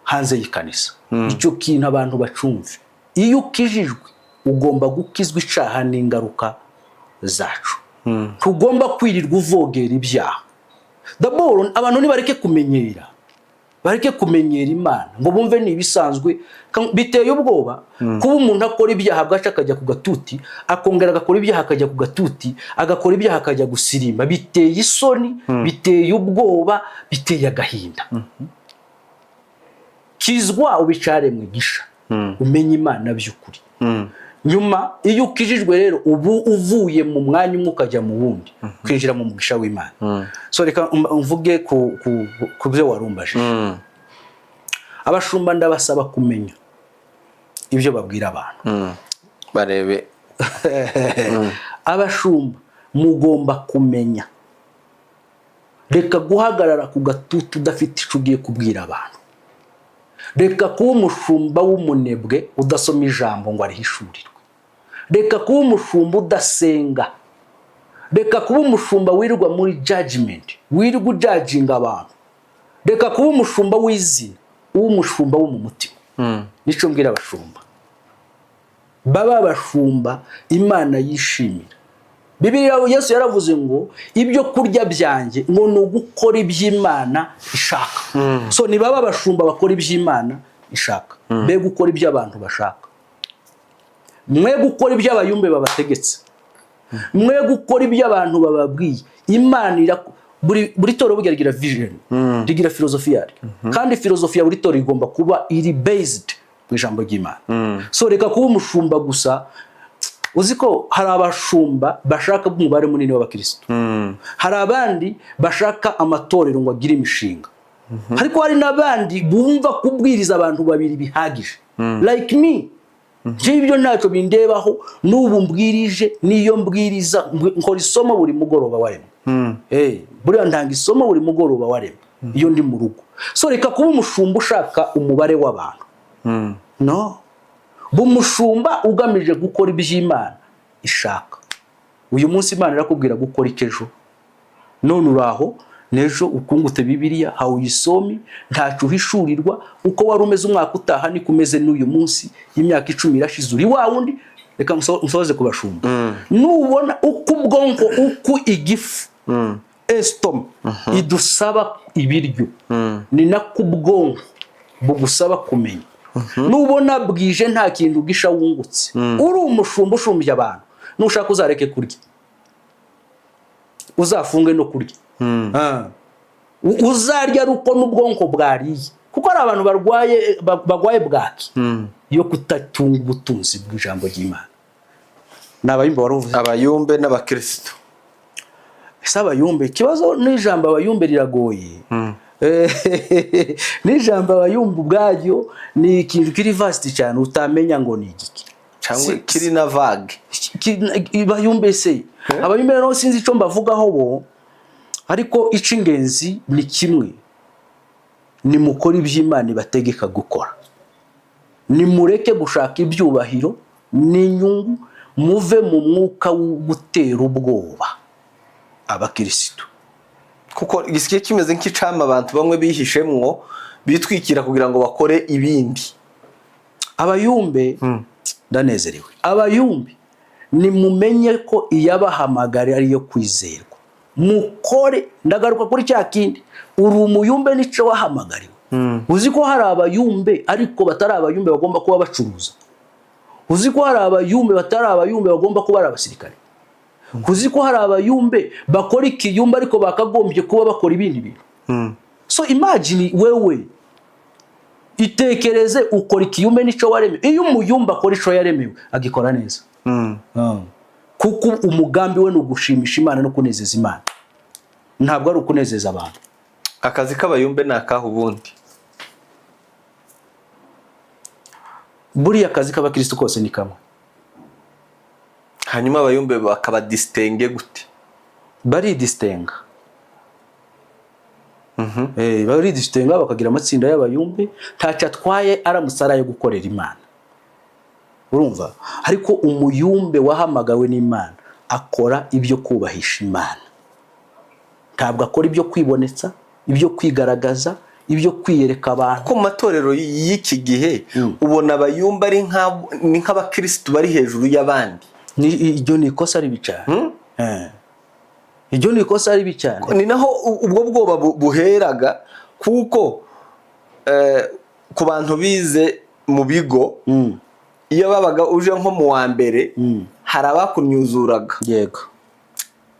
Speaker 1: hanze y'ikanisa. Icyo kintu abantu bacumve: iyo ukijijwe, ugomba gukizwa icaha n'ingaruka zacu. Ntugomba kwirirwa uvogera ibyaha. D'abord abantu nibareke kumenyera, bareke kumenyera Imana ngo bumve ni ibisanzwe. Biteye ubwoba kuba umuntu akora ibyaha, bwaca akajya ku gatuti, akongera agakora ibyaha, akajya ku gatuti, agakora ibyaha, akajya gusirimba. Biteye isoni, biteye ubwoba, biteye agahinda. Kizwa ubicaremwe gisha, umenye Imana by'ukuri. Nyuma iyo ukijijwe rero, ubu uvuye mu mwanya umwe ukajya mu wundi, kwinjira mu mugisha w'Imana. So reka mvuge ku byo warumbajije. Abashumba ndabasaba kumenya ibyo babwira abantu.
Speaker 2: Barebe.
Speaker 1: Abashumba mugomba kumenya, reka guhagarara ku gatutu udafite icyo ugiye kubwira abantu. Reka kuba umushumba w'umunebwe udasoma ijambo ngo arihishurirwe. Reka kuba umushumba udasenga. Reka kuba umushumba wirirwa muri judgment, wirirwa ujudginga abantu. Reka kuba umushumba w'izina, uba umushumba wo mu mutima. Nicyo mbwira abashumba: baba abashumba Imana yishimira. Bibiliya, Yesu yaravuze ngo ibyo kurya byanjye ngo ni ugukora iby'Imana ishaka. So nibaba abashumba bakora iby'Imana ishaka, be gukora ibyo abantu bashaka, mwe gukora ibyo abayumbe babategetse, mwe gukora ibyo abantu bababwiye. Imana Buri torero burya rigira vision, rigira filozofi yaryo, kandi filozofi ya buri torero igomba kuba iri based mu ijambo ry'Imana. So reka kuba umushumba gusa. Uzi ko hari abashumba bashaka umubare munini w'abakirisitu, hari abandi bashaka amatorero ngo agire imishinga, ariko hari n'abandi bumva kubwiriza abantu babiri bihagije, like me. Njye ibyo ntacyo bindebaho. N'ubu mbwirije, n'iyo mbwiriza, nkora isomo buri mugoroba waremwe. Buriya ntanga isomo buri mugoroba waremwe iyo ndi mu rugo. So reka kuba umushumba ushaka umubare w'abantu. No umushumba ugamije gukora iby'Imana ishaka. Uyu munsi Imana irakubwira gukora iki ejo, none uraho n'ejo ukungute Bibiliya, hawuyisomi, ntacyo uhishurirwa. Uko wari umeze umwaka utaha niko umeze n'uyu munsi. Imyaka 10 irashize, uri wa wundi. Reka nsoze ku bashumba. Nubona uko ubwonko, uko igifu, estomac idusaba ibiryo, ni nako ubwonko bugusaba kumenya. Nubona bwije nta kintu gisha wungutse, uri umushumba ushumbya abantu, nushaka uzareke kurya, uzafunge no kurya. Uzarya ari uko n'ubwonko bwariye, kuko hari abantu barwaye bwaki yo kutatunga ubutunzi bw'ijambo ry'Imana. Ni abayumbe wari uvuze.
Speaker 2: Abayumbe n'abakirisitu.
Speaker 1: Ese abayumbe, ikibazo n'ijambo abayumbe riragoye. N'ijambo abayumbe ubwaryo ni ikintu kiri vaste cyane, utamenya ngo ni igiki.
Speaker 2: Cyangwa kiri na vague.
Speaker 1: Abayumbe se, abayumbe rero sinzi icyo mbavugaho bo, ariko icy'ingenzi ni kimwe: nimukore iby'Imana ibategeka gukora, nimureke gushaka ibyubahiro n'inyungu, muve mu mwuka wo gutera ubwoba abakirisitu.
Speaker 2: Kuko gisigaye kimeze nk'icama abantu bamwe bihishemwo, bitwikira kugira ngo bakore ibindi.
Speaker 1: Abayumbe, ndanezerewe. Abayumbe, nimumenye ko iyabahamagara ariyo kwizerwa, mukore. Ndagaruka kuri cya kindi: uri umuyumbe, nicyo wahamagariwe. Uzi ko hari abayumbe ariko batari abayumbe bagomba kuba bacuruza? Uzi ko hari abayumbe batari abayumbe bagomba kuba ari abasirikare? Uzi ko hari abayumbe bakora ikiyumbe ariko bakagombye kuba bakora ibindi bintu? So imagine, wewe itekereze, ukora ikiyumbe, nicyo waremewe. Iyo umuyumbe akora icyo yaremewe, agikora neza, kuko umugambi we ni ugushimisha Imana no kunezeza Imana, ntabwo ari ukunezeza abantu.
Speaker 2: Akazi k'abayumbe ni akahe ubundi?
Speaker 1: Buriya akazi k'abakirisitu kose ni kamwe.
Speaker 2: Hanyuma abayumbe bakabadistingue gute?
Speaker 1: Baridistinga. Baridistinga bakagira amatsinda y'abayumbe. Ntacyo atwaye aramutse ari ayo gukorera Imana, urumva? Ariko umuyumbe wahamagawe n'Imana akora ibyo kubahisha Imana, ntabwo akora ibyo kwibonetsa, ibyo kwigaragaza, ibyo kwiyereka abantu.
Speaker 2: Kuko mu matorero y'iki gihe ubona abayumba ari ni nk'abakirisitu bari hejuru y'abandi.
Speaker 1: Iryo ni ikosa ribi cyane. Iryo ni ikosa ribi cyane.
Speaker 2: Ni naho ubwo bwoba buheraga, kuko ku bantu bize mu bigo, iyo babaga uje nko mu wa mbere, hari abakunyuzuraga.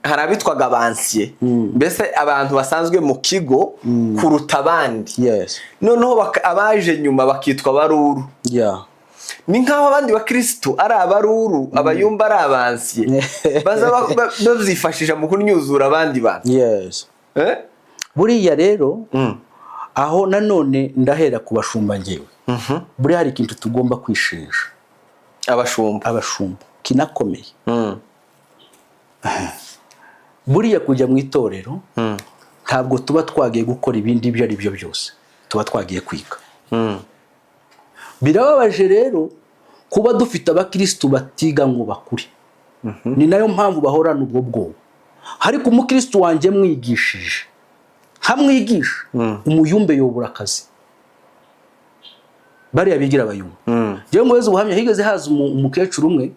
Speaker 2: Hari abitwaga abansiye, mbese abantu basanzwe mu kigo kuruta abandi. Noneho abaje nyuma bakitwa abaruru. Ni nk'aho abandi bakirisitu ari abaruru, abayumba ari abansiye, baza babyifashisha mu kunyuzura abandi bantu. Eh?
Speaker 1: Buriya rero aho nanone ndahera ku bashumba ngewe. Buriya hari ikintu tugomba kwishinja.
Speaker 2: Abashumba.
Speaker 1: Abashumba, kinakomeye. Buriya kujya mu itorero, ntabwo tuba twagiye gukora ibindi ibyo ari byo byose, tuba twagiye kwiga. Birababaje rero kuba dufite abakirisitu batiga ngo bakure. Ni nayo mpamvu bahorana ubwo bwoba. Ariko umukirisitu wanjye mwigishije, nkamwigisha, umuyumbe yobura akazi. Bariya bigira abayumbe, njyewe nguheze ubuhamya. Higeze haza umukecuru umwe,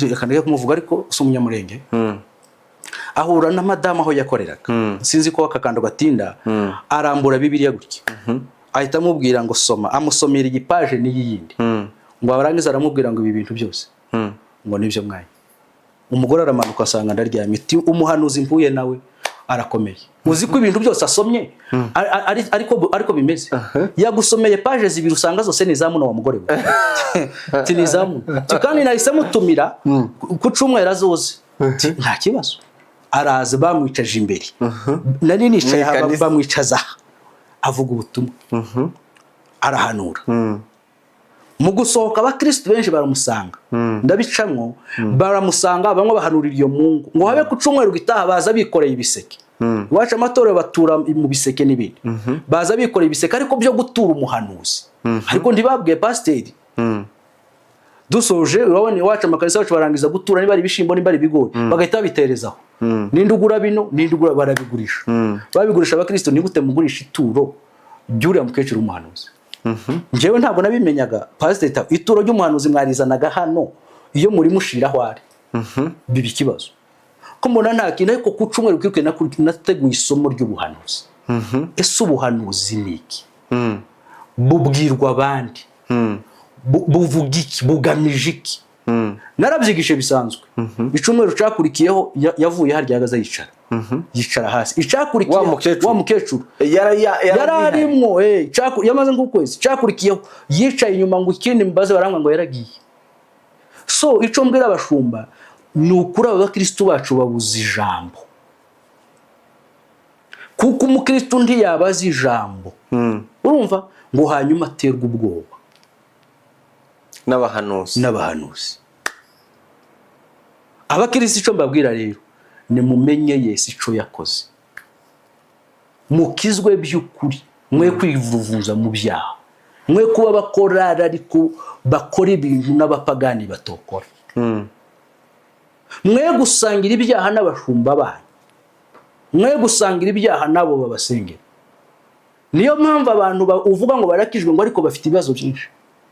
Speaker 1: reka ndeke kumuvuga, ariko si umunyamurenge. Ahura na madamu aho yakoreraga, sinzi ko aka kantu gatinda. Arambura Bibiliya gutya, ahita amubwira ngo soma, amusomera igipaje n'iyi yindi, ngo arangize aramubwira ngo ibi bintu byose ngo nibyo mwanya. Umugore aramanuka asanga ndaryamye. Ati: "Umuhanuzi mpuye nawe arakomeye. Uzi ko ibintu byose asomye ariko bimeze? Yagusomeye pages 2, usanga zose ni izamu wa mugore we." Ati: "Ni izamu." Ati: "Kandi nahise mutumira ku cyumweru azoze." Ati: "Nta kibazo." Araza, bamwicaje imbere, nari nicaye aha.
Speaker 2: Mu ikanisa.
Speaker 1: Bamwicaza aha, avuga ubutumwa, arahanura. Mu gusohoka, abakirisitu benshi baramusanga, ndabicamwo, baramusanga, bamwe bahanurira iyo mungu ngo habe ku cyumweru gitaha. Baza bikoreye ibiseke. Iwacu amatorero batura mu biseke n'ibindi. Baza bikoreye ibiseke, ariko byo gutura umuhanuzi, ariko ntibabwiye pasiteri. Dusoje, urabona iwacu amakanisa yacu barangiza gutura, niba ari ibishyimbo, niba ari ibigori, bagahita babiterezaho. Ninde ugura bino? Ninde ugura? Barabigurisha, babigurisha abakirisitu. Ni gute mugurisha ituro ry'uriya mukecuru w'umuhanuzi? Njyewe ntabwo nabimenyaga. Pasiteri, ituro ry'umuhanuzi mwarizanaga hano, iyo muri mushira aho ari biba ikibazo ko mbona nta kintu. Ariko ku cyumweru kwiruke nateguye isomo ry'ubuhanuzi. Ese ubuhanuzi ni iki? Bubwirwa abandi? Buvuga iki? Bugamije iki? Narabyigishe bisanzwe. Icyumweru cyakurikiyeho yavuye harya ahagaze, yicara hasi. Icyakurikiyeho,
Speaker 2: Wa mukecuru.
Speaker 1: wa mukecuru
Speaker 2: Yari
Speaker 1: yari arimwo, yamaze nk'ukwezi. Cyakurikiyeho yicaye inyuma, ngo ikindi mbaze, barambwira ngo yaragiye. So icyo mbwira abashumba ni ukuri, aba bakristu bacu babuze ijambo, kuko umukristu ntiyabaza ijambo, urumva, ngo hanyuma aterwe ubwoba
Speaker 2: n'abahanuzi.
Speaker 1: N'abahanuzi. Abakirisitu, icyo mbabwira rero, nimumenye Yesu, icyo yakoze, mukizwe by'ukuri, mwe kwivuvuza mu byaha, mwe kuba abakorari ariko bakora ibintu n'abapagani batokora, mwe gusangira ibyaha n'abashumba banyu, mwe gusangira ibyaha n'abo babasengera. Niyo mpamvu abantu uvuga ngo barakijwe, ngo ariko bafite ibibazo byinshi.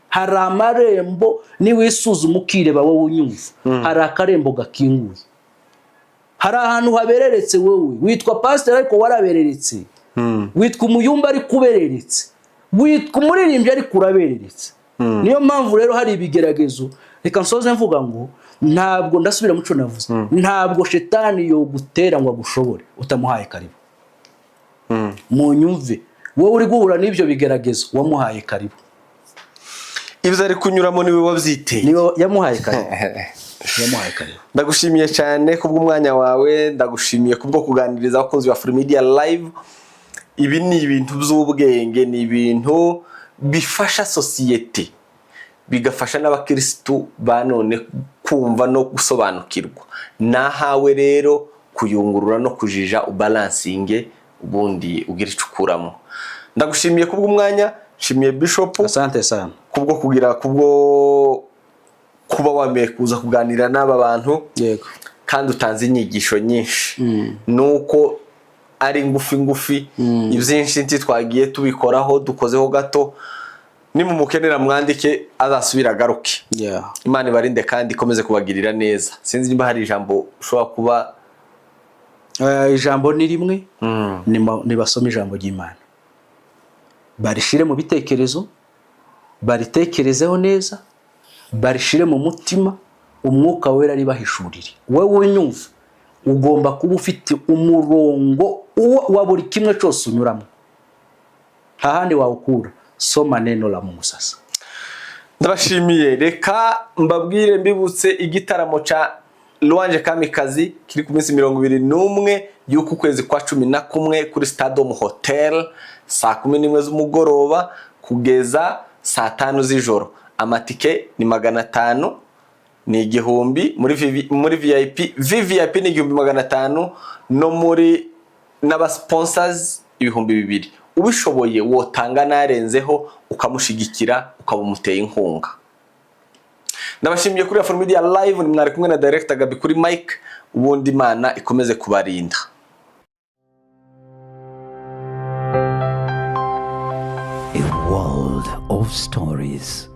Speaker 1: Hari amarembo, niwisuzuma ukireba wowe unyumva, hari akarembo gakinguye, hari ahantu habereretse. Wowe witwa pasiteri ariko warabereretse, witwa umuyumba ariko ubereretse, witwa umuririmbyi ariko urabereretse. Niyo mpamvu rero hari ibigeragezo. Reka nsoze mvuga ngo ntabwo ndasubira mu cyo navuze: ntabwo shetani yogutera ngo agushobore utamuhaye karibu. Munyumve, wowe uri guhura n'ibyo bigeragezo, wamuhaye karibu.
Speaker 2: Ibyo ari kunyuramo niwe wabyiteye.
Speaker 1: Niwe yamuhaye karibu, yamuhaye karibu.
Speaker 2: Ndagushimiye cyane kubw'umwanya wawe, ndagushimiye kubwo kuganiriza abakunzi ba Media Live. Ibi ni ibintu by'ubwenge, ni ibintu bifasha sosiyete, bigafasha n'abakirisitu ba none kumva no gusobanukirwa. Nahawe rero kuyungurura no kujija, ubalansinge, ubundi ugira icyo ukuramo. Ndagushimiye kubw'umwanya, nshimiye Bishop
Speaker 1: Asante sana.
Speaker 2: kubwo kugira, kubwo kuba wemeye kuza kuganira n'aba bantu. Kandi utanze inyigisho nyinshi, nuko ari ngufi ngufi, ibyinshi nti twagiye tubikoraho, dukozeho gato. Nimumukenera mwandike, azasubira agaruke. Imana ibarinde kandi ikomeze kubagirira neza. Sinzi niba hari ijambo ushobora kuba
Speaker 1: Ijambo ni rimwe: nibasome ijambo ry'Imana, barishire mu bitekerezo, baritekerezeho neza, barishire mu mutima, Umwuka Wera ribahishurire. Wowe unyumva, ugomba kuba ufite umurongo wa buri kimwe cyose unyuramo. Nta handi wawukura. Soma neno la Mungu sasa.
Speaker 2: Ndabashimiye. Reka mbabwire, mbibutse igitaramo ca Louange Kamikazi kiri ku minsi 21 y'uku kwezi kwa 11 kuri Stadium Hotel, saa 11 z'umugoroba kugeza saa 5 z'ijoro. Amatike ni 500, ni 1000 muri VIP. VVIP ni 1500, no muri n'aba sponsors 2000. Ubishoboye wotanga narenzeho, ukamushigikira, ukaba umuteye inkunga. Ndabashimiye kuri Afro Media Live. Ni mwari kumwe na Director Gabi kuri mic. Ubundi Imana ikomeze kubarinda.
Speaker 3: A world of stories.